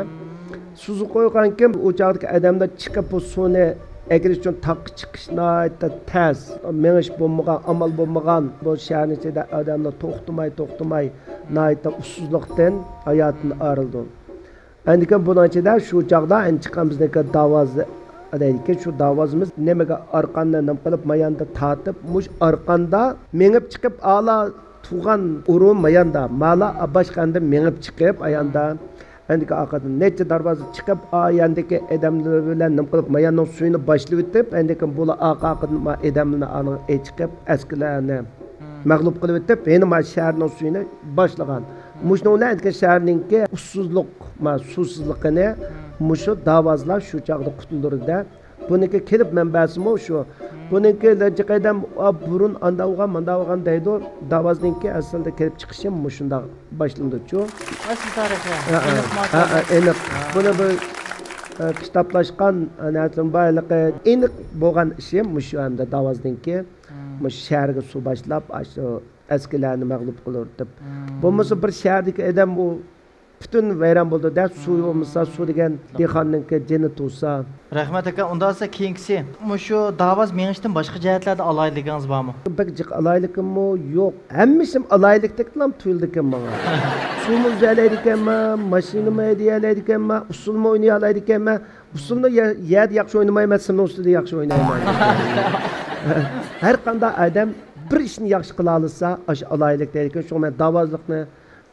سۇسىز قويغانكىن، ئۇ چاغدىكى ئادەملەر چىقىپ، بۇ سۇنى ئەكىرىش ئۈچۈن تاغقا چىقىش ناھايىتى تەس. مېڭىش بولمىغان، ئامال بولمىغان، بۇ شەھەرنىڭ ئىچىدە ئادەملەر توختىماي، توختىماي، ناھايىتى ئۇسسۇزلۇقتىن ھاياتىدىن ئايرىلىدۇ. ئەندىكىن بۇنىڭ ئىچىدە شۇ چاغدا ئەنە چىققان بىزنىڭكى داۋازى دەيدىكەن، شۇ داۋازىمىز نېمىگە ئارقاننى نېمە قىلىپ ماياندا تارتىپ، مۇشۇ ئارقاندا مېڭىپ چىقىپ، ئالا تۇغان ئورۇن ماياندا، مالا باشقاندا مېڭىپ چىقىپ، ئاياندا ئەندىكى ئارقىدىن نەچچە دەرۋازا چىقىپ، ئاياندىكى ئادەملىرى بىلەن نېمە قىلىپ، ماياننىڭ سۈيىنى باشلىۋېتىپ، ئەندىكىن بۇلار ئارقا ئارقىدىن ما ئادەملىرىنى ئانىڭ ئېچىقىپ، ئەسكىلەرنى مەغلۇپ قىلىۋېتىپ، يەنە ما شەھەرنىڭ سۈيىنى باشلىغان. مۇشۇنىڭ بىلەن ئەندىكىن شەھەرنىڭكى ئۇسسۇزلۇق، ما سۇسىزلىقىنى مۇشۇ داۋازلار شۇ چاغدا قۇتۇلدۇردى-دە. بۇنىڭكى كېلىپ مەنبەسىمۇ شۇ. بۇنىڭكى لەنجىقەيدەم، ئا، بۇرۇن ئانداق بولغان، مانداق بولغان دەيدۇ. داۋازنىڭكى ئەسلىدە كېلىپ چىقىشى مۇشۇنداق باشلىنىدۇچۇ. ئەسلى تارىخى. ھە، ھە. ئېنىق ھە، ھە، ماتېرىيال. ئېنىق. ھە. بۇنى بىر، ئە، كىتابلاشقان، ئە، نەرسىنىڭ بارلىقى ئېنىق بولغان ئىشى مۇشۇ ئەمدى داۋازنىڭكى. مۇشۇ شەھەرگە سۇ باشلاپ، ئاشۇ ئەسكىلەرنى مەغلۇپ قىلىۋېتىپ. بولمىسا بىر شەھەردىكى ئادەم ئۇ پۈتۈن ۋەيران بولىدۇ-دە، سۇ بولمىسا، سۇ دېگەن دېھقاننىڭكى جېنى تۇرسا. رەھمەت ئاكا، ئۇنداق بولسا كېيىنكىسى مۇشۇ داۋاز مېڭىشتىن باشقا جەھەتلەردە ئالاھىدىلىكىڭىز بارمۇ؟ بەك جىق ئالاھىدىلىكىممۇ يوق. ھەممە ئىشىم ئالاھىدىلىكتەكلا تۇيۇلىدىكەن ماڭا. سۇمۇ ئۈزەلەيدىكەنمەن، ماشىنىمۇ ھەيدىيەلەيدىكەنمەن، ئۇسسۇلمۇ ئوينىيالايدىكەنمەن. ئۇسسۇلنى يە-، يەردە ياخشى ئوينىمايمەن، سىمنىڭ ئۈستىدە ياخشى ئوينايمەن. ھەر قانداق ئادەم بىر ئىشنى ياخشى قىلالىسا، ئاشۇ ئالاھىدىلىك دەيدىكەن. شۇڭا مەن داۋازلىقنى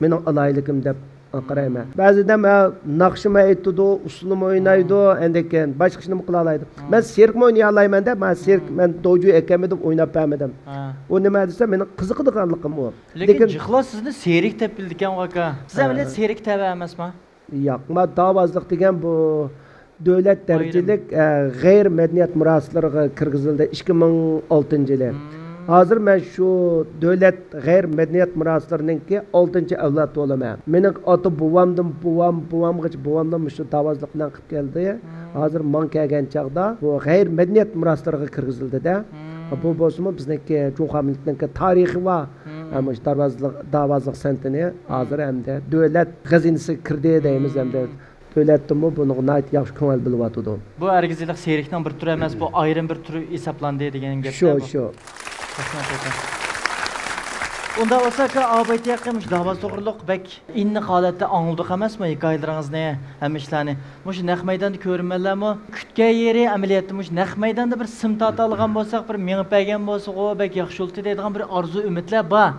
مېنىڭ ئالاھىدىلىكىم دەپ قارايمەن. بەزى ئادەم، ھە، ناخشىمۇ ئېيتىدۇ، ئۇسسۇلمۇ ئوينايدۇ، ئاندىن كېيىن باشقا ئىشنىمۇ قىلالايدۇ. مەن سېركمۇ ئوينىيالايمەن دەپ، مەن سېرك، مەن دوجۇ ئەكەلمىدىم، ئويناپ بەرمىدىم. ئۇ نېمە دېسە، مېنىڭ قىزىقىدىغانلىقىم ئۇ. لېكىن، لېكىن جىقلار سىزنى سېرك دەپ بىلىدىكەن ئاكا. سىز ئەمەلىيەتتە سېرك تەۋە ئەمەسما؟ ياق، ما داۋازلىق دېگەن بۇ دۆلەت دەرىجىلىك، ئە، غەيرىي مەدەنىيەت مىراسلىرىغا كىرگۈزۈلدى ئىككى مىڭ ئالتىنچى يىلى. ھازىر مەن شۇ دۆلەت غەيرىي مەدەنىيەت مىراسلىرىنىڭكى ئالتىنچى ئەۋلاد بولىمەن. مېنىڭ ئاتا بوۋامدىن بوۋام، بوۋامغىچە بوۋامدىن مۇشۇ داۋازلىق بىلەن قىلىپ كەلدى. ھازىر ماڭا كەلگەن چاغدا بۇ غەيرىي مەدەنىيەت مىراسلىرىغا كىرگۈزۈلدى-دە. بۇ بولسىمۇ بىزنىڭكى جۇڭخۇا مىللىتىنىڭكى تارىخى بار. ھە، مۇشۇ داۋازلىق، داۋازلىق سەنئىتىنى ھازىر ئەمدى دۆلەت خەزىنىسىگە كىردى دەيمىز ئەمدى. دۆلەتتىمۇ بۇنىڭغا ناھايىتى ياخشى كۆڭۈل بۆلۈۋاتىدۇ. بۇ ھەرگىز ھېلىقى سېركنىڭ بىر تۈرى ئەمەس، بۇ ئايرىم بىر تۈرى ھېسابلاندى دېگەن گەپ. شۇ، شۇ. رەھمەت ئاكا. ئۇنداق بولسا ئاكا، ئابايتى ھەققى مۇشۇ داۋاز توغرۇلۇق بەك ئىننىق ھالەتتە ئاڭلىدۇق ئەمەسمۇ ھېكايىلىرىڭىزنى، ھەممە ئىشلارنى. مۇشۇ نەق مەيداندا كۆرۈرمەنلەرمۇ كۈتكەن يېرى، ئەمەلىيەتتە مۇشۇ نەق مەيداندا بىر سىم تارتالىغان بولساق، بىر مېڭىپ بەرگەن بولسىغۇ، بەك ياخشى بولاتتى دەيدىغان بىر ئارزۇ ئۈمىدلەر بار.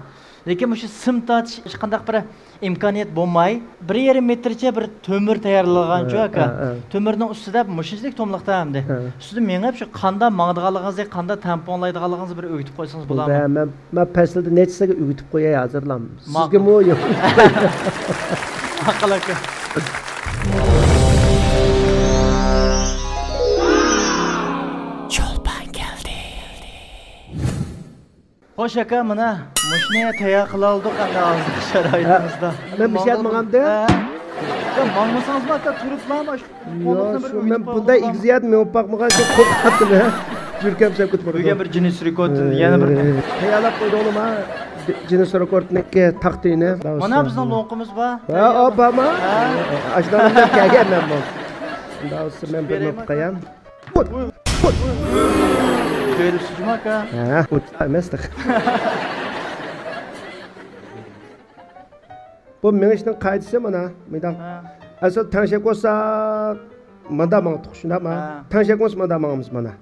لېكىن مۇشۇ سىم تارتىش ھېچقانداق بىر ئىمكانىيەت بولماي، بىر يېرىم مېتىرچە بىر تۆمۈر تەييارلىغانچۇ، ھە، ئاكا. ھە، ھە. تۆمۈرنىڭ ئۈستىدە مۇشۇنچىلىك توملۇقتا ئەمدى. ھە. ئۈستىدە مېڭىپ، شۇ قانداق ماڭىدىغانلىقىڭىزنى، قانداق تەمپونلايدىغانلىقىڭىزنى بىر ئۆگىتىپ قويسىڭىز بولامدۇ؟ بولدى، مەن، مەن پەسىلدە نەچچىسىگە ئۆگىتىپ قوياي ھازىرلا. ماقۇل. سىزگىمۇ يوق. ماقۇل ئاكا. چولپان كەلدى. خوش ئاكا، مانا مۇشۇنى تەييار قىلالىدۇق ئەمدى ھازىرقى شارائىتىمىزدا. ھە، مەن بىر شەرت ماڭامدۇ؟ ھە. يا، ماڭمىسىڭىزمۇ ئاكا، تۇرۇپلا مانا شۇ قونۇقنى بىر شۇ ئۆگىتىپ مەن بۇنداق قويغىلى ئىگىز يەردە مېڭىپ باقمىغان، شۇ قورقاتتىم ھە. يۈرىكىم سەل كۆتۈرۈپ بۈگۈن بىر جىننىس رېكورتىنى يەنە بىر تەييارلاپ قويدۇڭلىما؟ جىننىس رېكورتنىڭكى تاختىنى. مانا بىزنىڭ لوڭقىمىز بار. ھە، ئاپاما. ھە. ئاشۇنداق كەلگەن مەن بۇ. شۇنداق بولسا مەن بىر مېڭىپ قوياي. بېرىپسىز جۇما ئاكا. ھە، ئۇچ ئەمەس تېخى. بۇ مېڭىشنىڭ قائىدىسى مانا مۇنداق. ھە. ئەسلى تەڭشەك بولسا ماندا ماڭاتتۇق، شۇنداقمۇ؟ ھە. تەڭشەك بولسا ماندا ماڭىمىز مانا.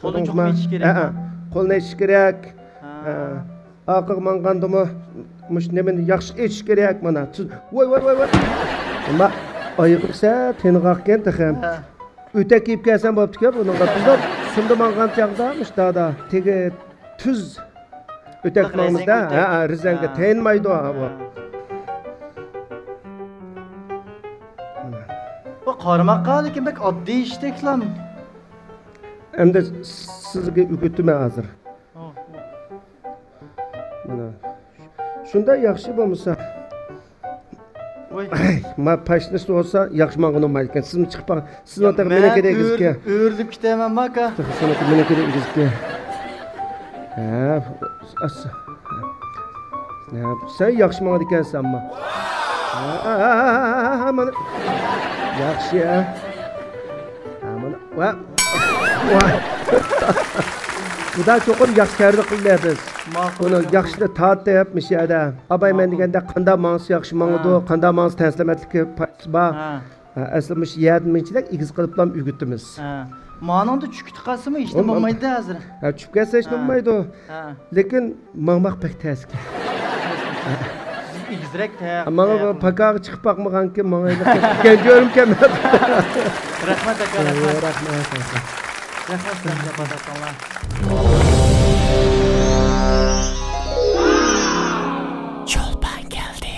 قولنى چوقۇم ئېچىش كېرەك. ھە، ھە. قولنى ئېچىش كېرەك. ھە. ھە. ئارقىغا ماڭغاندىمۇ مۇشۇ نېمىنى ياخشى ئېچىش كېرەك مانا. تۈز-، ۋاي، ۋاي، ۋاي، ۋاي. ئەمما ئايىغى سەل تېنىغاقكەن تېخى. ھە. ئۆتەك كىيىپ كەلسەم بوپتىكەن بۇنىڭغا. بىزلەر سىمدا ماڭغان چاغدا مۇشۇنداقتا تېگى تۈز ئۆتەك ماڭىمىزدا، ھە، ھە، رېزىنكە تايىنمايدۇ، ھە، بۇ. بۇ قارىماققا لېكىن بەك ئاددىي ئىشتەكلا. ئەمدى سىزگە ئۆگىتىمەن ھازىر. مانا. شۇنداق ياخشى بولمىسا. ۋاي. ئەي، ما پاشنىسى بولسا ياخشى ماڭغىنى بولمايدىكەن. سىزمۇ چىقىپ باقىڭ. سىزنىڭ تېخى مېنىڭكىدىن ئېگىزكەن. ئۆرۈلۈپ كېتەمەنمۇ ئاكا. تېخى سېنىڭكى مېنىڭكىدىن ئېگىزكەن. ھە، ئاس-، ھە، سەن ياخشى ماڭىدىكەنسەن ئەمما. ھە، ھە، ھە، مانا. ياخشى، ھە. ھە، مانا. ۋە. ۋە. خۇدا چوقۇم ياخشى تەربىيە قىلدى بىز. ماقۇل. بۇنى ياخشىدا تارتىپ، مۇشۇ يەردە. ئاباي مەن دېگەندە قانداق ماڭسا ياخشى ماڭىدۇ، قانداق ماڭسا تەڭسىلەمەتلىككە پايدىسى بار. ھە. ھە، ئەسلى مۇشۇ يەردىن مۇنچىلەك ئېگىز قىلىپلا ئۆگىتىمىز. ھە. مانىڭدا چۈشۈپ قالسىمۇ ھېچنېمە بولمايدۇ ھازىر. ھە، چۈشۈپ كەتسە ھېچنېمە بولمايدۇ. ھە. لېكىن ماڭماق بەك تەسكەن. سىزگە ئېگىزرەك تە-، ماڭا تەييار قىلىڭ. پاكاغا چىقىپ باقمىغانكىن ماڭايلى. گەنجۆرۈم كەلمەپتۇ. رەھمەت ئاكا، رەھمەت. رەھمەت، رەھمەت. رەھمەت سىلەرگە، پاتاقلار. چولپان كەلدى.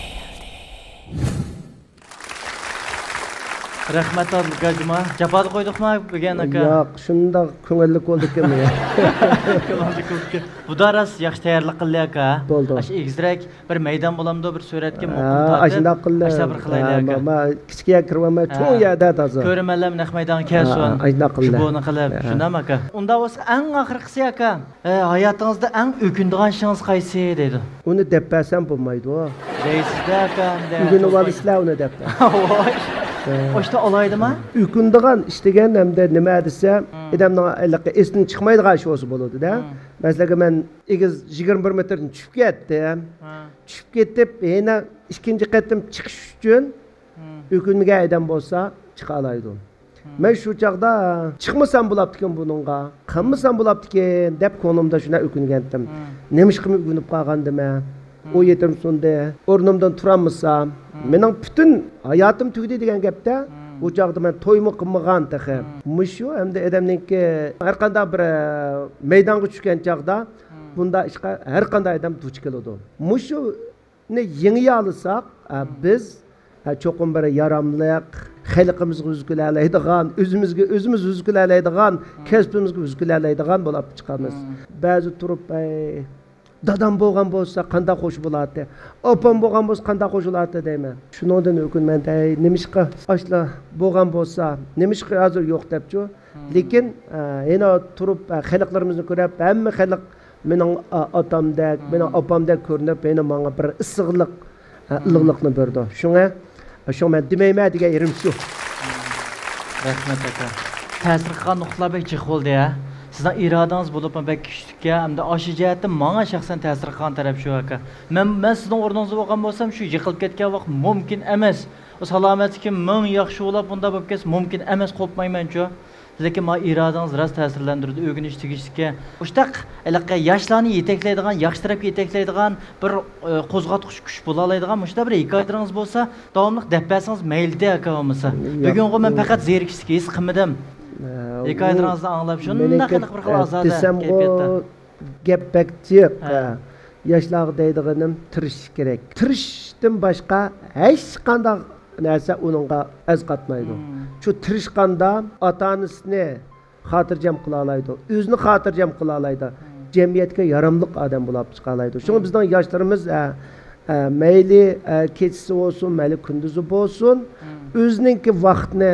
رەھمەت، ئابدۇلگاجما. جاپادا قويدۇقما بۈگۈن، ئاكا؟ ياق، شۇنداق كۆڭۈللۈك بولدىكەن. كۆڭۈللۈك بولدىكەن. بۇدا راست ياخشى تەييارلىق قىلدى، ئاكا. بولدى. ئاشۇ ئېگىزرەك بىر مەيدان بولامدۇ، بىر سۈرەتكە مۇقىم ھە، تارتىپ، ئاشۇنداق قىلدى. ئاشۇنداق بىر قىلايلى، ھە، ئاكا. ما، ما، كىچىك يەرگە كىرىۋالماي، چوڭ ھە. يەردە تازا. كۆرۈرمەنلەر نەق مەيدانغا كەلسۇن. ھە، ئاشۇنداق قىلدى. شۇ بۇنى قىلىپ، ھە. شۇنداقمۇ، ئاكا؟ ئۇندا بولسا ئەڭ ئاخىرقىسى، ئاكا. ئە، ھاياتىڭىزدا ئەڭ ئۆكۈنىدىغان ئىشىڭىز قايسى دەيدۇ. ئۇنى دەپ بەرسەم بولمايدۇ. دەيسىز-دە، ئاكا، ئەمدى. ئۆگىنىۋالىسىلەر ئۇنى دەپ بەر. ۋاي. ئاشتا ئالايدىما؟ ئۆكۈنىدىغان ئىش دېگەن ئەمدى نېمە دېسە، مم. ئادەمنىڭ ھېلىقى ئېسىدىن چىقمايدىغان ئىش بولسا بولىدۇ-دە. مم. مەسىلەن، مەن ئېگىز يىگىرمە بىر مېتىردىن چۈشۈپ كەتتىم. ھە. چۈشۈپ كېتىپ، يەنە ئىككىنچى قېتىم چىقىش ئۈچۈن مم. ئۆكۈنمىگەن ئادەم بولسا، چىقالايدۇ. مم. مەن شۇ چاغدا چىقمىسام بولاپتىكەن بۇنىڭغا، قىلمىسام بولاپتىكەن دەپ كۆڭلۈمدە شۇنداق ئۆكۈنگەنتىم. مم. نېمىشقىمۇ ئۆگىنىپ قالغاندىمەن؟ مم. ئۇ يېتىم سۇندى، ئورنۇمدىن تۇرالمىسام، مم. مېنىڭ پۈتۈن ھاياتىم تۈگىدى دېگەن گەپتە. مم. ئۇ چاغدا مەن تويمۇ قىلمىغان تېخى. مم. مۇشۇ ئەمدى ئادەمنىڭكى ھەرقانداق بىر، ئە، مەيدانغا چۈشكەن چاغدا مم. بۇنداق ئىشقا ھەرقانداق ئادەم دۇچ كېلىدۇ. مۇشۇ نى يېڭىيالىساق، ئە، مم. بىز، ئە، چوقۇم بىر ياراملىق، خەلقىمىزگە يۈز كېلەلەيدىغان، ئۆزىمىزگە ئۆزىمىز يۈز كېلەلەيدىغان، مم. كەسپىمىزگە يۈز كېلەلەيدىغان بولاپ چىقىمىز. مم. بەزى تۇرۇپ، ئەي، دادام بولغان بولسا قانداق خوش بولاتتى، ئاپام بولغان بولسا قانداق خوش بولاتتى دەيمەن. شۇنىڭدىن ئۆكۈنمەن، ئەي، نېمىشقا ئاشۇلا بولغان بولسا، نېمىشقا ھازىر يوق دەپچۇ. مم. لېكىن، ئە، يەنە تۇرۇپ، ئە، خەلقلىرىمىزنى كۆرۈپ، ھەممە خەلق مېنىڭ، ئا، ئاتامدەك، مم. مېنىڭ ئاپامدەك كۆرۈنۈپ، يەنە ماڭا بىر ئىسسىقلىق، ئە، مم. ئىللىقلىقنى بېرىدۇ. شۇڭا، شۇڭا مەن دېمەيمەن دېگەن يېرىم شۇ. رەھمەت، ئاكا. تەسىر قىلغان نۇقتىلار بەك جىق بولدى، ھە؟ سىزنىڭ ئىرادىڭىز بولۇپمۇ بەك كۈچلۈك، ھە؟ ئەمدى ئاشۇ جەھەتتىن ماڭا شەخسەن تەسىر قىلغان تەرەپ شۇ، ئاكا. مەن، مەن سىزنىڭ ئورنىڭىزدا بولغان بولسام، شۇ يىقىلىپ كەتكەن ۋاقىت مۇمكىن ئەمەس. ئۇ سالامەتلىكىم مىڭ ياخشى بولاپ، بۇنداق بولۇپ كەتسە مۇمكىن ئەمەس، قوپمايمەنچۇ. لېكىن مانا ئىرادىڭىز راست تەسىرلەندۈرىدۇ، ئۆگىنىش تېگىشلىككەن. مۇشۇنداق ھېلىقى ياشلارنى يېتەكلەيدىغان، ياخشى تەرەپكە يېتەكلەيدىغان بىر، ئى، قوزغاتقۇچ كۈچ بولالايدىغان مۇشۇنداق بىر ھېكايىلىرىڭىز بولسا، داۋاملىق دەپ بەرسىڭىز مەيلىدە، ئاكا بولمىسا. ياق، بۈگۈنغۇ مەن ئۇ پەقەت زېرىكىشلىك ھېس قىلمىدىم. ئە، ھېكايىلىرىڭىزنى ئاڭلاپ، شۇنداق مېنىڭكى، ھېلىقى بىر خىل ئە، ئازادە دېسەمغۇ، كەيپىياتتا. گەپ بەك جىق. ھە. ياشلارغا دەيدىغىنىم، تىرىشىش كېرەك. تىرىشىشتىن باشقا ھېچقانداق نەرسە ئۇنىڭغا ئەز قاتمايدۇ. مم. شۇ تىرىشقاندا ئاتا-ئانىسىنى خاتىرجەم قىلالايدۇ، ئۆزىنى خاتىرجەم قىلالايدۇ، مم. جەمئىيەتكە ياراملىق ئادەم بولاپ چىقالايدۇ. شۇڭا مم. بىزنىڭ ياشلىرىمىز، ئە، ئە، مەيلى، ئە، كېچىسى بولسۇن، مەيلى كۈندۈزى بولسۇن، مم. ئۆزىنىڭكى ۋاقتىنى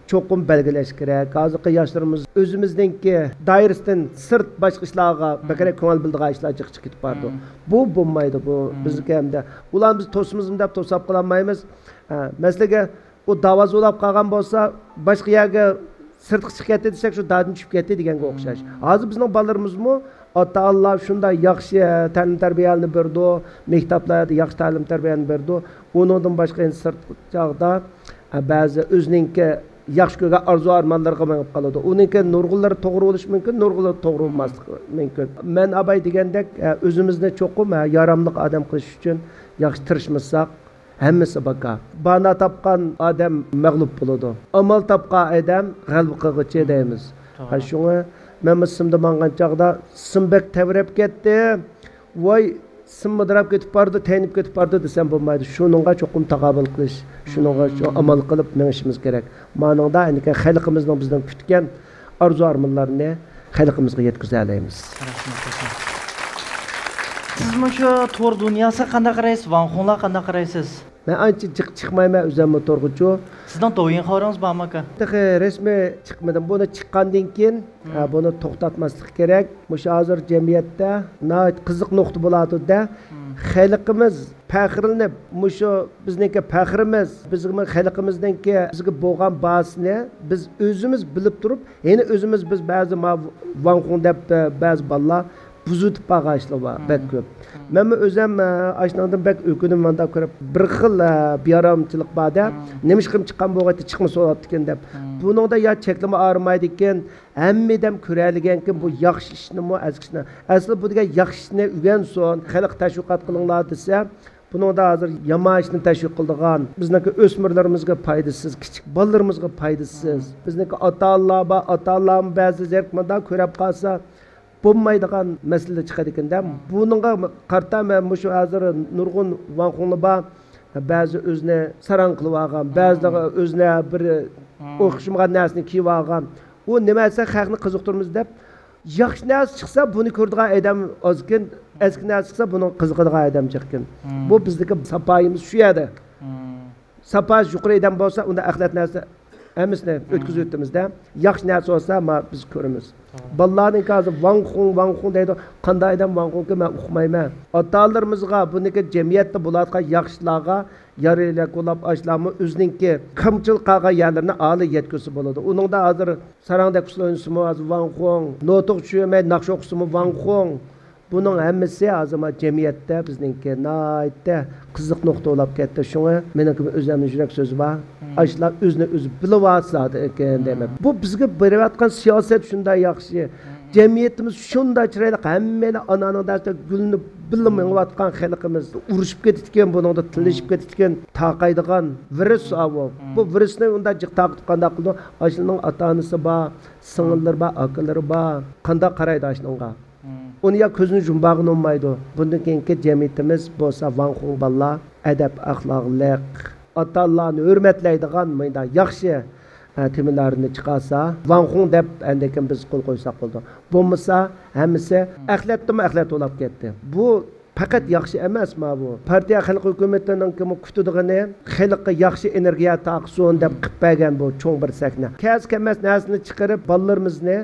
چوقۇم بەلگىلەش كېرەك. ھازىرقى ياشلىرىمىز ئۆزىمىزنىڭكى دائىرىسىدىن سىرت باشقا ئىشلارغا مم. بەكرەك كۆڭۈل بۆلىدىغان ئىشلار جىق چىقىپ بارىدۇ. مم. بۇ بولمايدۇ، بۇ مم. بىزنىڭكى ھەمدە ئۇلارنى بىز توسىمىزمۇ دەپ توساپ قالالمايمىز. ھە، مەسىلەن، ئۇ داۋا زورلاپ قالغان بولسا، باشقا يەرگە سىرتقا چىقىپ كەتتى دېسەك، شۇ دادىن چۈشۈپ كەتتى دېگەنگە ئوخشاش. مم. ھازىر بىزنىڭ بالىلىرىمىزمۇ ئاتا-ئانىلار شۇنداق ياخشى، ئە، تەلىم-تەربىيەلەرنى بېرىدۇ، مەكتەپلەردە ياخشى تەلىم-تەربىيەنى بېرىدۇ. ئۇنىڭدىن باشقا ئەمدى سىرت چاغدا، ئە، بەزى ئۆزىنىڭكى ياخشى كۆرگەن ئارزۇ-ئارمانلىرىغا مېڭىپ قالىدۇ. ئۇنىڭكى نۇرغۇنلىرى توغرا بولۇشى مۇمكىن، نۇرغۇنلىرى توغرا بولماسلىقى مۇمكىن. مەن ئاباي دېگەندەك، ئە، ئۆزىمىزنى چوقۇم، ئە، ياراملىق ئادەم قىلىش ئۈچۈن ياخشى تىرىشمىساق، ھەممىسى باكا. بانا تاپقان ئادەم مەغلۇپ بولىدۇ. ئامال تاپقان ئادەم غەلىبە قىلغۇچى دەيمىز. توغرا. ھە، شۇڭا مەنمۇ سىمدا ماڭغان چاغدا سىم بەك تەۋرەپ كەتتى. ۋاي، سىم مىدىراپ كېتىپ بارىدۇ، تەينىپ كېتىپ بارىدۇ دېسەم بولمايدۇ. شۇنىڭغا چوقۇم تاقابىل قىلىش، شۇنىڭغا شۇ مم. ئامال قىلىپ مېڭىشىمىز كېرەك. مانىڭدا ئەنىكەن خەلقىمىزنىڭ بىزدىن كۈتكەن ئارزۇ-ئارمانلارنى خەلقىمىزغا يەتكۈزەلەيمىز. رەھمەت، رەھمەت. سىز مۇشۇ تور دۇنياسىغا قانداق قارايسىز؟ ۋاڭ خۇڭلارغا قانداق قارايسىز؟ مەن ئانچە جىق چىقمايمەن ئۆزۈممۇ تورغىچۇ. سىزنىڭ دوۋيىن خورىڭىز بارمۇ، ئاكا؟ تېخى رەسمىي چىقمىدىم. بۇنى چىققاندىن كېيىن، مم. ھە، بۇنى توختاتماسلىق كېرەك. مۇشۇ ھازىر جەمئىيەتتە ناھايىتى قىزىق نۇقتا بولاتىدۇ-دە. مم. خەلقىمىز پەخىرلىنىپ، مۇشۇ بىزنىڭكى پەخرىمىز، بىزنىڭ خەلقىمىزنىڭكى بىزگە بولغان باھاسىنى بىز ئۆزىمىز بىلىپ تۇرۇپ، يەنە ئۆزىمىز بىز بەزى ما ۋاڭخۇڭ دەپ، بەزى بالىلار بۇزۇۋېتىپ بارغان ئىشلار بار، مم. بەك كۆپ. مم. مەنمۇ ئۆزۈم، ئە، ئاشۇنىڭدىن بەك ئۆكۈنىمەن، مۇنداق كۆرۈپ. بىر خىل، ئە، بىئارامچىلىق بار-دە. مم. نېمىشقىمۇ چىققان بولغايتتى، چىقمىسا بولاتتىكەن دەپ. مم. بۇنىڭدا يا چەكلىمە ئايرىمايدىكەن، ھەممە ئادەم كۆرەلىگەنكى بۇ ياخشى ئىشنىمۇ، ئەسكى ئىشنى. ئەسلى بۇ دېگەن ياخشى ئىشنى ئۆگەنسۇن، خەلققە تەشۋىقات قىلىڭلار دېسە، بۇنىڭدا ھازىر يامان ئىشنى تەشۋىق قىلىدىغان، بىزنىڭكى ئۆسمۈرلىرىمىزگە پايدىسىز، كىچىك بالىلىرىمىزغا پايدىسىز. مم. بىزنىڭكى ئاتا-ئانىلار بار، ئاتا-ئانىلارمۇ بەزى زېرىكمىدا كۆرەپ قالسا، بولمايدىغان مەسىلىلەر چىقىدىكەن-دە. مم. بۇنىڭغا قارىتا مەن مۇشۇ ھازىر نۇرغۇن ۋاڭخۇڭلار بار، بەزى ئۆزىنى ساراڭ قىلىۋالغان، مم. بەزىلىرى ئۆزىنى بىر ئوخشىمىغان نەرسىنى كىيىۋالغان. ئۇ نېمە دېسە خەقنى قىزىقتۇرىمىز دەپ، ياخشى نەرسە چىقسا بۇنى كۆرىدىغان ئادەم ئازكەن، ئەسكى نەرسە چىقسا بۇنىڭغا قىزىقىدىغان ئادەم جىقكەن. بۇ بىزدىكى ساپايىمىز شۇ يەردە. ساپاسى يۇقىرى ئادەم بولسا، ئۇندا ئەخلەت نەرسە ھەممىسىنى ئۆتكۈزۈۋېتىمىز-دە. ياخشى نەرسە بولسا، ما بىز كۆرىمىز. بالىلارنىڭكى ھازىر ۋاڭخۇڭ، ۋاڭخۇڭ دەيدۇ. قانداق ئادەم ۋاڭخۇڭكى، مەن ئۇقمايمەن. ئاتا-ئانىلىرىمىزغا، بۇنىڭكى جەمئىيەتتە بولۇۋاتقان ياخشىلارغا يارىيلىك بولاپ، ئاشۇلارمۇ ئۆزىنىڭكى كەمچىل قالغان يەرلىرىنى ئالىي يەتكۈزسە بولىدۇ. ئۇنىڭدا ھازىر ساراڭدەك ئۇسسۇل ئوينىسىمۇ ھازىر ۋاڭخۇڭ، نوتىغا چۈشۈرمەي ناخشا ئوقۇسىمۇ ۋاڭخۇڭ. بۇنىڭ ھەممىسى ھازىر ما جەمئىيەتتە بىزنىڭكى ناھايىتى قىزىق نۇقتا بولاپ كەتتى. شۇڭا مېنىڭكى ئۆزۈمنىڭ يۈرەك سۆزى بار. ئاشۇلار ئۆزىنى ئۆزى بىلىۋالسا ئىكەن دەيمەن. بۇ بىزگە بېرىۋاتقان سىياسەت شۇنداق ياخشى. جەمئىيىتىمىز شۇنداق چىرايلىق، ھەممەيلەن ئانانىڭ دەستە گۈللىنىپ بىللە مېڭىۋاتقان خەلقىمىز. ئۇرۇشۇپ كېتىدىكەن، بۇنىڭدا تىللىشىپ كېتىدىكەن، تارقايدىغان ۋىرۇس ئاۋۇ. بۇ ۋىرۇسنى ئۇنداق جىق تارقىتىپ قانداق قىلىدۇ؟ ئاشۇنىڭ ئاتا-ئانىسى بار، سىڭىللىرى بار، ئاكىلىرى بار. قانداق قارايدۇ ئاشۇنىڭغا؟ ئۇنى يا كۆزىنى يۇمماغىلى بولمايدۇ. بۇندىن كېيىنكى جەمئىيىتىمىز بولسا ۋاڭخۇڭ بالىلار، ئەدەپ-ئەخلاقلىق، ئاتا-ئانىلارنى ھۆرمەتلەيدىغان مۇنداق ياخشى، ئە، تېمىلارنى چىقارسا، ۋاڭخۇڭ دەپ ئاندىن كېيىن بىز قول قويساق بولىدۇ. بولمىسا، ھەممىسى ئەخلەتتىنمۇ ئەخلەت بولاپ كەتتى. بۇ پەقەت ياخشى ئەمەس، ما بۇ. پارتىيە خەلق ھۆكۈمىتىنىڭكىمۇ كۈتىدىغىنى خەلققە ياخشى ئېنېرگىيە تارقىسۇن دەپ قىلىپ بەرگەن بۇ چوڭ بىر سەھنە. كەلسە كەلمەس نەرسىنى چىقىرىپ، بالىلىرىمىزنى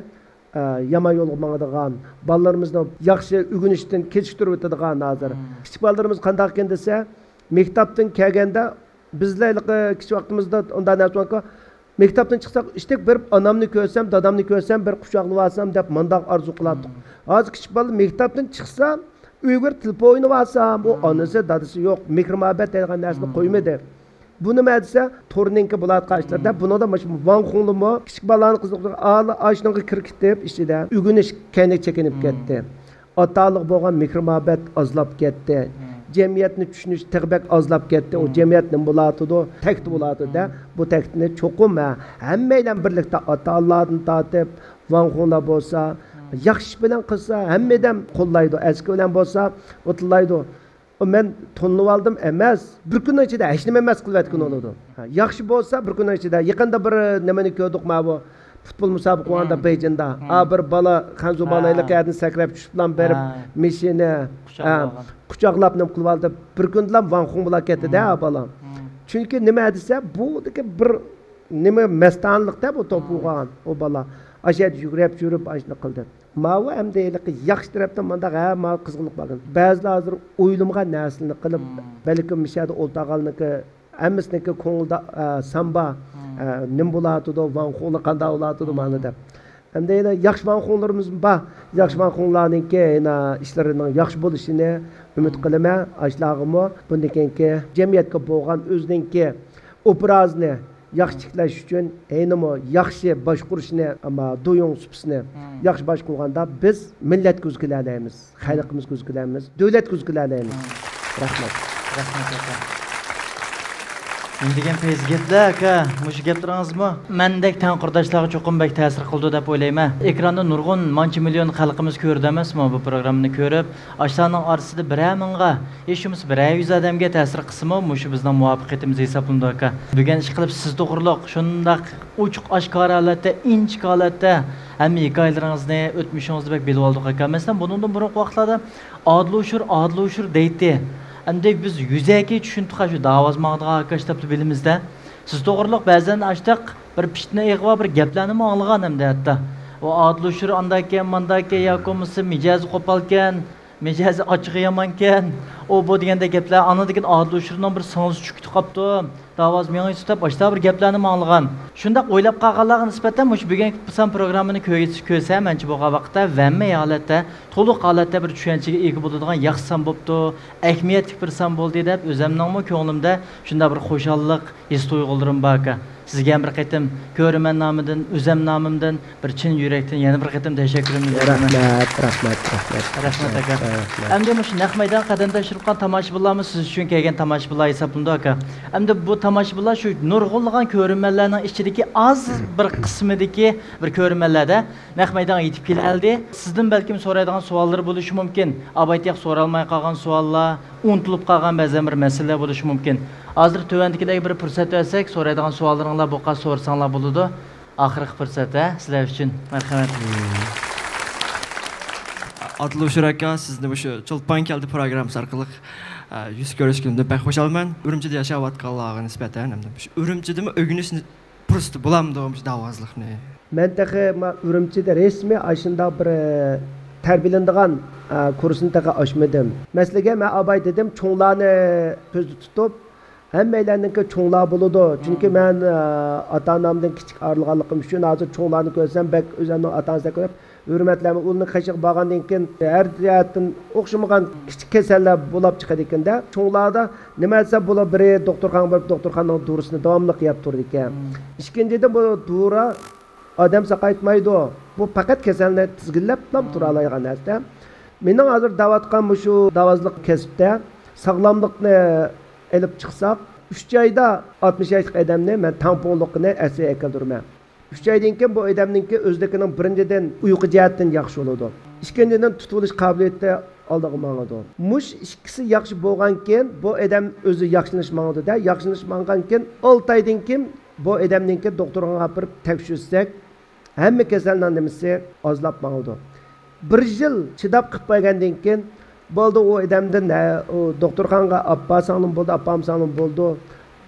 ئە، يامان يولغا ماڭىدىغان، بالىلىرىمىزنى ياخشى ئۆگىنىشتىن كېچىكتۈرۈۋېتىدىغان ھازىر. كىچىك بالىلىرىمىز قانداق ئىكەن دېسە، مەكتەپتىن كەلگەندە، بىزلەر ھېلىقى كىچىك ۋاقتىمىزدا ئۇنداق نەرسە باركى، مەكتەپتىن چىقساق، ئىشتەك بېرىپ ئانامنى كۆرسەم، دادامنى كۆرسەم، بىر قۇچاقلىۋالسام دەپ مۇنداق ئارزۇ قىلاتتۇق. ھازىر كىچىك بالا مەكتەپتىن چىقسا، ئۆيگە بېرىپ تېلېفون ئوينىۋالسام، ئۇ ئانىسى، دادىسى يوق، مېھىر-مۇھەببەت دەيدىغان نەرسىنى قويمىدى. بۇ نېمە دېسە، تورنىڭكى بولۇۋاتقان ئىشلىرىدا، بۇنىڭدا مۇشۇ ۋاڭ خۇڭلىمۇ كىچىك بالىلارنى قىزىقتۇرغان ئاشۇنىڭغا كىرىپ كېتىپ، ئىچىدە ئۆگىنىش كەينىگە چېكىنىپ كەتتى. ئاتا-ئانىغا بولغان مېھىر-مۇھەببەت ئازلاپ كەتتى. جەمئىيەتنى چۈشىنىش تېخى بەك ئازلاپ كەتتى. ئۇ جەمئىيەت نېمە بولاتىدۇ؟ تەكتى بولاتىدۇ-دە. بۇ تەكتىنى چوقۇم، ھە، ھەممەيلەن بىرلىكتە ئاتاللاردىن تارتىپ، ۋاڭ خۇڭلار بولسا، ياخشى ئىش بىلەن قىلسا، ھەممە ئادەم قوللايدۇ. ئەسكى بىلەن بولسا، ئۇتۇللايدۇ. ئۇ مەن تونۇۋالدىم ئەمەس، بىر كۈننىڭ ئىچىدە ھېچنېمە ئەمەس قىلىۋەتكىنى بولىدۇ. ھە، ياخشى بولسا بىر كۈننىڭ ئىچىدە، يېقىندا بىر نېمىنى كۆردۇق، ماۋۇ پۇتبول مۇسابىقە بولغاندا بېيجىڭدا. ئا، بىر بالا خەنزۇ بالا ھېلىقى يەردىن سەكرەپ چۈشۈپلا بېرىپ، مېشىنى، ھە، قۇچاقلاپ نېمە قىلىۋالدى. بىر كۈندىلا ۋاڭ خۇڭ بولا كەتتى-دە، ئا بالا. چۈنكى نېمە دېسە، بۇدىكى بىر نېمە مەستانىلىقتا بۇ توپ ئۇرغان ئۇ بالا. ئاشۇ يەردە يۈگۈرۈپ يۈرۈپ ئاشۇنداق قىلدى. ماۋۇ ئەمدى ھېلىقى ياخشى تەرەپتىن مانداق ھە ماۋۇ قىزغىنلىق باركەن. بەزىلەر ھازىر ئويلىمىغان نەرسىلەرنى قىلىپ، بەلكىم مۇشۇ يەردە ئولتۇرغانلىقى ھەممىسىنىڭكى كۆڭلىدە، ئە، سامبا، ئە، نېمە بولاتىدۇ، ۋاڭ خۇڭلار قانداق بولاتىدۇ مانا دەپ. ئەمدى يەنە ياخشى ۋاڭ خۇڭلىرىمىز بار. ياخشى ۋاڭ خۇڭلارنىڭكى يەنە ئىشلىرىنىڭ ياخشى بولۇشىنى ئۈمىد قىلىمەن. ئاشۇلارغىمۇ بۇندىن كېيىنكى جەمئىيەتكە بولغان ئۆزىنىڭكى ئوبرازىنى ياخشى تىكلەش ئۈچۈن، ھېينىمۇ ياخشى باشقۇرۇشنى، ئەمما دويۇڭ سۇپىسىنى ياخشى باشقۇرغاندا، بىز مىللەتكە ئۈزگىلەلەيمىز، خەلقىمىزگە ئۈزگىلەيمىز، دۆلەتكە ئۈزگىلەلەيمىز. رەھمەت. رەھمەت، ئاكا. نېمە دېگەن پەيزى گەپلەر، ئاكا، مۇشۇ گەپلىرىڭىزمۇ مەندەك تەڭ قۇرداشلارغا چوقۇم بەك تەسىر قىلىدۇ دەپ ئويلايمەن. ئېكراندا نۇرغۇن مانچە مىليون خەلقىمىز كۆرىدۇ ئەمەسمۇ بۇ پروگراممىنى كۆرۈپ؟ ئاشۇلارنىڭ ئارىسىدا بىرەر مىڭغا، ھېچ بولمىسا بىرەر يۈز ئادەمگە تەسىر قىلسىمۇ، مۇشۇ بىزنىڭ مۇۋەپپەقىيىتىمىز ھېسابلىنىدۇ، ئاكا. بۈگۈن ئىشقىلىپ سىز توغرۇلۇق شۇنداق ئوچۇق ئاشكارا ھالەتتە، ئىنچىكە ھالەتتە ھەممە ھېكايىلىرىڭىزنى، ئۆتمۈشىڭىزنى بەك بىلىۋالدۇق، ئاكا. مەسىلەن، بۇنىڭدىن بۇرۇنقى ۋاقىتلاردا ئادىل ئۇچۇر، ئادىل ئۇچۇر دەيتتى. ئەمدى بىز يۈزەكى چۈشىنىدۇق، شۇ داۋاز ماڭىدىغان ئاكا دەپلا بىلىمىزدە. سىز توغرۇلۇق بەزەن ئاشتاق بىر پىتنە ئېغىۋا بىر گەپلەرنىمۇ ئاڭلىغان ئەمدى ھەتتا. ئۇ ئادىل ئۇچۇر ئانداكەن، مانداكەن، ياكى بولمىسا مىجەزى قوپالكەن، مىجەزى ئاچچىقى يامانكەن، ئۇ بۇ دېگەندەك گەپلەر. ئاندىن كېيىن ئادىل ئۇچۇرنىڭ بىر سىڭلىسى چۈشۈپ كېتىپ قاپتۇ، داۋاز مېڭىسى دەپ ئاشۇنداق بىر گەپلەرنىمۇ ئاڭلىغان. شۇنداق ئويلاپ قالغانلارغا نىسبەتەن مۇشۇ بۈگۈنكى سان پروگراممىنى كۆرسە، كۆرسە، مەنچە بولغان ۋاقىتتا ھەممە ھالەتتە، تولۇق ھالەتتە بىر چۈشەنچىگە ئىگە بولىدىغان ياخشى سان بوپتۇ، ئەھمىيەتلىك بىر سان بولدى دەپ ئۆزەمنىڭمۇ كۆڭلۈمدە شۇنداق بىر خۇشاللىق ھېس تۇيغۇلىرىم بار ئاكا. سىزگە يەنە بىر قېتىم كۆرۈرمەن نامىدىن، ئۆزەم نامىمدىن بىر چىن يۈرەكتىن يەنە بىر قېتىم تەشەككۈرۈمنى بىلدۈرىمەن. رەھمەت، رەھمەت، رەھمەت. رەھمەت ئاكا. رەھمەت. ئەمدى مۇشۇ نەق مەيدان قەدەمداش تۇتقان تاماشىبىنلارمۇ سىز ئۈچۈن كەلگەن تاماشىبىنلار ھېسابلىنىدۇ، ئاكا. ئەمدى بۇ تاماشىبىنلار شۇ نۇرغۇنلىغان كۆرۈرمەنلەرنىڭ ئىچىدىكى ئاز بىر قىسمىدىكى بىر كۆرۈرمەنلەردە نەق مەيدانغا يېتىپ كېلەلدى. سىزدىن بەلكىم سورايدىغان سوئاللىرى بولۇشى مۇمكىن. ئابايتىياق سورالماي قالغان سوئاللار، ئۇنتۇلۇپ قالغان بەزەن بىر مەسىلىلەر بولۇشى مۇمكىن. ھازىر تۆۋەندىكىلەرگە بىر پۇرسەت بەرسەك، سورايدىغان سوئاللىرىڭلار بولغاچ سورىساڭلار بولىدۇ. ئاخىرقى پۇرسەت، ھە، سىلەر ئۈچۈن. مەرھەمەت. ئادىل ھوشۇر ئاكا، سىزنى مۇشۇ چولپان كەلدى پروگراممىسى ئارقىلىق، ئە، يۈز كۆرۈشكىنىمدىن بەك خۇشالمەن. ئۈرۈمچىدە ياشاۋاتقانلارغا نىسبەتەن، ھەمدە مۇشۇ ئۈرۈمچىدىمۇ ئۆگىنىش پۇرسىتى بولامدۇ مۇشۇ داۋازلىقنى؟ مەن تېخى ما ئۈرۈمچىدە رەسمىي ئاشۇنداق بىر، ئە، تەربىيەلىنىدىغان، ئە، كۇرسنى تېخى ئاچمىدىم. مەسىلىگە مەن ئاباي دېدىم، چوڭلارنى كۆزدە تۇتۇپ، ھەممەيلەننىڭكى چوڭلار بولىدۇ. چۈنكى مەن، ئە، ئاتا-ئانامدىن كىچىك ئايرىلغانلىقىم ئۈچۈن ھازىر چوڭلارنى كۆرسەم بەك ئۆزۈمنىڭ ئاتا-ئانىسىدەك كۆرۈپ ھۆرمەتلەيمەن. ئۇلارنىڭ قېشىغا بارغاندىن كېيىن ھەر جەھەتتىن ئوخشىمىغان كىچىك كېسەللەر بولاپ چىقىدىكەن-دە. چوڭلاردا نېمە دېسە بۇلار بىرى دوختۇرخانىغا بېرىپ دوختۇرخانىنىڭ دورىسىنى داۋاملىق يەپ تۇرىدىكەن. ئىككىنچىدىن بۇ دورا ئادەم ساقايتمايدۇ. بۇ پەقەت كېسەلنى تىزگىنلەپلا تۇرالايدىغان نەرسە. مېنىڭ ھازىر دەۋاتقان مۇشۇ داۋازلىق كەسىپتە ساغلاملىقنى ئېلىپ چىقساق، ئۈچ ئايدا ئاتمىش ياشلىق ئادەمنى مەن تەڭپۇڭلۇقىنى ئەسلىگە ئەكەلدۈرىمەن. ئۈچ ئايدىن كېيىن بۇ ئادەمنىڭكى ئۆزلۈكىنىڭ بىرىنچىدىن ئۇيقۇ جەھەتتىن ياخشى بولىدۇ. ئىككىنچىدىن تۇتۇۋېلىش قابىلىيىتى ئالدىغا ماڭىدۇ. مۇشۇ ئىككىسى ياخشى بولغانكىن بۇ ئادەم ئۆزى ياخشىلىنىش ماڭىدۇ-دە، ياخشىلىنىش ماڭغانكىن ئالتە ئايدىن كېيىن بۇ ئادەمنىڭكى دوختۇرخانىغا ئاپىرىپ تەكشۈرتسەك، ھەممە كېسەلنىڭ نېمىسى ئازلاپ ماڭىدۇ. بىر يىل چىداپ قىلىپ بەرگەندىن كېيىن، بولدى، ئۇ ئادەمدىن، ھە، ئۇ دوختۇرخانىغا ئاپارساڭلىمۇ بولدى، ئاپارمىساڭلىمۇ بولىدۇ.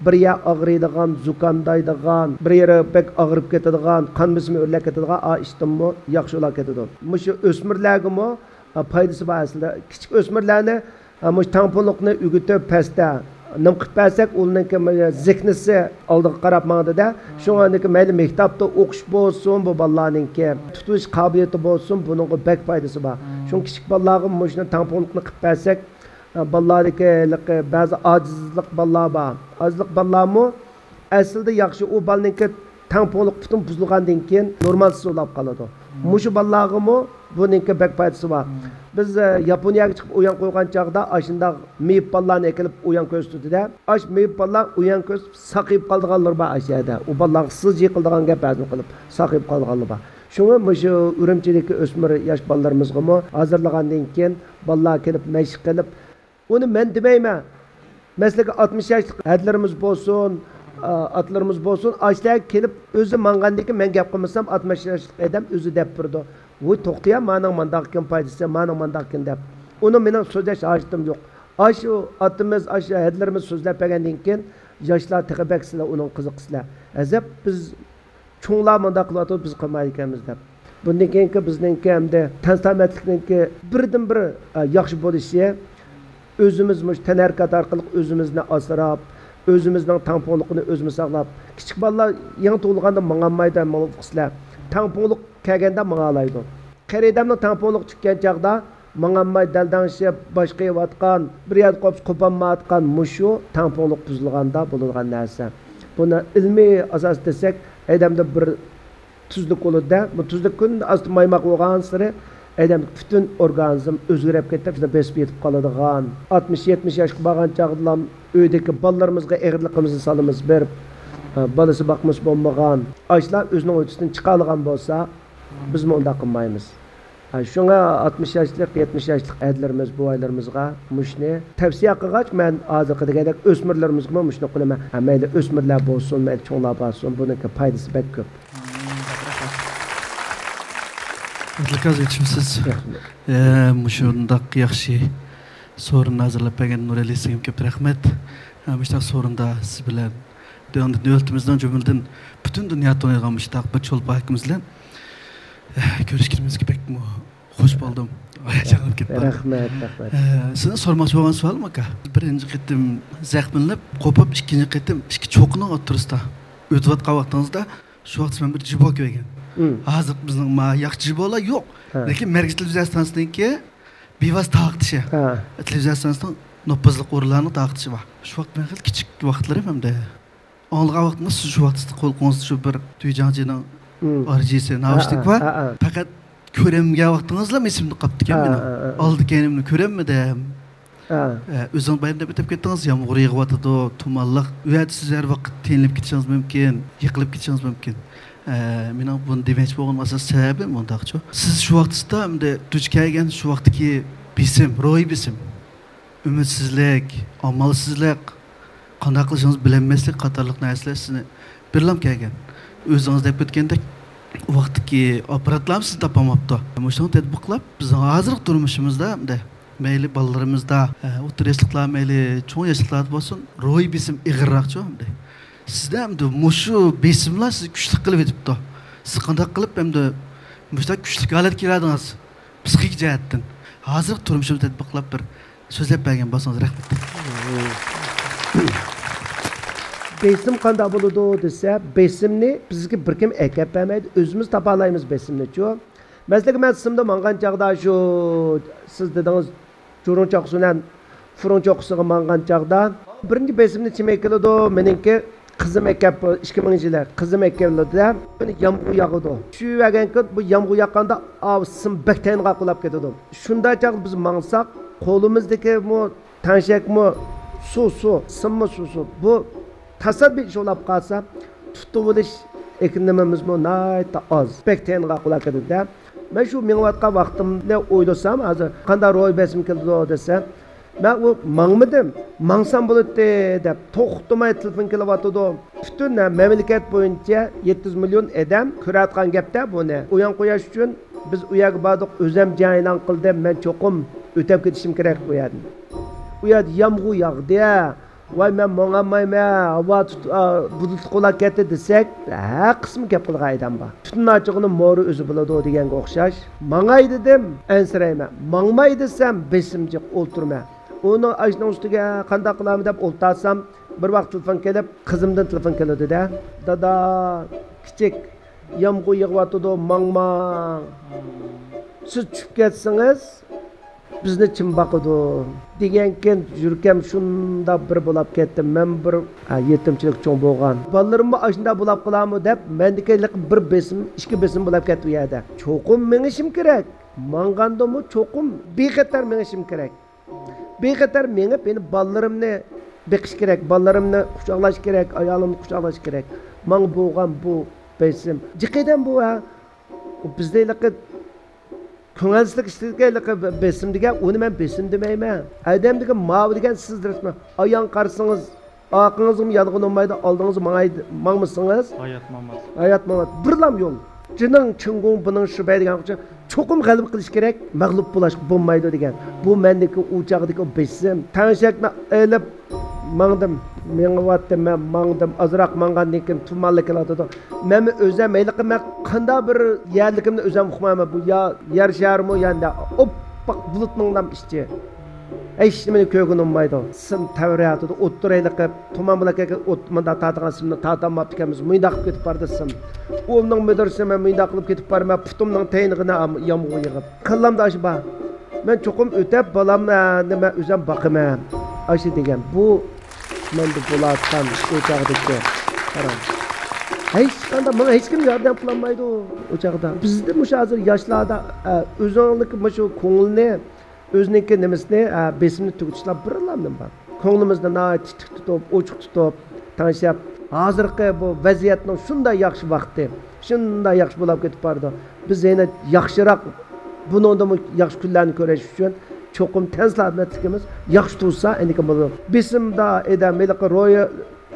بىر يەر ئاغرىيدىغان، زۇكامدايدىغان، بىر يېرى بەك ئاغرىپ كېتىدىغان، قان بېسىمى ئۆرلەپ كېتىدىغان، ئا ئىشتىنمۇ ياخشى بولا كېتىدۇ. مۇشۇ ئۆسمۈرلەرگىمۇ، ئا، پايدىسى بار ئەسلىدە. كىچىك ئۆسمۈرلەرنى، ئا، مۇشۇ تەڭپۇڭلۇقنى ئۆگىتىپ پەستە نېمە قىلىپ بەرسەك، ئۇلارنىڭكى زېھنىسى ئالدىغا قاراپ ماڭىدۇ-دە. شۇڭا ئەمدىكى مەيلى مەكتەپتە ئوقۇش بولسۇن، بۇ بالىلارنىڭكى تۇتۇش قابىلىيىتى بولسۇن، بۇنىڭغا بەك پايدىسى بار. شۇڭا كىچىك بالىلارغا مۇشۇنى تەڭپۇڭلۇقنى قىلىپ بەرسەك، ئا، بالىلاردىكى ھېلىقى بەزى ئاجىزلىق بالىلار بار. ئاجىزلىق بالىلارمۇ ئەسلىدە ياخشى، ئۇ بالىنىڭكى تەڭپۇڭلۇق پۈتۈن بۇزۇلغاندىن كېيىن نورمالسىز بولاپ قالىدۇ. مۇشۇ بالىلارغىمۇ بۇنىڭكى بەك پايدىسى بار. بىز، ئە، ياپونىيەگە چىقىپ ئويۇن قويغان چاغدا ئاشۇنداق مېيىپ بالىلارنى ئەكېلىپ ئويۇن كۆرسىتىدۇ-دە. ئاش مېيىپ بالىلار ئويۇن كۆرسىتىپ ساقىيىپ قالىدىغانلىرى بار ئاشۇ يەردە. ئۇ بالىلارغا سىز يىقىلىدىغان گەپ ھەزىم قىلىپ ساقىيىپ قالىدىغانلىرى بار. شۇڭا مۇشۇ ئۈرۈمچىدىكى ئۆسمۈر ياش بالىلىرىمىزغىمۇ ھازىرلىغاندىن كېيىن بالىلار كېلىپ مەشىق قىلىپ، ئۇنى مەن دېمەيمەن. مەسىلەن، ئاتمىش ياشلىق ھەدىلىرىمىز بولسۇن، ئا، ئاتىلىرىمىز بولسۇن، ئاشۇلارغا كېلىپ ئۆزى ماڭغاندىن كېيىن مەن گەپ قىلمىسام، ئاتمىش ياشلىق ئادەم ئۆزى دەپ بېرىدۇ. ۋۇي، توختىيا، مانىڭ مانداقكەن پايدىسى، مانىڭ مانداقكەن دەپ. ئۇنىڭ مېنىڭ سۆزلەش ھاجىتىم يوق. ئاشۇ ئاتىمىز، ئاشۇ ھەدىلىرىمىز سۆزلەپ بەرگەندىن كېيىن ياشلار تېخى بەك سىلەر ئۇنىڭغا قىزىقىسىلەر. ئەجەب، بىز چوڭلار مۇنداق قىلىۋاتىدۇ، بىز قىلمايدىكەنمىز دەپ. بۇندىن كېيىنكى بىزنىڭكى ئەمدى تەن سالامەتلىكنىڭكى بىردىنبىر، ئە، ياخشى بولۇشى، ئۆزىمىز مۇشۇ تەنھەرىكەت ئارقىلىق ئۆزىمىزنى ئاسراپ، ئۆزىمىزنىڭ تەڭپۇڭلۇقىنى ئۆزىمىز ساقلاپ، كىچىك بالىلار يېڭى تۇغۇلغاندا ماڭالمايدۇ، ماڭا ئوخشىسىلەر. تەڭپۇڭلۇق كەلگەندە ماڭالايدۇ. قېرى ئادەمنىڭ تەڭپۇڭلۇقى چۈشكەن چاغدا ماڭالماي دەلدەڭشىپ، باش قېيىۋاتقان، بىر يەردە قوپسا قوپالمايۋاتقان مۇشۇ تەڭپۇڭلۇق بۇزۇلغاندا بولىدىغان نەرسە. بۇنى ئىلمىي ئاساس دېسەك، ئادەمدە بىر تۈزلۈك بولىدۇ-دە. بۇ تۈزلۈك كۈندە ئاستا مايماق بولغانسېرى ئادەمدىكى پۈتۈن ئورگانىزم ئۆزگىرىپ كېتىپ، شۇنداق بېسىپ يېتىپ قالىدىغان. ئاتمىش، يەتمىش ياشقا بارغان چاغدىلا ئۆيدىكى بالىلىرىمىزغا ئېغىرلىقىمىزنى سالىمىز بېرىپ، بالىسى باقمىسى بولمىغان. ئاشۇلار ئۆزىنىڭ ھۆددىسىدىن چىقالىغان بولسا، بىزمۇ ئۇنداق قىلمايمىز. ھە، شۇڭا ئاتمىش ياشلىق، يەتمىش ياشلىق ھەدىلىرىمىز، بوۋايلىرىمىزغا مۇشۇنى تەۋسىيە قىلغاچ، مەن ھازىرقى دېگەندەك ئۆسمۈرلىرىمىزگىمۇ مۇشۇنى قىلىمەن. ھە، مەيلى ئۆسمۈرلەر بولسۇن، مەيلى چوڭلار بارسۇن، بۇنىڭكى پايدىسى بەك كۆپ. ئادىل ئاكا، يېتىشمىسىز. ئە، مۇشۇنداق ياخشى سورۇننى ھازىرلاپ بەرگەن نۇرئەلى سىڭىم كۆپ رەھمەت. ئە، مۇشۇنداق سورۇندا سىز بىلەن دۆلىتىمىزنىڭ، جۈملىدىن پۈتۈن دۇنيا تونۇيدىغان مۇشۇنداق بىر چولپان ئاكىمىز بىلەن، ئە، كۆرۈشكىنىمىزگە بەكمۇ خوش بولدۇم. ھاياجانلىنىپ كەتتىم. رەھمەت، رەھمەت. ئە، سىزدىن سورىماقچى بولغان سوئالىم، ئاكا. بىرىنچى قېتىم زەخىملىنىپ، قوپۇپ، ئىككىنچى قېتىم ئىككى چوققىنىڭ ئوتتۇرىسىدا ئۆتۈۋاتقان ۋاقتىڭىزدا، شۇ ۋاقىت مەن بىر جىبو كۆرگەن. ھازىر بىزنىڭ ما ياخشى جىبولار يوق. لېكىن مەركىزىي تېلېۋىزىيە ئىستانسىسىنىڭكى بىۋاسىتە تارقىتىشى. تېلېۋىزىيە ئىستانسىسىنىڭ نوپۇزلۇق ئورۇنلارنىڭ تارقىتىشى بار. شۇ ۋاقىت مەن خېلى كىچىك ۋاقىتلىرىم ئەمدى. ئاڭلىغان ۋاقتىڭىز، سىز شۇ ۋاقىت قولىڭىزدا شۇ بىر تۈيجاڭجىنىڭ ئارجىسى، ناۋۇشنىك بار. پەقەت كۆرەلمىگەن ۋاقتىڭىزلا ئېسىمدىن قاپتىكەن مېنىڭ. ئالدى كەينىمنى كۆرەلمىدىم. ھە. ئە، ئۆزىڭىز بايام دەپ ئۆتۈپ كەتتىڭىز، يامغۇر يېغىۋاتىدۇ، تۇمانلىق. ئۇ يەردە سىز ھەر ۋاقىت تېيىلىپ كېتىشىڭىز مۇمكىن، يىقىلىپ كېتىشىڭىز مۇمكىن. ئە، مېنىڭ بۇنى دېمەكچى بولغىنىم ئاساسىي سەۋەبى مۇنداقچۇ. سىز شۇ ۋاقىتتا ئەمدى دۇچ كەلگەن شۇ ۋاقىتتىكى بېسىم، روھىي بېسىم، ئۈمىدسىزلىك، ئامالسىزلىق، قانداق قىلىشىڭىزنى بىلەلمەسلىك قاتارلىق نەرسىلەر سىزنى بىرلام كەلگەن. ئۆزىڭىز دەپ ئۆتكەندەك، ۋاقىتتىكى ئاپپاراتلارمۇ سىزنى تاپالماپتۇ. مۇشۇنى تەتبىقلاپ، بىزنىڭ ھازىرقى تۇرمۇشىمىزدا ئەمدى مەيلى بالىلىرىمىزدا، ئە، ئوتتۇرا ياشلىقلار، مەيلى چوڭ ياشلىقلاردا بولسۇن، روھىي بېسىم ئېغىرراقچۇ ئەمدى. سىزدە ئەمدى مۇشۇ بېسىملار سىزنى كۈچلۈك قىلىۋېتىپتۇ. سىز قانداق قىلىپ ئەمدى مۇشۇنداق كۈچلۈك ھالەتكە كېلەلىدىڭىز؟ پسىخىك جەھەتتىن ھازىرقى تۇرمۇشىمىزنى تەتبىقلاپ بىر سۆزلەپ بەرگەن بولسىڭىز رەھمەت. بېسىم قانداق بولىدۇ دېسە، بېسىمنى بىزگە بىر كىم ئەكەپ بەرمەيدۇ، ئۆزىمىز تاپالايمىز بېسىمنىچۇ. مەسىلەن، مەن سىمدا ماڭغان چاغدا شۇ سىز دېدىڭىز، جۇرۇڭ چاقسۇ بىلەن فۇرۇڭ چوققىسىغا ماڭغان چاغدا، بىرىنچى بېسىمنى چىمەي كېلىدۇ، مېنىڭكى قىزىم ئەكەپ، ئىككى مىڭىنچى يىلى قىزىم ئەكېلىدۇ-دە، يامغۇر ياغىدۇ. چۈشۈۋەرگەنكى بۇ يامغۇر ياغقاندا، ئاۋۇ سىم بەك تەينىغا قۇلاپ كېتىدۇ. شۇنداق چاغدا بىز ماڭساق، قولىمىزدىكى مۇ تەڭشەكمۇ سۇ، سۇ، سىممۇ سۇ، سۇ. بۇ تاسادىپىي ئىش بولاپ قالسا، تۇتۇۋېلىش ئېكىنىمىمىزمۇ ناھايىتى ئاز. بەك تەينىغا قۇلاپ كېتىدۇ-دە. مەن شۇ مېڭىۋاتقان ۋاقتىمنى ئويلىسام، ھازىر قانداق روھىي بېسىم كېلىدۇ دېسە، مەن ئۇ ماڭمىدىم، ماڭسام بولاتتى دەپ توختىماي تېلېفون كېلىۋاتىدۇ. پۈتۈن مەملىكەت بويىچە يەتتە يۈز مىليون ئادەم كۆرۈۋاتقان گەپتە بۇنى. ئۇيان قويۇش ئۈچۈن بىز ئۇ يەرگە باردۇق، ئۆزەم جەريان قىلدىم، مەن چوقۇم ئۆتۈپ كېتىشىم كېرەك ئۇ يەردىن. ئۇ يەردە يامغۇر ياغدى. ۋاي، مەن ماڭالمايمەن، ھاۋا تۇت-، ئا، بۇلۇتلۇق بولاپ كەتتى دېسەك، ھەر قىسمى گەپ قىلغان ئادەم بار. تۈتۈن ئاچچىقىنى مورا ئۆزى بىلىدۇ دېگەنگە ئوخشاش. ماڭاي دېدىم، ئەنسىرەيمەن. ماڭماي دېسەم، بېسىم جىق ئولتۇرىمەن. ئۇنىڭ ئاشۇنىڭ ئۈستىگە قانداق قىلارمەن دەپ ئولتۇرسام، بىر ۋاقىت تېلېفون كېلىپ، قىزىمدىن تېلېفون كېلىدۇ-دە. دادا، كىچىك، يامغۇر يېغىۋاتىدۇ، ماڭماڭ. سىز چۈشۈپ كەتسىڭىز، بىزنى چىم باقىدۇ دېگەنكىن، يۈرىكىم شۇنداق بىر بولاپ كەتتى. مەن بىر، ھە، يېتىمچىلىك چوڭ بولغان. بالىلىرىممۇ ئاشۇنداق بولاپ قالارمۇ دەپ، مەندىكى ھېلىقى بىر بېسىم، ئىككى بېسىم بولاپ كەتتى ئۇ يەردە. چوقۇم مېڭىشىم كېرەك. ماڭغاندىمۇ چوقۇم بىخەتەر مېڭىشىم كېرەك. بىخەتەر مېڭىپ، يەنە بالىلىرىمنى بېقىش كېرەك، بالىلىرىمنى قۇچاقلاش كېرەك، ئايالىمنى قۇچاقلاش كېرەك. ماڭا بولغان بۇ بېسىم. جىق ئادەم بۇ، ھە. بىزدە ھېلىقى كۆڭۈلسىزلىك ئىچىدىكى ھېلىقى بېسىم دېگەن، ئۇنى مەن بېسىم دېمەيمەن. ئادەم دېگەن ماۋۇ دېگەن سىز رەسمەن. ئايان قارىسىڭىز، ئارقىڭىزغىمۇ يالغان بولمايدۇ، ئالدىڭىزغا ماڭاي-، ماڭمىسىڭىز، ھايات ماڭماس. ھايات ماڭماس. بىرلام يول. جېنىڭ چىڭگۇڭ بېنىڭ شىبەي دېگەن ئوخشاش، چوقۇم غەلىبە قىلىش كېرەك، مەغلۇپ بولۇشقا بولمايدۇ دېگەن. بۇ مەندىكى ئۇ چاغدىكى بېسىم. تەڭشەكنى ئېلىپ ماڭدىم، مېڭىۋاتتىم، مەن ماڭدىم. ئازراق ماڭغاندىن كېيىن تۇمانلىق كېلىۋاتىدۇ. مەنمۇ ئۆزۈم ھېلىقى مەن قانداق بىر يەرلىكىمنى ئۆزۈم ئۇقمايمەن. بۇ يا يەر شارىمۇ يا نە، ئوپپاق بۇلۇتنىڭ ئىچى. ھېچ نېمىنى كۆرگىلى بولمايدۇ. سىم تەۋرەيۋاتىدۇ، ئوتتۇرا ھېلىقى تۇمان بىلەن كەلگەن ئوت مۇنداق تارتىدىغان سىمنى تارتالماپتىكەنمىز، مۇنداق قىلىپ كېتىپ بارىدۇ سىم. ئۇنىڭ مۈدۈرسى مەن مۇنداق قىلىپ كېتىپ بارىمەن، پۇتۇمنىڭ تەينىغىنى يامغۇر يېغىپ. كاللامدا ئاشۇ بار. مەن چوقۇم ئۆتەپ بالامنى مەن ئۆزۈم باقىمەن. ئاشۇ دېگەن بۇ مەندە بولۇۋاتقان ئۇ چاغدىكى، قاراڭ. ھېچقانداق، ماڭا ھېچكىم ياردەم قىلالمايدۇ ئۇ چاغدا. بىزدە مۇشۇ ھازىر ياشلاردا، ئە، ئۆزۈڭنىڭكى مۇشۇ كۆڭلىنى، ئۆزىنىڭكى نېمىسىنى، ئە، بېسىمنى تۈگىتىشلەر بىرلامدىن بار. كۆڭلىمىزنى ناھايىتى تىك تۇتۇپ، ئوچۇق تۇتۇپ، تەڭشەپ، ھازىرقى بۇ ۋەزىيەتنىڭ شۇنداق ياخشى ۋاقتى، شۇنداق ياخشى بولاپ كېتىپ بارىدۇ. بىز يەنە ياخشىراق، بۇنىڭدىنمۇ ياخشى كۈنلەرنى كۆرۈش ئۈچۈن چوقۇم تەن سالامەتلىكىمىز ياخشى تۇرسا، ئەنىكىن بولىدۇ. بېسىمدا ئادەم ھېلىقى روھىي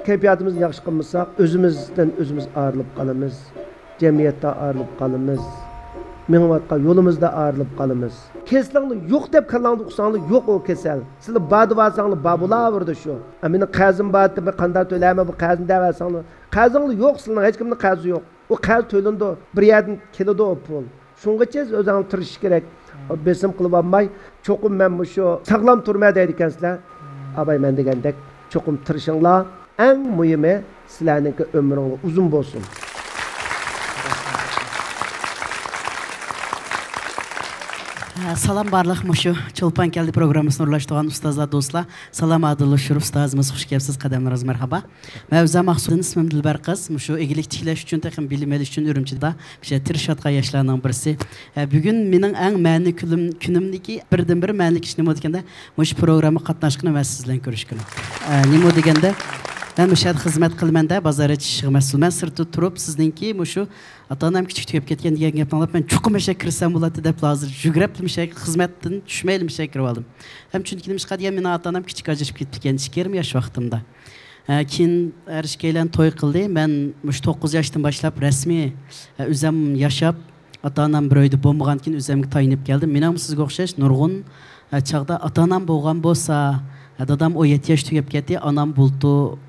كەيپىياتىمىزنى ياخشى قىلمىساق، ئۆزىمىزدىن ئۆزىمىز ئايرىلىپ قالىمىز. جەمئىيەتتە ئايرىلىپ قالىمىز. مېڭىۋاتقان يولىمىزدا ئايرىلىپ قالىمىز. كېسىلىڭلار يوق دەپ كاللاڭدا ئۇقساڭلار يوق ئۇ كېسەل. سىلەر بار دېۋالساڭلار بار بولاۋېرىدۇ شۇ. ئا، مېنىڭ قەرزىم بار دەپ، قانداق تۆلەيمەن بۇ قەرزنى دەۋەرسەڭلار. قەرزىڭلار يوق، سىلەرنىڭ ھېچكىمنىڭ قەرزى يوق. ئۇ قەرز تۆلىنىدۇ، بىر يەردىن كېلىدۇ ئۇ پۇل. شۇڭغىچە ئۆزۈڭلار تىرىشىش كېرەك. بېسىم قىلىۋالماي، چوقۇم مەن مۇشۇ ساغلام تۇرىمەن دەيدىكەنسىلەر. ئاباي مەن دېگەندەك، چوقۇم تىرىشىڭلار. ئەڭ مۇھىمى، سىلەرنىڭكى ئۆمرۈڭلار ئۇزۇن بولسۇن. سالام بارلىق مۇشۇ چولپان كەلدى پروگراممىسىنى ئورۇنلاشتۇرغان ئۇستازلار، دوستلار. سالام ئادىل ھوشۇر ئۇستازىمىز، خۇش كەپسىز، قەدەملىرىڭىز مەرھابا. مەن ئۆزۈم مەخسۇس، ئىسمىم دىلبەر قىز. مۇشۇ ئىگىلىك تىكلەش ئۈچۈن، تېخىمۇ بىلىم ئېلىش ئۈچۈن ئۈرۈمچىدە مۇشۇ تىرىشىۋاتقان ياشلارنىڭ بىرسى. ھە، بۈگۈن مېنىڭ ئەڭ مەنىلىك كۈنۈم-، كۈنۈمدىكى بىردىنبىر مەنىلىك ئىش نېمە دېگەندە، مۇشۇ پروگراممىغا قاتناشقىنىم ۋە سىز بىلەن كۆرۈشكىنىم. ھە، نېمە دېگەندە، مەن مۇشۇ يەردە خىزمەت قىلىمەن-دە، بازار ئېچىش ئىشىغا مەسئۇلمەن. سىرتتا تۇرۇپ سىزنىڭكى مۇشۇ ئاتا-ئانام كىچىك تۈگەپ كەتكەن دېگەن گەپنى ئاڭلاپ، مەن چوقۇم مەشە كىرسەم بولاتتى دەپلا ھازىر يۈگۈرۈپلا مەشە خىزمەتتىن چۈشمەيلا مەشە كىرىۋالدىم. ھەم چۈنكى نېمىشقا دېگەن، مېنىڭ ئاتا-ئانام كىچىك ئاجرىشىپ كېتىپتىكەن، ئىككى يېرىم ياش ۋاقتىمدا. ھە، كېيىن ھەر ئىككىيلەن توي قىلدى. مەن مۇشۇ توققۇز ياشتىن باشلاپ رەسمىي، ھە، ئۆزەم ياشاپ، ئاتا-ئانام بىر ئۆيدە بولمىغاندىكىن ئۆزەمگە تايىنىپ كەلدىم. مېنىڭمۇ سىزگە ئوخشاش نۇرغۇن، ھە، چاغدا ئاتا-ئانام بولغان بولسا، ھە، دادام ئون يەتتە ياش تۈگەپ كەتتى، ئانام بۇلتۇر،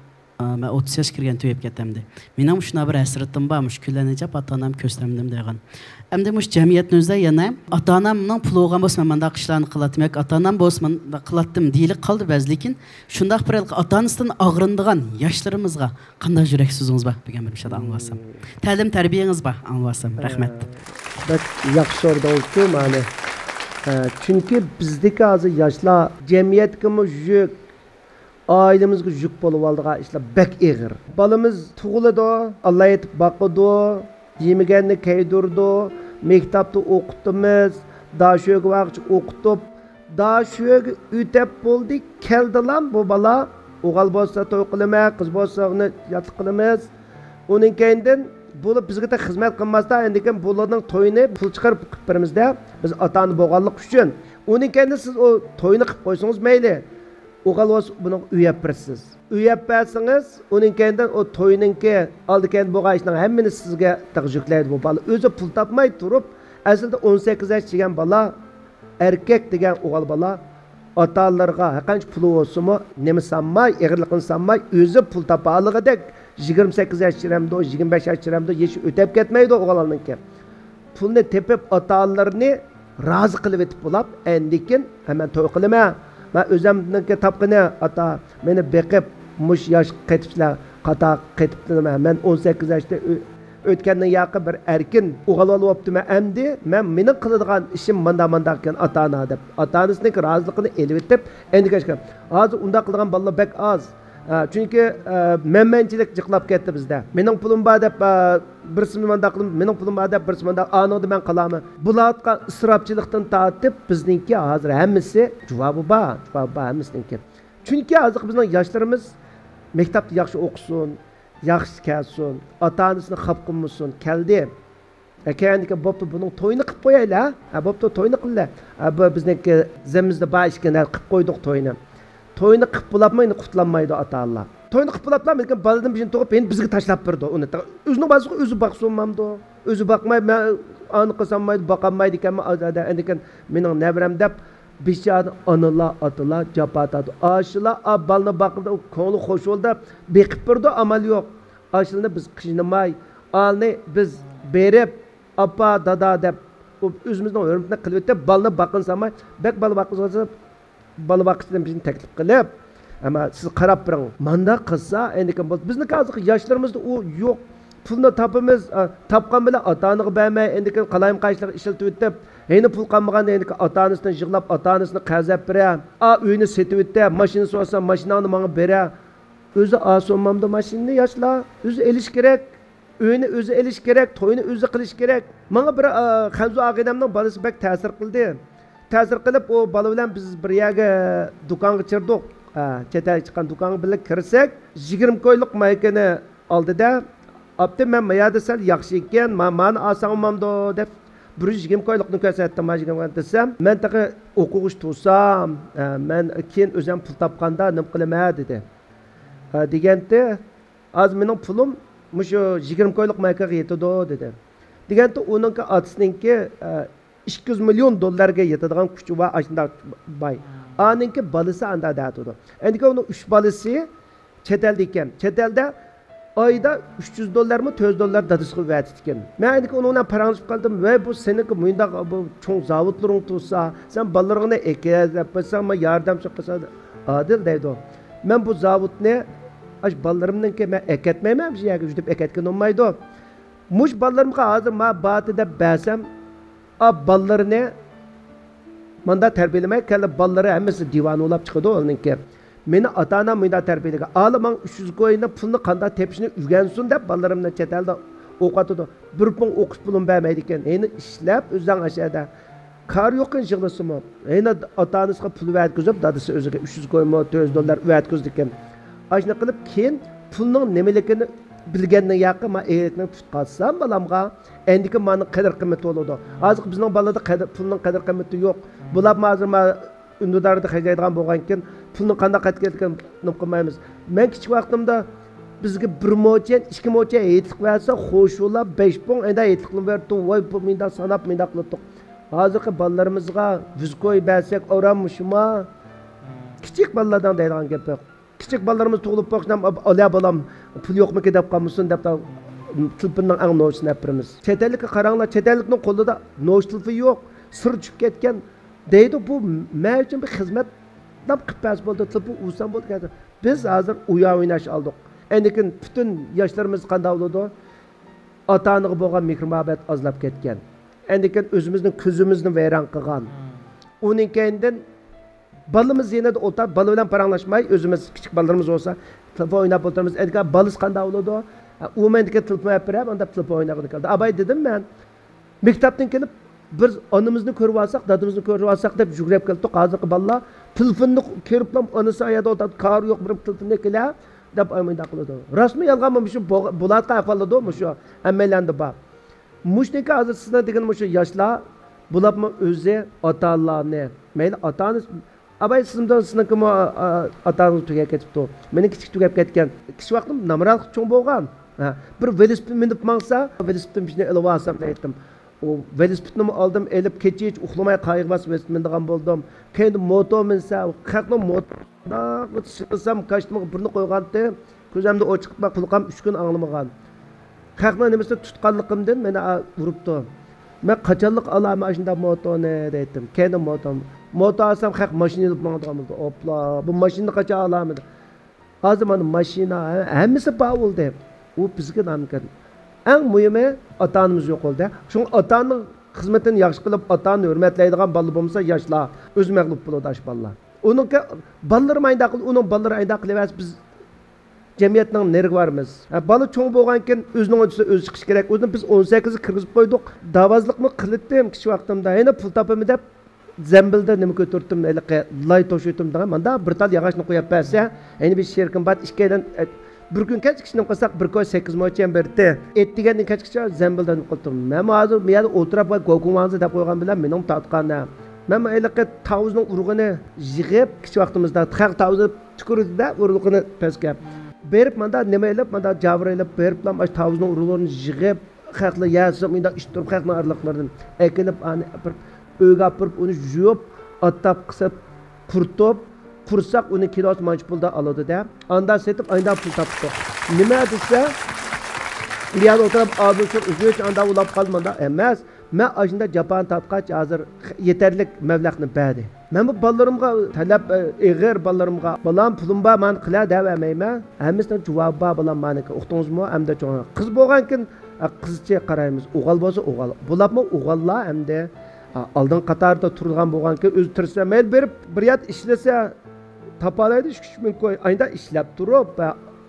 ئا، مەن ئوتتۇز ياشقا كىرگەن تۈگەپ كەتتىم. مېنىڭ شۇنداق بىر ھەسرىتىم بار، مۇشۇ كۈنلەرنى جاپ ئاتا-ئانام كۆرسەمدىم دەيدىغان. ئەمدى مۇشۇ جەمئىيەتنىڭ ئۆزىدە يەنە ئاتا-ئانامنىڭ پۇلى بولغان بولسا، مەن مانداق ئىشلارنى قىلاتتىم ياكى ئاتا-ئانام بولسا مانداق قىلاتتىم دېيىلىپ قالدى بەزى. لېكىن شۇنداق بىر ھېلىقى ئاتا-ئانىسىدىن ئاغرىنىدىغان ياشلىرىمىزغا قانداق يۈرەك سۆزىڭىز بار؟ بۈگۈن بىر مۇشۇ ئاڭلىۋالسام. تەلىم تەربىيەڭىز بار ئاڭلىۋالسام. رەھمەت. بەك ياخشى سورىدىڭىزكۇ مانا. ئە، چۈنكى بىزدىكى ھازىر ياشلار جەمئىيەتكىمۇ يۈك، ئائىلىمىزگە يۈك بولۇۋالىدىغان ئىشلار بەك ئېغىر. بالىمىز تۇغۇلىدۇ، ئاللا ئېيتىپ باقىدۇ، يېمىگەننى كەيدۈرىدۇ، مەكتەپتە ئوقۇتىمىز، داشۆگە بارغۇچە ئوقۇتۇپ، داشۆگە ئۆتەپ بولدى، كەلدىلا بۇ بالا، ئوغۇل بولسا توي قىلىمەن، قىز بولسا ئۇنى ياتلىق قىلىمىز. ئۇنىڭ كەينىدىن بۇلار بىزگە تېخى خىزمەت قىلماستا، ئاندىن كېيىن بۇلارنىڭ تويىنى پۇل چىقىرىپ قىلىپ بېرىمىز-دە، بىز ئاتا-ئانا بولغانلىق ئۈچۈن. ئۇنىڭ كەينىدىن سىز ئۇ توينى قىلىپ قويسىڭىز مەيلى. ئوغۇل بولسا بۇنىڭغا ئۆي ئەپ بېرىسىز. ئۆي ئەپ بەرسىڭىز، ئۇنىڭ كەينىدىن ئۇ توينىڭكى ئالدى كەينىدە بولغان ئىشنىڭ ھەممىنى سىزگە تېخى يۈكلەيدۇ بۇ بالا. ئۆزى پۇل تاپماي تۇرۇپ، ئەسلىدە ئون سەككىز ياش چىگەن بالا، ئەركەك دېگەن ئوغۇل بالا ئاتا-ئانىلىرىغا ھەرقانچە پۇلى بولسىمۇ، نېمە سانماي، ئېغىرلىقىنى سانماي، ئۆزى پۇل تاپالىغۇدەك يىگىرمە سەككىز ياش چىرەمدۇ، يىگىرمە بەش ياش چىرەمدۇ، يېشى ئۆتەپ كەتمەيدۇ ئوغۇل بالىنىڭكى. پۇلنى تېپىپ، ئاتا-ئانىلىرىنى رازى قىلىۋېتىپ بولاپ، ئەندىكىن، ھە، مەن توي قىلىمەن. مەن ئۆزۈمنىڭكى تاپقىنى، ئاتا، مېنى بېقىپ، مۇشۇ ياشقا قېتىپسىلەر، قاتار قېتىپتىمەن. مەن ئون سەككىز ياشتا ئۆ-، ئۆتكەندىن ياقى بىر ئەركىن ئوغۇل بالا بوپتىمەن. ئەمدى مەن، مېنىڭ قىلىدىغان ئىشىم ماندا-ماندا ئىكەن، ئاتا-ئانا دەپ، ئاتا-ئانىسىنىڭكى رازىلىقىنى ئېلىۋېتىپ، ئەندىكىن، ھازىر ئۇنداق قىلىدىغان بالىلار بەك ئاز. ئە، چۈنكى، ئە، مەنمەنچىلىك جىقلاپ كەتتى بىزدە. مېنىڭ پۇلۇم بار دەپ، ئە، بىرسى مانداق قىلىپ، مېنىڭ پۇلۇم بار دەپ، بىرسى مانداق، ئانىڭدا مەن قالارمەن. بولۇۋاتقان ئىسراپچىلىقتىن تارتىپ، بىزنىڭكى ھازىر ھەممىسى جاۋابى بار، جاۋابى بار ھەممىسىنىڭكى. چۈنكى ھازىرقى بىزنىڭ ياشلىرىمىز مەكتەپتە ياخشى ئوقۇسۇن، ياخشى كەلسۇن، ئاتا-ئانىسىنى خاپا قىلمىسۇن، كەلدى. ھە، كەلگەندىكىن بوپتۇ، بۇنىڭ تويىنى قىلىپ قويايلى، ھە؟ ھە، بوپتۇ، توينى قىللى. ھە، بۇ بىزنىڭكى زېمىمىزدە بار ئىكەن، ھە، قىلىپ قويدۇق توينى. توينى قىلىپ بولۇپمۇ ئەمدى قۇتۇلالمايدۇ ئاتا-ئانىلار. توينى قىلىپ بولۇپلا، لېكىن بالىدىن بېشىنى تۇغۇپ، يەنە بىزگە تاشلاپ بېرىدۇ ئۇنى. ئۆزىنىڭ بالىسىغا ئۆزى باقسۇنمامدۇ؟ ئۆزى باقماي، مەن ئانا قىلسام بولمايدۇ، باقالمايدىكەنمەن، ئەندىكىن مېنىڭ نەۋرەم دەپ، بىچارە ئانىلار، ئاتىلار جاپا تارتىدۇ. ئاشۇلار، ئا، بالىنى باقىدۇ، كۆڭلى خوش بولىدۇ، بېقىپ بېرىدۇ، ئامال يوق. ئاشۇلارنى بىز قىينىماي، ئالنى بىز بېرىپ، ئاپا، دادا دەپ، ئۇ ئۆزىمىزنىڭ ھۆرمىتىنى قىلىۋېتىپ، بالىنى باققىنى سالماي، بەك بالا باققۇزغا، بالا باققۇچىدىن بىزنى تەكلىپ قىلىپ، ئەمما سىز قاراپ بېرىڭ، مانداق قىلسا، ئەندىكىن بولسا، بىزنىڭكى ھازىرقى ياشلىرىمىزدا ئۇ يوق. پۇلنى تاپىمىز، ئا، تاپقان بىلەن ئاتا-ئانىغا بەرمەي، ئەندىكىن قالايمىقان ئىشلارغا ئىشلىتىۋېتىپ، يەنە پۇل قالمىغاندا، ئەندىكىن ئاتا-ئانىسىدىن يىغلاپ، ئاتا-ئانىسىنى قەرز ئەپ بېرە. ئا، ئۆينى سېتىۋېتە، ماشىنا سورىسا، ماشىناڭنى ماڭا بېرە. ئۆزى ئالسا بولمامدۇ ماشىنىنى ياشلار؟ ئۆزى ئېلىش كېرەك. ئۆينى ئۆزى ئېلىش كېرەك، توينى ئۆزى قىلىش كېرەك. ماڭا بىر، ئا، خەنزۇ ئاغىنەمنىڭ بالىسى بەك تەسىر قىلدى. تەسىر قىلىپ، ئۇ بالا بىلەن بىز بىر يەرگە دۇكانغا كىردۇق. ئا، چەت ئەلگە چىققان دۇكانغا بىللە كىرسەك، يىگىرمە كويلۇق مايكىنى ئالدى-دە، ئاپتى، مەن ما يەردە سەل ياخشى ئىكەن، ما-، مانى ئالساڭ بولمامدۇ دەپ، بىر يۈز يىگىرمە كويلۇقنى كۆرسەتتىم، ما يىگىرمە دېسەم، مەن تېخى ئوقۇغۇچى تۇرسام، ئا، مەن كېيىن ئۆزۈم پۇل تاپقاندا نېمە قىلىمەن دېدى. ئا، دېگەنتى، ھازىر مېنىڭ پۇلۇم مۇشۇ يىگىرمە كويلۇق مايكىغا يېتىدۇ، دېدى. دېگەنتى ئۇنىڭكى ئاتىسىنىڭكى، ئە، ئىككى يۈز مىليون دوللارغا يېتىدىغان كۈچى بار، ئاشۇنداق باي. ئانىڭكى بالىسى ئاندا دەتىدۇ. ئەندىكىن ئۇنىڭ ئۈچ بالىسى چەت ئەلدە ئىكەن. چەت ئەلدە ئايدا ئۈچ يۈز دوللارمۇ، تۆت يۈز دوللار دادىسىغا ئەۋەتىدىكەن. مەن ئەندىكىن ئۇنىڭ بىلەن پاراڭلىشىپ قالدىم. ۋەي، بۇ سېنىڭكى مۇنداق، بۇ چوڭ زاۋۇتلىرىڭ تۇرسا، سەن بالىلىرىڭنى ئەكەل دەپ قويساڭ، مانا ياردەمچى قىلسا. ئادىل دەيدۇ، مەن بۇ زاۋۇتنى ئاشۇ بالىلىرىمنىڭكى، مەن ئەكەتمەيمەن، مۇشۇ يەرگە يۈدۈپ ئەكەتكىلى بولمايدۇ. مۇشۇ بالىلىرىمغا ھازىر ما باتى دەپ بەرسەم، ئا بالىلىرىنى ماندا تەربىيەلىمەي كەلدى، بالىلىرى ھەممىسى دىۋانە بولاپ چىقىدۇ ئۇنىڭكى. مېنى ئاتا-ئانام مۇنداق تەربىيەلىگەن، ئالا ماڭا ئۈچ يۈز كوينى پۇلنى قانداق تېپىشنى ئۆگەنسۇن دەپ بالىلىرىمنى چەت ئەلدە ئوقۇتىدۇ. بىر پۇڭ ئوقۇش پۇلۇم بەرمەيدىكەن. يەنە ئىشلەپ ئۆزۈڭ ئاشەدە. كارى يوقكەن يىغلىسىمۇ. يەنە ئاتا-ئانىسىغا پۇل ۋەتكۈزۈپ، دادىسى ئۆزىگە ئۈچ يۈز كويمۇ، تۆت يۈز دوللار ۋەتكۈزىدىكەن. ئاشۇنى قىلىپ، كېيىن پۇلنىڭ نېمىلىكىنى بىلگەندىن ياقى، ما ئېرىكنى تۇتقازسام بالامغا، ئەندىكى مانىڭ قەدىر قىممىتى بولىدۇ. ھازىرقى بىزنىڭ بالىلاردا قەدىر، پۇلنىڭ قەدىر قىممىتى يوق. بۇلار ھازىر ما ئۈندىداردا خەجلەيدىغان بولغانكىن، پۇلنى قانداق قەتكەلتىكىن نېمە قىلمايمىز. مەن كىچىك ۋاقتىمدا بىزگە بىر موچەن، ئىككى موچەن ھېيتلىق بەرسە، خوشۇلا بەش پۇڭ ئەندە ھېيتلىقنى بېرىدۇ. ۋاي، بۇ مىنداق ساناپ، مىنداق قىلاتتۇق. ھازىرقى بالىلىرىمىزغا يۈز كوي بەرسەك، ئارام مۇشۇما. كىچىك بالىلاردىن دەيدىغان گەپ يوق. كىچىك بالىلىرىمىز تۇغۇلۇپ باقسام، ئالا بالام، پۇل يوقمىكى دەپ قالمىسۇن دەپ، تېلېفوننىڭ ئەڭ نوچىسىنى ئەپ بېرىمىز. چەت ئەللىككە قاراڭلار، چەت ئەللىكنىڭ قولىدا نوچى تېلېفون يوق، سىر چۈشۈپ كەتكەن. دەيدۇ، بۇ مەن ئۈچۈن بىر خىزمەت دەپ قىلىپ بەرسە بولدى، تېلېفون ئۇرسام بولدى. بىز ھازىر ئويۇن ئويناش ئالدۇق. ئەندىكىن پۈتۈن ياشلىرىمىز قانداق بولىدۇ؟ ئاتا-ئانىغا بولغان مېھىر-مۇھەببەت ئازلاپ كەتكەن. ئەندىكىن ئۆزىمىزنىڭ كۆزىمىزنى ۋەيران قىلغان. ئۇنىڭ كەينىدىن بالىمىز يېنىدا ئولتۇرۇپ، بالا بىلەن پاراڭلاشماي، ئۆزىمىز كىچىك بالىلىرىمىز بولسا، تېلېفون ئويناپ ئولتۇرىمىز. ئەندىكىن بالىسى قانداق بولىدۇ؟ ئۇ مەندىكى تېلېفون ئەپ بېرەپ، ئانداق تېلېفون ئوينايدىغىنى كەلدى. ئاباي، دېدىم مەن، مەكتەپتىن كېلىپ، بىر ئانىمىزنى كۆرۈۋالساق، دادىمىزنى كۆرۈۋالساق دەپ يۈگۈرۈپ كەلدۇق. ھازىرقى بالىلار تېلېفوننى كۆرۈپلا، ئانىسى ئايادا ئولتۇرۇپ، كارى يوق، بىر تېلېفوننى كېلە دەپ ئايمىنداق قىلىدۇ. راستمۇ يالغانمۇ؟ مۇشۇ بوغ-، بولۇۋاتقان ئەھۋالدۇ، مۇشۇ ھەممەيلەندە بار. مۇشۇنىڭكى ھازىر سىزنىڭ دېگەن مۇشۇ ياشلار، بۇلارمۇ ئۆزى ئاتا-ئانىلارنى، مەيلى ئاتا-ئانىسى، ئاباي، سىزمۇ سىزنىڭكىمۇ، ئا-، ئا-، ئاتا-ئانىڭىز تۈگەپ كېتىپتۇ. مېنىڭ كىچىك تۈگەپ كەتكەن. كىچىك ۋاقتىم نامراتلىق چوڭ بولغان. ھە، بىر ۋېلىسىپىت مىنىپ ماڭسا، ۋېلىسىپىتىم ئىچىنى ئېلىۋالسام دەيتتىم. ئۇ ۋېلىسىپىتنىمۇ ئالدىم، ئېلىپ كېچىچە ئۇخلىماي قايىغا باس ۋېلىسىپىت مىنىدىغان بولدۇم. كەينىدە موتور مىنسە، خەقنىڭ موتور، شۇنداق سىغىسام، كاشتىمىغا بىرنى قويغانتى، كۆزۈمدە ئوت چىقىپ، قۇلىقىم ئۈچ كۈن ئاڭلىمىغان. خەقنىڭ نېمىسىنى تۇتقانلىقىمدىن مېنى ئا-، ئۇرۇپتۇ. مەن قاچانلىق ئالامەن ئاشۇنداق موتورنى دەيتتىم. كەينىدىن موتور، موتور ئالسام خەق ماشىنا ئېلىپ ماڭىدىغان بولدى. ئوپلا، بۇ ماشىنىنى قاچان ئالامەن؟ ھازىر مانا ماشىنا، ھە-، ھەممىسى بار بولدى. ئۇ بىزگە نامكەن. ئەڭ مۇھىمى ئاتا-ئانىمىز يوق بولدى. شۇڭا ئاتا-ئانىنىڭ خىزمىتىنى ياخشى قىلىپ، ئاتا-ئانىنى ھۆرمەتلەيدىغان بالا بولمىسا، ياشلار ئۆزى مەغلۇپ بولىدۇ، ئاشۇ بالىلار. ئۇنىڭكى بالىلىرىمۇ ئاينداق قىل-، ئۇنىڭ بالىلىرى ئاينداق قىلىۋەرسە، بىز جەمئىيەتنىڭ نېرىگە بارىمىز؟ ھە، بالا چوڭ بولغانكىن ئۆزىنىڭ ئۆزى چىقىشى كېرەك. ئۆزىنى بىز ئون سەككىزگە كىرگۈزۈپ قويدۇق. داۋازلىقمۇ قىلىتتىم كىچىك ۋاقتىمدا. يەنە پۇل تاپىمەن دەپ زەمبىلدە نېمە كۆتۈرتتۈم، ھېلىقى لاي توشۇيتتۇم دېگەن. ماندا بىر تال ياغاچنى قويۇپ بەرسە، يەنە بىر شېرىكىم بار، ئىككىيلەن، ئە، بىر كۈن كەچ ئىشنى قىلساق، بىر كوي سەككىز موچەن بەردى. ئەتىگەندىن كەچكىچە زەمبىلدە نېمە قىلتىم. مەن ھازىر بۇ يەردە ئولتۇرۇپ، ۋاي، گوكۇڭۋاڭزى دەپ قويغان بىلەن مېنىڭ تارتقان. مەن ھېلىقى تاۋۇزنىڭ ئۇرۇقىنى يىغىپ، كىچىك ۋاقتىمىزدا خەق تاۋۇزى تۈكۈرىدىدە، ئۇرۇقىنى پەسكە. بېرىپ، ماندا نېمە ئېلىپ، ماندا جاۋۇر ئېلىپ، بېرىپلا ئاشۇ تاۋۇزنىڭ ئۇرۇقلىرىنى يىغىپ، خەقلەر يەسە، مۇنداق ئىچتۈرۈپ، خەقنىڭ ئارىلىقلىرىدىن ئەكېلىپ، ئانى ئاپىرىپ، ئۆيگە ئاپىرىپ، ئۇنى يۇيۇپ، ئاتاپ قىسىپ، قۇرۇتۇپ، قۇرساق ئۇنى كىلوسى مانچە پۇلدا ئالىدۇ-دە. ئاندا سېتىپ، ئايدا پۇل تاپتۇق. نېمە دېسە، بۇ يەردە ئولتۇرۇپ، ئازۇشۇر ئۈزۈش، ئاندا ئۇلاپ قالدى، ماندا ئەمەس. مەن ئاشۇنداق جاپانى تارتقاچ، ھازىر يېتەرلىك مەبلەغنى بەردى. مەن بۇ بالىلىرىمغا تەلەپ، ئېغىر بالىلىرىمغا، «بالام، پۇلۇم بار، مانا قىلە» دەۋەرمەيمەن. ھەممىسىنىڭ جاۋابى بار، بالام، مانىكى. ئۇقتىڭىزمۇ؟ ئەمدى چوڭ قىز بولغانكىن، قىزچە قارايمىز. ئوغۇل بولسا ئوغۇل. بۇلارمۇ ئوغۇللار ئەمدى. ئالدىنقى قاتاردا تۇرىدىغان بولغانكەن، ئۆزى تىرىشسا، مەيلى بېرىپ بىر يەردە ئىشلىسە، تاپالايدۇ ئىككى ئۈچ مىڭ كوي. ئايدا ئىشلەپ تۇرۇپ،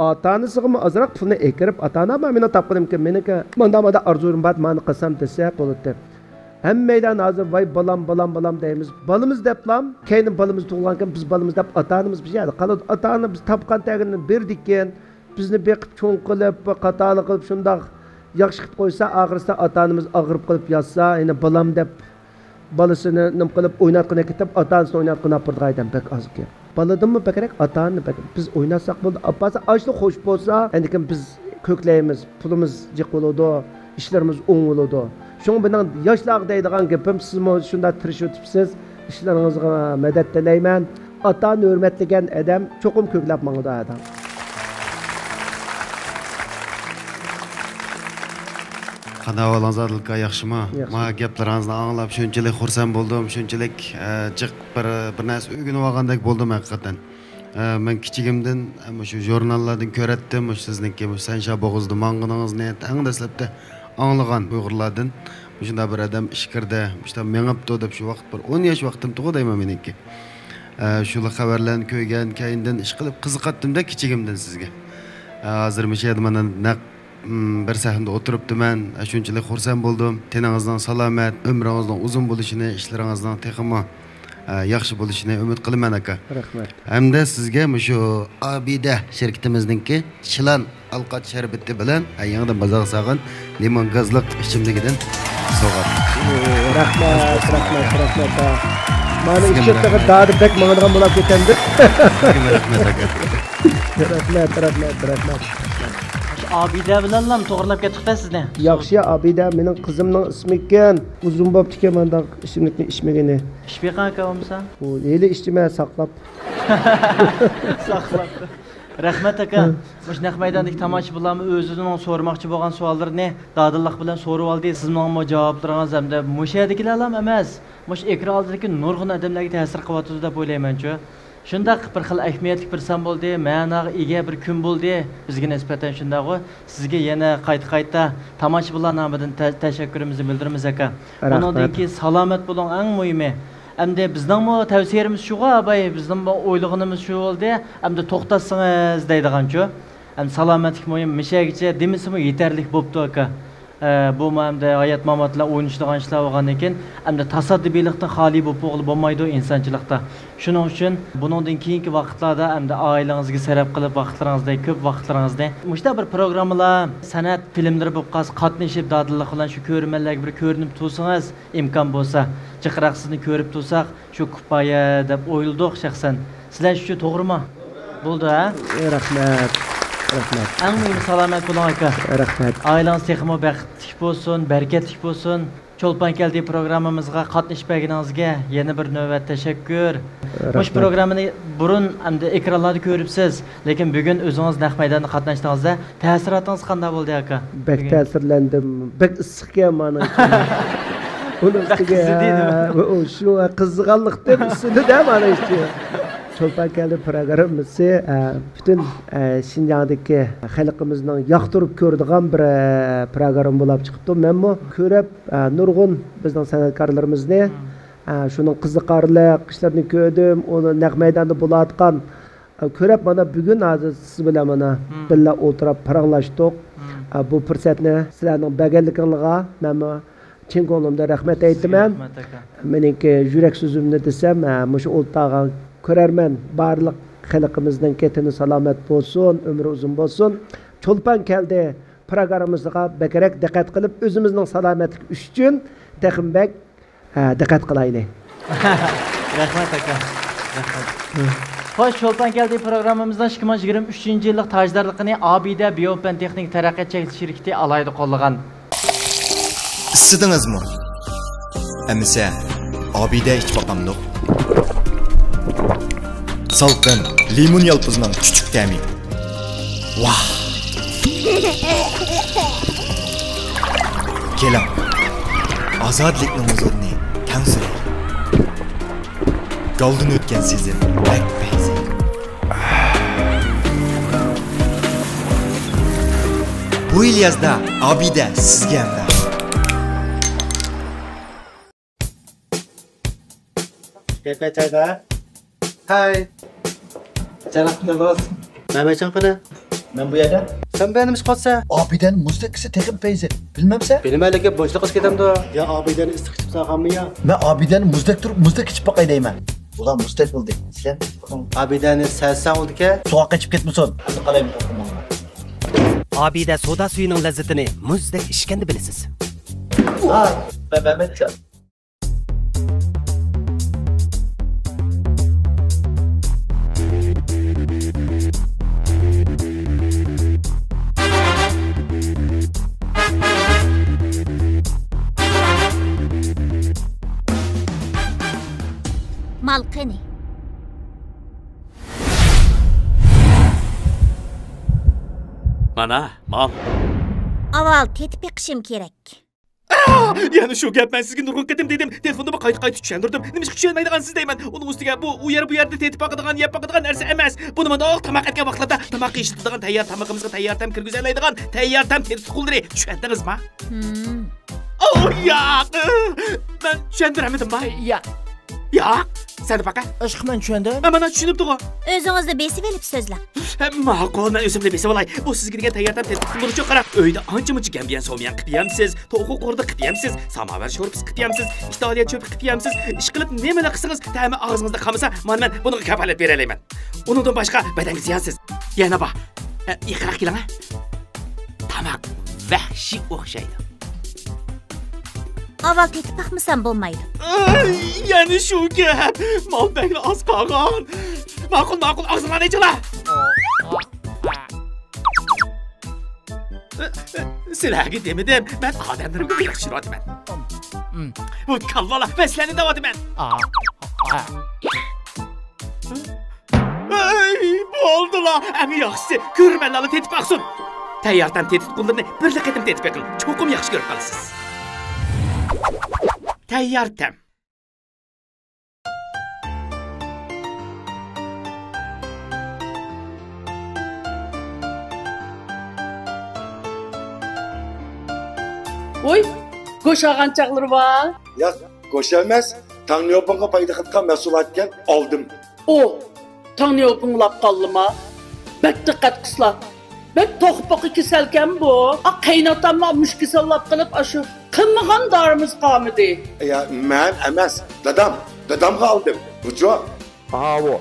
ئاتا-ئانىسىغىمۇ ئازراق پۇلنى ئەكىرىپ، «ئاتا-ئانا، مانا مېنىڭ تاپقىنىمكەن، مېنىڭكى ماندا-ماندا ئارزۇيۇم بار، مانا قىلسام» دېسە بولاتتى. ھەممەيلەن ھازىر «ۋاي بالام، بالام، بالام» دەيمىز. بالىمىز دەپلا، كەينى بالىمىز تۇغۇلغانكەن، بىز بالىمىز دەپ، ئاتا-ئانىمىز بىر يەردە قالىدۇ. ئاتا-ئانا بىز تاپقان تەرگىنىنى بېرىدىكەن، بىزنى بېقىپ، چوڭ قىلىپ، قاتارلىق قىلىپ، شۇنداق ياخشى قىلىپ قويسا، ئاخىرسىدا ئاتا-ئانىمىز ئاغرىپ قېلىپ ياتسا، يەنە بالام دەپ بالىسىنى نېمە قىلىپ ئويناتقىنى كېتىپ، ئاتا-ئانىسىنى ئويناتقىنى ئاپىرىدىغان ئادەم بەك ئازكەن. بالىدىنمۇ بەكرەك ئاتا-ئانا بەك. بىز ئويناتساق بولدى، ئاپارسا، ئاشۇلا خوش بولسا، ئەندىكىن بىز كۆكلەيمىز، پۇلىمىز جىق بولىدۇ، ئىشلىرىمىز ئوڭ بولىدۇ. شۇڭا مېنىڭ ياشلارغا دەيدىغان گېپىم، سىزمۇ شۇنداق تىرىشىۋېتىپسىز، ئىشلىرىڭىزغا مەدەت تىلەيمەن. ئاتا-ئانا ھۆرمەتلىگەن ئادەم چوقۇم كۆكلەپ ماڭىدۇ ئادەم. قانداق ئەھۋالىڭىز، ئادىل ئاكا، ياخشىما؟ ياخشى. ما گەپلىرىڭىزنى ئاڭلاپ شۇنچىلىك خۇرسەن بولدۇم، شۇنچىلىك، ئە، جىق بىر، بىر نەرسە ئۆگىنىۋالغاندەك بولدۇم ھەقىقەتەن. ئە، مەن كىچىكىمدىن، ئە، مۇشۇ ژۇرناللاردىن كۆرەتتىم، مۇشۇ سىزنىڭكى مۇشۇ سەنشا بوغۇزىدا ماڭغىنىڭىزنى تەڭ دەسلەپتە ئاڭلىغان ئۇيغۇرلاردىن. مۇشۇنداق بىر ئادەم ئىچكىرىدە، مۇشۇنداق مېڭىپتۇ دەپ شۇ ۋاقىت بىر ئون ياش ۋاقتىمتىغۇ دەيمەن مېنىڭكى. ئە، شۇلا خەۋەرلەرنى كۆرگەن، كەينىدىن ئىشقىلىپ قىزىقاتتىم-دە كىچىكىمدىن سىزگە. ئە، ھازىر مۇشۇ يەردە مانا نەق، م، بىر سەھنىدە ئولتۇرۇپتىمەن. ئە، شۇنچىلىك خۇرسەن بولدۇم. تېنىڭىزنىڭ سالامەت، ئۆمرىڭىزنىڭ ئۇزۇن بولۇشىنى، ئىشلىرىڭىزنىڭ تېخىمۇ، ئە، ياخشى بولۇشىنى ئۈمىد قىلىمەن، ئاكا. رەھمەت. ھەمدە سىزگە مۇشۇ ئابىدە شىركىتىمىزنىڭكى چىلان ئالقات شەربىتى بىلەن، ھە، يېڭىدىن بازارغا سالغان لىمون گازلىق ئىچىملىكىدىن سوۋغات. رەھمەت، رەھمەت، رەھمەت. مانا سىزگە ئىچىپ رەھمەت. دادى بەك ماڭىدىغان بولاپ كېتەمدۇ. سىزگە رەھمەت، ئاكا. رەھمەت، رەھمەت، رەھمەت. ئابىدە بىلەنلا توغرىلاپ كەتتۇق-دە سىزنى. ياخشى، ئابىدە مېنىڭ قىزىمنىڭ ئىسمى ئىكەن. ئۇزۇن بوپتىكەن مانداق ئىچىملىكنى ئىچمىگىنى. ئىچىپ بېقىڭ ئاكا بولمىسا. ئۇ ھېلى ئىچىمەن ساقلاپ. ساقلاپ. رەھمەت ئاكا. ھە. مۇشۇ نەق مەيداندىكى تاماشىبىنلارمۇ ئۆزىنىڭ سورىماقچى بولغان سوئاللىرىنى دادىللىق بىلەن سورىۋالدى. سىزنىڭمۇ جاۋابلىرىڭىز ھەمدە مۇشۇ يەردىكىلەرلام ئەمەس، مۇشۇ ئېكران ئالدىدىكى نۇرغۇن ئادەملەرگە تەسىر قىلىۋاتىدۇ دەپ ئويلايمەنچۇ. شۇنداق بىر خىل ئەھمىيەتلىك بىر سان بولدى، مەنىگە ئىگە بىر كۈن بولدى بىزگە نىسبەتەن، شۇنداقغۇ؟ سىزگە يەنە قايتا-قايتا تاماشىبىنلار نامىدىن تە-، تەشەككۈرىمىزنى بىلدۈرىمىز ئاكا. رەھمەت. ئۇنىڭدىن كېيىن سالامەت بولۇڭ، ئەڭ مۇھىمى. ئەمدى بىزنىڭمۇ تەۋسىيەمىز شۇغۇ، ئاباي، بىزنىڭمۇ ئويلىغىنىمىز شۇ بولدى، ئەمدى توختاتسىڭىز دەيدىغانچۇ. ئەمدى سالامەتلىك مۇھىم، مىشەگىچە دېمىسىمۇ يېتەرلىك بوپتۇ، ئاكا. ئە، بۇمۇ ئەمدى ھايات-مامات بىلەن ئوينىشىدىغان ئىشلار بولغاندىن كېيىن، ئەمدى تاسادىبىيلىقتىن خالىي بولۇپ بولغىلى بولمايدۇ ئىنسانچىلىقتا. شۇنىڭ ئۈچۈن بۇنىڭدىن كېيىنكى ۋاقىتلاردا ئەمدى ئائىلىڭىزگە سەرپ قىلىپ ۋاقىتلىرىڭىزنى، كۆپ ۋاقىتلىرىڭىزنى مۇشۇنداق بىر پروگراممىلار، سەنئەت فىلىملىرى بولۇپ قالسا، قاتنىشىپ دادىللىق بىلەن شۇ كۆرۈرمەنلەرگە بىر كۆرۈنۈپ تۇرسىڭىز، ئىمكان بولسا، جىقراق سىزنى كۆرۈپ تۇرساق، شۇ كۇپايە دەپ ئويلىدۇق شەخسەن. سىلەر شۇ توغرىمۇ؟ بولدى، ھە؟ رەھمەت. رەھمەت. ئەڭ مۇھىمى سالامەت بولۇڭ، ئاكا. رەھمەت. ئائىلىڭىز تېخىمۇ بەختلىك بولسۇن، بەرىكەتلىك بولسۇن. چولپان كەلدى پروگراممىمىزغا قاتنىشىپ بەرگىنىڭىزگە يەنە بىر نۆۋەت تەشەككۈر. رەھمەت. مۇشۇ پروگراممىنى بۇرۇن ئەمدى ئېكرانلاردا كۆرۈپسىز، لېكىن بۈگۈن ئۆزىڭىز نەق مەيداندا قاتناشتىڭىزدا تەسىراتىڭىز قانداق بولدى، ئاكا؟ بەك بۈگۈن تەسىرلەندىم. بەك ئىسسىقكەن مانا. ئۇنىڭ بەك ئۈستىگە قىزىدى، نېمە؟ ھە، ئۇ شۇ قىزىغانلىقتىن ئۈستىدە مانا ئىشتى. چولپان كەلدى پروگراممىسى، ئە، پۈتۈن، ئە، شىنجاڭدىكى خەلقىمىزنىڭ ياقتۇرۇپ كۆرىدىغان بىر، ئە، پروگرامما بولاپ چىقىپتۇ. مەنمۇ كۆرۈپ، ئە، نۇرغۇن بىزنىڭ سەنئەتكارلىرىمىزنى، مم. ئە، شۇنىڭ قىزىقارلىق ئىشلىرىنى كۆردۈم. ئۇنى نەق مەيداندا بولۇۋاتقان، ئە، كۆرۈپ مانا بۈگۈن ھازىر سىز بىلەن مانا، مم. بىللە ئولتۇرۇپ پاراڭلاشتۇق. مم. ئە، بۇ پۇرسەتنى سىلەرنىڭ بەرگەنلىكىڭلارغا مەنمۇ چىن كۆڭلۈمدىن رەھمەت ئېيتىمەن. رەھمەت ئاكا. مېنىڭكى يۈرەك سۆزۈمنى دېسەم، ھە، مۇشۇ ئولتۇرغان كۆرەرمەن بارلىق خەلقىمىزنىڭكى تېنى سالامەت بولسۇن، ئۆمرى ئۇزۇن بولسۇن. چولپان كەلدى پروگراممىسىغا بەكرەك دىققەت قىلىپ، ئۆزىمىزنىڭ سالامەتلىكى ئۈچۈن تېخىمۇ بەك، ھە، دىققەت قىلايلى. رەھمەت ئاكا. رەھمەت. ھە. خوش، چولپان كەلدى پروگراممىمىزنىڭ ئىككى مىڭ يىگىرمە ئۈچىنچى يىللىق تاجدارلىقىنى ئابىدە بىيوپەن تېخنىكا تەرەققىيات چەكلىك شىركىتى ئالاھىدە قوللىغان. ئىسسىدىڭىزمۇ؟ ئەمىسە، ئابىدە ئىچىپ باقامدۇق؟ سالقىن، لىمون يالپۇزنىڭ چۈچۈك تەمى. ۋاھ! كېلىڭ، ئازادىلىكنىڭ ھۇزۇرىنى تەڭ سۈرەيلى. گالدىن ئۆتكەن سېزىم بەك پەيزى. بۇ يىل يازدا ئابىدە سىزگە ھەمراھ. كەيپىيات چايدا. ھاي. چايلاپ كېتىڭ دوست. مەمەچان قېنى؟ مەن بۇ يەردە. سەن بۇ يەردە نېمە ئىش قىلىۋاتىسەن؟ ئابىدەنىڭ مۇزدەك ئىسى تېخىمۇ پەيزى. بىلمەمسەن؟ بىلىمەن، لېكىن بۇنچىلىك قىز كېتەمدۇ؟ يا ئابىدەنىڭ ئىسسىق ئىچىپ ساغانمۇ يا؟ مەن ئابىدەنىڭ مۇزدەك تۇرۇپ، مۇزدەك ئىچىپ باقاي دەيمەن. ئۇلار مۇزدەك بولدى. سىلەر ئابىدەنى سەزسەڭ بولدىكەن. سوغۇق قېچىپ كەتمىسۇن. ئەمدى قالايمىقان قىلماڭلار. ئابىدە سودا سۈيىنىڭ لەززىتىنى مۇزدەك ئىچكەندە بىلىسىز. ۋاي، مەن، مەن، مەن. مال قېنى؟ مانا، مال. ئاۋۋال تېتىپ بېقىشىم كېرەك. ئا! يەنە شۇ گەپ، مەن سىزگە نۇرغۇن قېتىم دېدىم، تېلېفوندىمۇ قايتا-قايتا چۈشەندۈردۈم. نېمىشقا چۈشەنمەيدىغانسىز دەيمەن. ئۇنىڭ ئۈستىگە بۇ ئۇ يەر، بۇ يەردە تېتىپ باقىدىغان، يەپ باقىدىغان نەرسە ئەمەس. بۇنى مانداق تاماق ئەتكەن ۋاقىتلاردا تاماققا ئىشلىتىدىغان تەييار تامىقىمىزغا تەييار تەم كىرگۈزەلەيدىغان تەييار تەم تېتىتقۇلىرى. چۈشەندىڭىزما؟ ھىم. ئو، ياق. مەن چۈشەندۈرەلمىدىمما؟ ياق. ياق. سەن پەقەت. ئاشۇقى مەن چۈشەندىم. ھە، مانا چۈشىنىپتىغۇ. ئۆزىڭىزنى بېسىۋېلىپ سۆزلەڭ. ھە، ماقۇل، مەن ئۆزۈمنى بېسىۋالاي. بۇ سىزگە دېگەن تەييار تام تېتىتىپ بولۇشى قاراڭ. ئۆيدە ئانچە-مۇنچە گەمبىيەن سوميان قىلىپ يەمسىز، توخۇ قوردى قىلىپ يەمسىز، ساماۋەر شورپىسى قىلىپ يەمسىز، ئىتالىيە چۆپى قىلىپ يەمسىز. ئىشقىلىپ نېمىلا قىلسىڭىز، تەمى ئاغزىڭىزدا قالمىسا، مانا مەن بۇنىڭغا كاپالەت بېرەلەيمەن. ئۇنىڭدىن باشقا بەدەنگە زىيانسىز. يەنە بار. ئە، يېقىنراق كېلىڭە. تاماق ۋەھشىي ئوخشايدۇ. ئاۋۋال تېتىپ باقمىسام بولمايدۇ. ئەي، يەنە شۇ گەپ. مال بەكلا ئاز قالغان. ماقۇل، ماقۇل، ئاغزىڭلارنى ئېچىڭلار. سىلەرگە دېمىدىم، مەن ئادەملىرىمگە ياخشى يۈرۈۋاتىمەن. بۇ كالۋالار، مەن سىلەرنى دەۋاتىمەن. ئەي، بولدىلا، ئەڭ ياخشىسى كۆرۈرمەنلەرلا تېتىپ باقسۇن. تەييار تام تېتىتقۇلىرىنى بىرلا قېتىم تېتىپ بېقىڭ، چوقۇم ياخشى كۆرۈپ قالىسىز. تەييار تام. ۋوي، گۆش ئالغان چاغلىرى بار. ياق، گۆش ئەمەس، تاڭيوپىڭغا پايدا قىلىدىغان مەھسۇلاتكەن، ئالدىم. ئۇ، تاڭيوپىڭ ئۇلاپ قالدىما؟ بەك دىققەت قىلسىلا. بەك توخۇپۇقى كېسەلكەن بۇ. ئا، قېيىنئاتاممۇ مۇشۇ كېسەل ئۇلاپ قېلىپ، ئاشۇ قىلمىغان دارىمىز قالمىدى. يا، مەن ئەمەس، دادام. دادامغا ئالدىم. بۇچۇ. ئاۋۇ.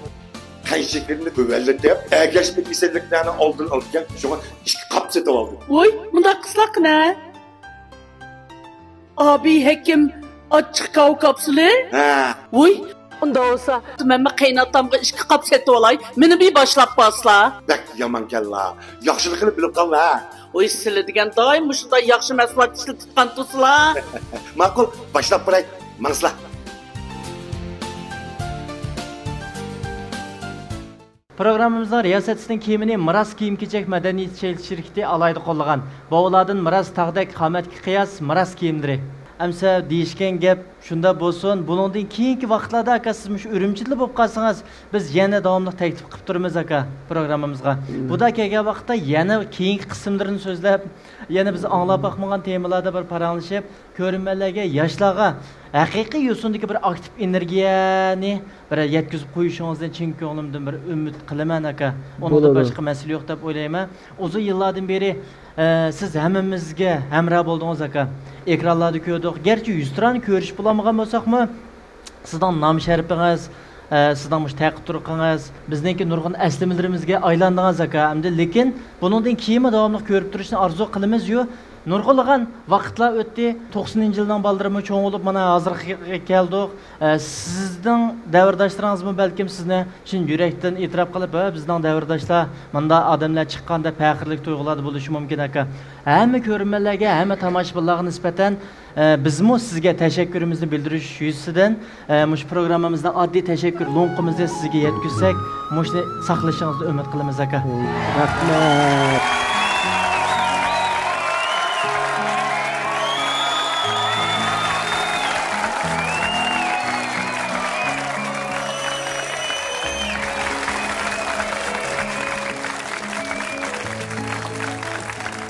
قان شېكىرىنى تۆۋەنلىتىپ، ئەگەشمە كېسەللىكلەرنىڭ ئالدىنى ئالىدىكەن، شۇڭا ئىككى قاپ سېتىۋالدىم. ۋوي، مۇنداق قىلساق قېنى؟ ئابىي ھېكىم ئاچچىق كاۋا كاپسۇلى؟ ھە. ۋوي، ئۇنداق بولسا، مەنمۇ قېيىنئاتامغا ئىككى قاپ سېتىۋالاي، مېنى بىر باشلاپ بارسىلا. بەك يامانكەنلا. ياخشىلىقىنى بىلىپ قالما، ھە. ۋوي، سىلى دېگەن دائىم مۇشۇنداق ياخشى مەھسۇلات ئىشلىتىپ قانتۇسىلا. ماقۇل، باشلاپ بېرەي. ماڭسىلا. پروگراممىمىزنىڭ رىياسەتچىسىنىڭ كىيىمىنى مىراس كىيىم-كېچەك مەدەنىيەت شىركىتى ئالاھىدە قوللىغان. بۇ ئۇلاردىن مىراس تاغدەك قامەتكە قىياس مىراس كىيىملىرى. ئەمسە دېيىشكەن گەپ شۇنداق بولسۇن، بۇنىڭدىن كېيىنكى ۋاقىتلاردا ئاكا سىز مۇشۇ ئۈرۈمچىدىلا بولۇپ قالسىڭىز، بىز يەنە داۋاملىق تەكلىپ قىلىپ تۇرىمىز ئاكا پروگراممىمىزغا. بۇدا كەلگەن ۋاقىتتا يەنە كېيىنكى قىسىملىرىنى سۆزلەپ، يەنە بىز ئاڭلاپ باقمىغان تېمىلاردا بىر پاراڭلىشىپ، كۆرۈرمەنلەرگە، ياشلارغا ھەقىقىي يوسۇندىكى بىر ئاكتىپ ئېنېرگىيەنى بىر يەتكۈزۈپ قويۇشىڭىزنى چىن كۆڭلۈمدىن بىر ئۈمىد قىلىمەن، ئاكا. ئۇنىڭدا بولىدۇ. باشقا مەسىلە يوق دەپ ئويلايمەن. ئۇزۇن يىللاردىن بېرى، ئە، سىز ھەممىمىزگە ھەمراھ بولدىڭىز، ئاكا. ئېكرانلاردا كۆردۇق. گەرچە يۈزتۇرانە كۆرۈشۈپ بولالمىغان بولساقمۇ، سىزنىڭ نام شەرىپىڭىز، ئە، سىزنىڭ مۇشۇ تەقىپ تۇرقىڭىز بىزنىڭكى نۇرغۇن ئەسلىمىلىرىمىزگە ئايلاندىڭىز، ئاكا. ئەمدى لېكىن بۇنىڭدىن كېيىنمۇ داۋاملىق كۆرۈپ تۇرۇشنى ئارزۇ قىلىمىز-يۇ. نۇرغۇنلىغان ۋاقىتلار ئۆتتى. توقسىنىنچى يىلنىڭ بالىلىرىمۇ چوڭ بولۇپ، مانا ھازىرغا كەلدۇق. ئە، سىزنىڭ دەۋرداشلىرىڭىزمۇ بەلكىم سىزنى چىن يۈرەكتىن ئېتىراپ قىلىپ، ھە، بىزنىڭ دەۋرداشلار مۇنداق ئادەملەر چىققان دەپ پەخىرلىك تۇيغۇلاردا بولۇشى مۇمكىن، ئاكا. ھەممە كۆرۈرمەنلەرگە، ھەممە تاماشىبىنلارغا نىسبەتەن، ئە، بىزمۇ سىزگە تەشەككۈرىمىزنى بىلدۈرۈش يۈزىسىدىن، ئە، مۇشۇ پروگراممىمىزنىڭ ئاددىي تەشەككۈر لوڭقىمىزنى سىزگە يەتكۈزسەك، مۇشۇنى ساقلىشىڭىزنى ئۈمىد قىلىمىز، ئاكا. رەھمەت.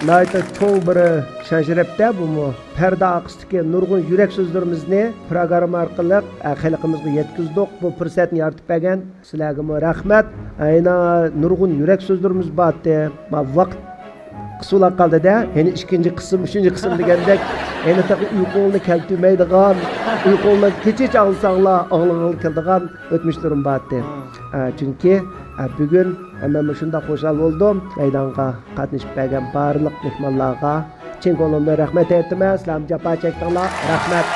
ناھايىتى چوڭ بىر شان-شەرەپتە بۇمۇ. پەردە ئارقىسىدىكى نۇرغۇن يۈرەك سۆزلىرىمىزنى پروگرامما ئارقىلىق، ئە، خەلقىمىزگە يەتكۈزدۇق. بۇ پۇرسەتنى يارىتىپ بەرگەن سىلەرگىمۇ رەھمەت. ئەينا نۇرغۇن يۈرەك سۆزلىرىمىز بارتى. ما ۋاقىت قىسىۋالا قالدى-دە. يەنە ئىككىنچى قىسىم، ئۈچىنچى قىسىم دېگەندەك، يەنە تېخى ئۇيقۇڭلارنى كەلتۈرمەيدىغان، ئۇيقۇڭلارنى كېچىچە ئاڭلىساڭلار، ئاڭلىغىلى كېلىدىغان ئۆتمۈشلىرىم بارتى. ئە، چۈنكى، ئە، بۈگۈن ھەممەممۇ شۇنداق خۇشال بولدۇم. مەيدانغا قاتنىشىپ بەرگەن بارلىق مېھمانلارغا چىن كۆڭلۈمدىن رەھمەت ئېيتىمەن. سىلەرمۇ جاپا چەكتىڭلار. رەھمەت.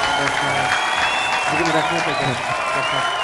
بۈگۈن رەھمەت ئېيتىمەن.